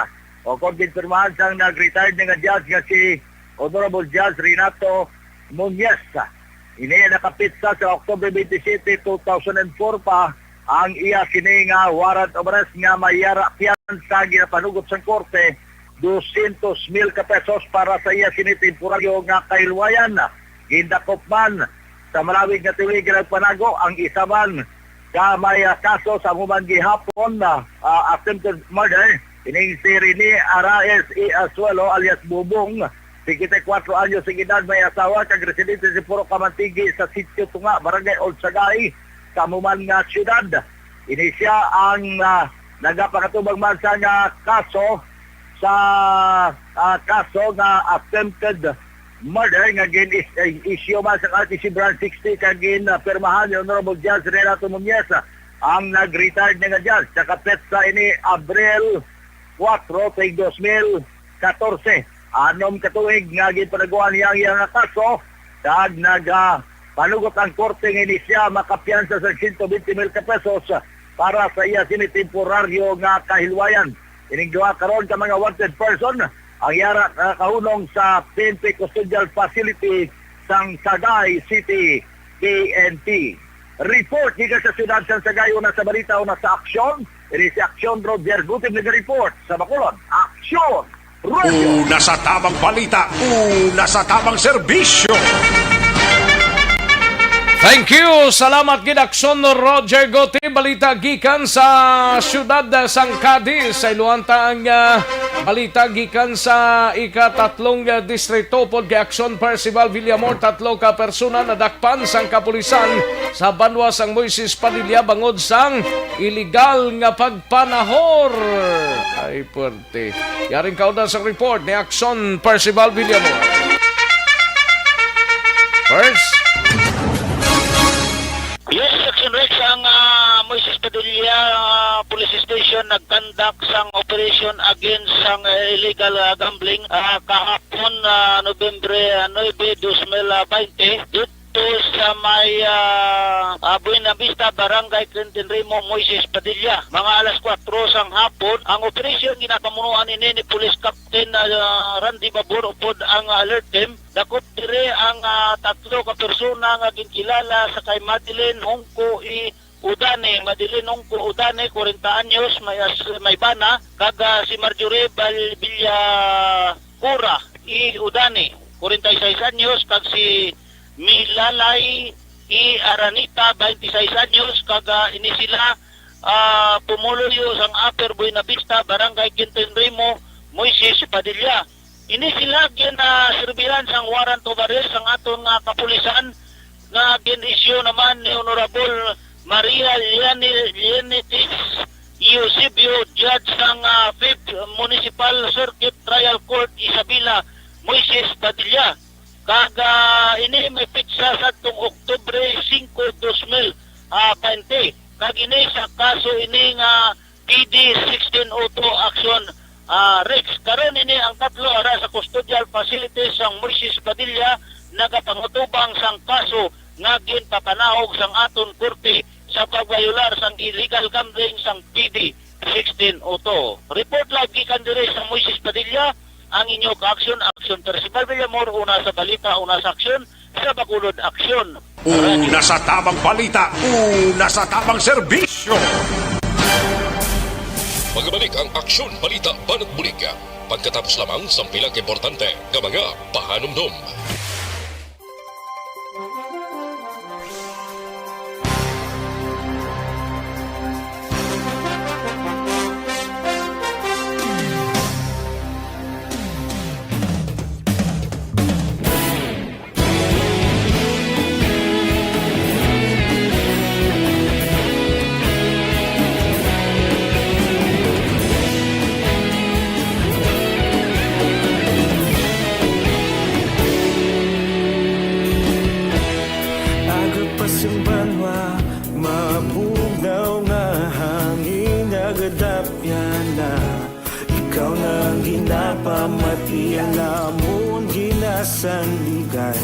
O kon ginpirmahan sang nag-retired na nga judge nga si Honorable Judge Renato Muñez. Ini nakapitsa sa October twenty-seven, two thousand and four pa ang iya sini nga warrant of arrest nga may yara piyansa ginapanugot sang korte dosyentos mil ka pesos para sa iya sini temporaryo nga kahilwayan. Gindakop man sa malawig nga tuig nga nagpanago ang isa man ka may, ah, kaso sa amo man gihapon na, ah, attempted murder. Ining si Rene Araez E. Asuelo alias Bubong, singkwenta y kuwatro anyos ang edad, may asawa kag residente sa Purok Kamantigi sa Sitio Tunga, Barangay Old Sagay, sa amo man nga siyudad. Ini siya ang, ah, nagapakatubang man sa nga kaso sa, ah, kaso nga attempted murder nga gin-is-, eh, issue man sa R T C Branch sixty kag gin, ah, pirmahan ni Honorable Judge Renato Muñez, ah, ang nag-retired na nga judge. Nakapetsa ini Abril kuwatro, tuig dos mil katorse. Anom ka tuig nga ginpanaguan niya ang iya nga kaso, kag nag, ah, panugot ang korte nga ini siya makapiyansa sa siyento bente mil ka pesos para sa iya sini temporaryo nga kahilwayan. Ining duha karon ka mga wanted person ang yara, ah, kahunong sa P N P Custodial Facility sang Sagay City P N P. Report gikan sa siyudad sang Sagay, una sa balita, una sa aksyon. Ini si Aksyon Roger Gutib nag-report sa Bacolod. Aksyon! Una sa tamang balita, una sa tamang serbisyo. Thank you. Salamat gid, Aksyon Roger Gote. Balita gikan sa siyudad sang Cadiz. Sa iluhan ta ang, ah, balita gikan sa ikatatlong, ah, distrito. Pod kay Aksyon Percival Villamor, tatlo ka persona nadakpan sang kapulisan sa banwa sang Moises Padilla bangod sang iligal nga pagpanahor. Ay, puwerte. Yaring kaundan sa report ni Aksyon Percival Villamor. First. Yes, Action Rex, ang, ah, Moises Padilla, ah, Police Station nagkandak sang operation against sang, ah, illegal, ah, gambling, ah, kahapon, ah, Nobyembre, ah, nuebe, dos mil baynte. Dito sa may, ah, ah, Buena Vista, Barangay Quintin Rimo, Moises Padilla. Mga alas kuwatro sang hapon, ang operasyon ginapamunuan ini ni Police Captain, ah, Randy Babor upod ang alert team. Dakop diri ang, ah, tatlo ka persona nga ginkilala sa kay Madeline Hongko E. Udane, Madeline Hongko Udane, kwarenta anyos, may as-, may bana, kag, ah, si Marjorie Bal-, Villacura E. Udane, kwarenta y seis anyos, kag si Milalay E. Aranita, baynte sais anyos, kag, ah, ini sila, ah, pumuluyo sang Upper Buena Vista, Barangay Quintin Rimo, Moises Padilla. Ini sila gin, ah, sirbihan sang warrant of arrest sang aton nga kapulisan nga gin-issue naman ni Honorable Maria Liani-, Lianitis Eusebio, judge sang, ah, Fifth Municipal Circuit Trial Court, Isabela, Moises Padilla. Kag, ah, ini may petsa sadtong Oktubre singko, dos mil, ah, baynte. Kag ini sa kaso ini nga P D sixteen oh two action, ah, Rex. Karon ini ang tatlo facility sang Moises Padilla nagapangutubang sang kaso nga ginpapanahog sang aton korte sa pagbayolar sang illegal gambling sang P D sixteen oh two. Report live gikan diri sa Moises Padilla, ang inyo ka-aksyon, Aksyon Percival Villamor, una sa balita, una sa aksyon, sa Bacolod Aksyon. Una sa tamang balita, una sa tamang serbisyo. Magbalik ang Aksyon Balita Banat Bulig pagkatapos lamang sang pila ka importante nga mga pahanumdom. Aga pa sing banwa, mabugnaw nga hangin nagadapyan na. Ikaw na ang ginapamati, ang amon ginasandigan.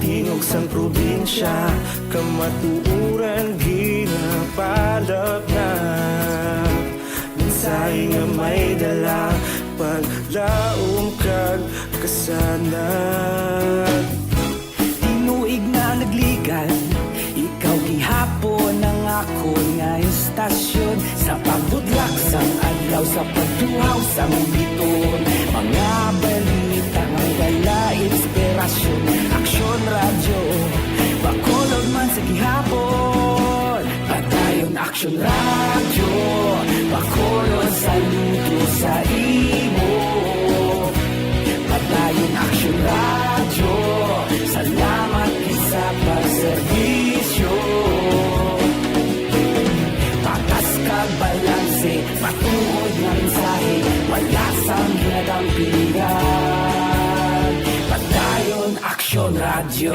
Tingog sang probinsya, kamatuoran ginapalapnag. Mensahe nga may dala, paglaom kag kasanag. Tinuig na nagligan, ikaw gihapon ang akon nga istasyon. Sa pagbudlak sang adlaw, sa pagtuhaw sang bituon, mga balita may dala inspirasyon. Aksyon Radyo, Bacolod man sa gihapon. Padayon Aksyon Radyo, Bacolod, saludo sa imo. Padayon Aksyon Radyo, salamat gid sa pagserbisyo. Patas kag balanse, matuod nga mensahe, wala sang ginadampigan. Padayon Aksyon Radyo.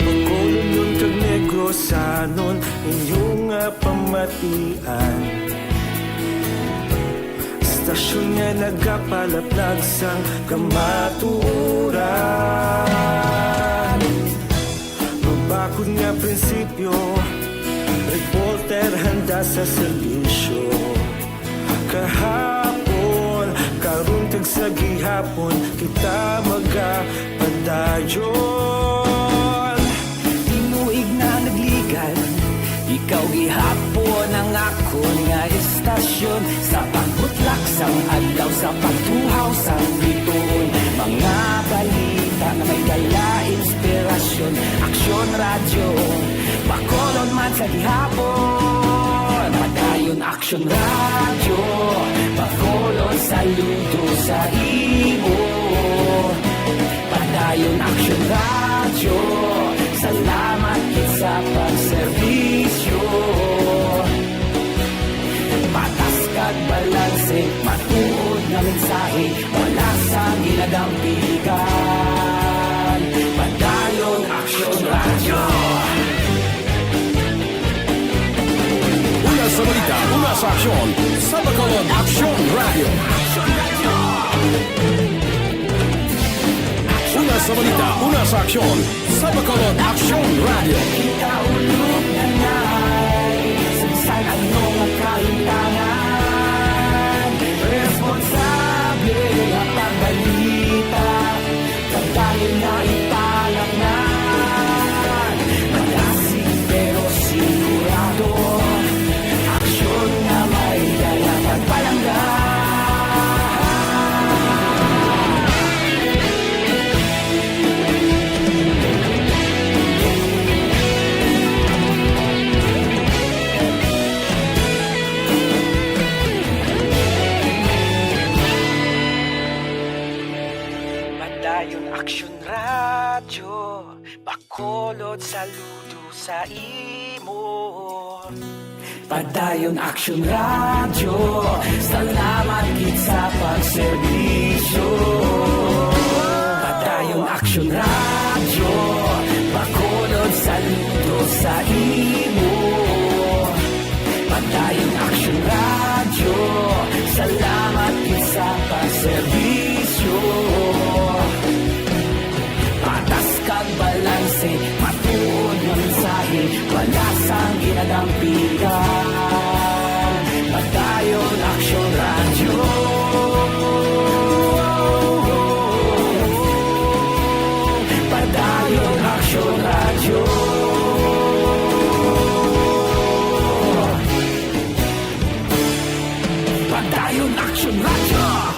Bacolodnon kag Negrosanon, inyo nga pamatian. Istasyon nga nagapalaplag sang kamatuoran. Mabakod nga prinsipyo, reporter handa sa serbisyo. Kahapon, karon kag sa gihapon, kita magapadayon. Tinuig na nagligan, ikaw gihapon ang akon nga istasyon. Sa pagbutlak sang adlaw, sa pagtuhaw sang bituon, mga balita nga may dala inspirasyon. Aksyon Radyo, Bacolod man sa gihapon. Padayon Aksyon Radyo, Bacolod, saludo sa imo. Padayon Aksyon Radyo, salamat gid sa pagserbisyo. Patas kag balanse, matuod nga mensahe, wala sang ginadampigan. Padayon Aksyon Radyo. Una sa balita, una sa aksyon, sa Bacolod Aksyon Radyo. Una sa balita, una sa aksyon, sa Bacolod Aksyon Radyo. Kita ulog na nay, sa bisan ano nga kahimtangan, responsable nga pagbalita. Padayon na ipalatnan, malasig pero sigurado. Aksyon nga may dala pagpalangga. Padayon Aksyon Radyo, Bacolod, saludo sa imo. Padayon Aksyon Radyo, salamat gid sa pagserbisyo. Padayon Aksyon Radyo, Bacolod, saludo sa imo. Serbisyo, patas kag balanse, matuod nga mensahe, wala sang ginadampigan. Padayon Aksyon Radyo. Padayon Aksyon Radyo. Padayon Aksyon Radyo.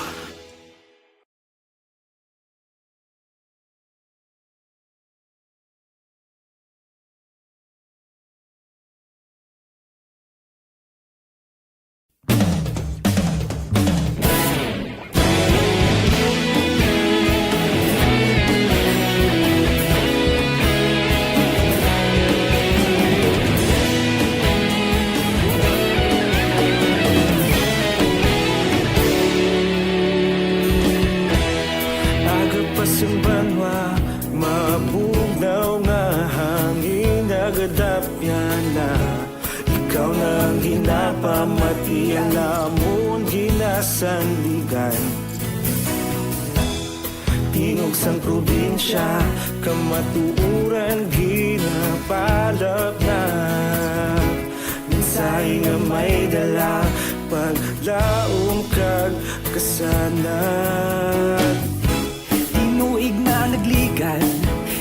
Aga pa sing banwa, mabugnaw nga hangin, nagadapyan na. Ikaw na ang ginapamati, ang amon ginasandigan. Tingog sang probinsya, kamatuoran ginapalapnap. Mensahe nga may dala, paglaom kag kasanag. Tinuig na nagligan,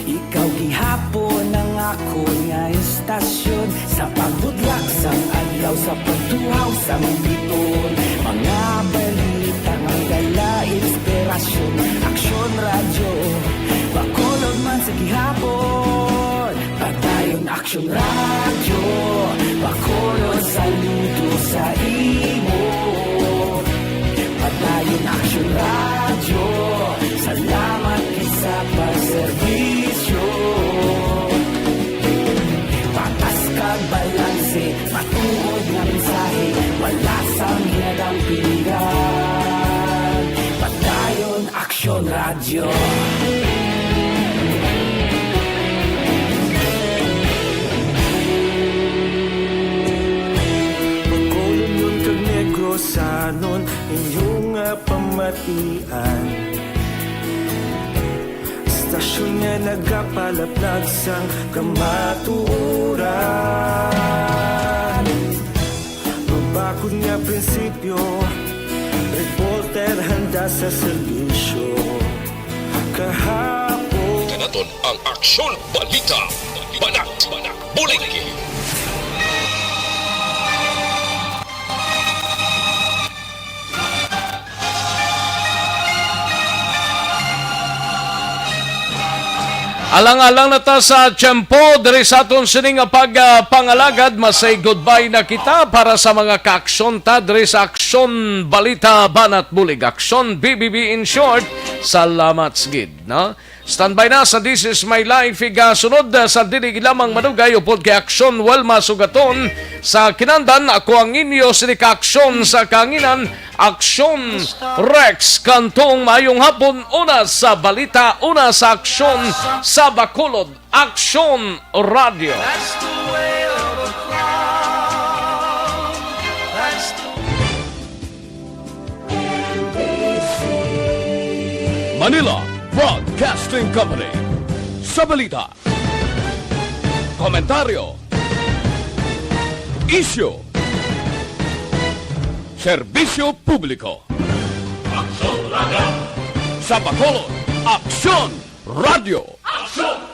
ikaw gihapon ang akon nga istasyon. Sa pagbudlak sang adlaw, sa pagtuhaw sang biton, mga balita nga dala inspirasyon. Aksyon Radyo, Bacolod man sa gihapon. Padayon Aksyon Radyo, Bacolod, saludo sa imo. Padayon Aksyon Radyo, salamat gid sa pagserbisyo. Patas kag balanse, matuod nga mensahe, wala sang ginadampigan. Padayon Aksyon Radyo. Bacolodnon kag Negrosanon, inyo nga pamatian. Istasyon nga nagapalaplag sang kamatuoran. Mabakod nga prinsipyo, reporter handa sa serbisyo. Kahapon. Kanaton ang Aksyon Balita, Banat, Bulig. Alang-alang na ta sa tiyempo diri sa aton sini nga pag, ah, pangalagad. Ma-say goodbye na kita para sa mga kaaksyon ta diri sa Aksyon Balita Banat Bulig, Aksyon B B B in short. Salamat gid, no? Standby na sa This Is My Life, igasunod sa dili lamang madugay upod kay Aksyon Welma Sugaton. Sa kinandan, ako ang inyo sini ka aksyon sa kanginan, Aksyon Rex Cantong. Maayong hapon, una sa balita, una sa aksyon sa Bacolod, Aksyon Radyo. Manila Broadcasting Company. Sa balita, komentaryo, isyu, serbisyo publiko. Aksyon Radyo. Sa Bacolod, Aksyon Radyo. Aksyon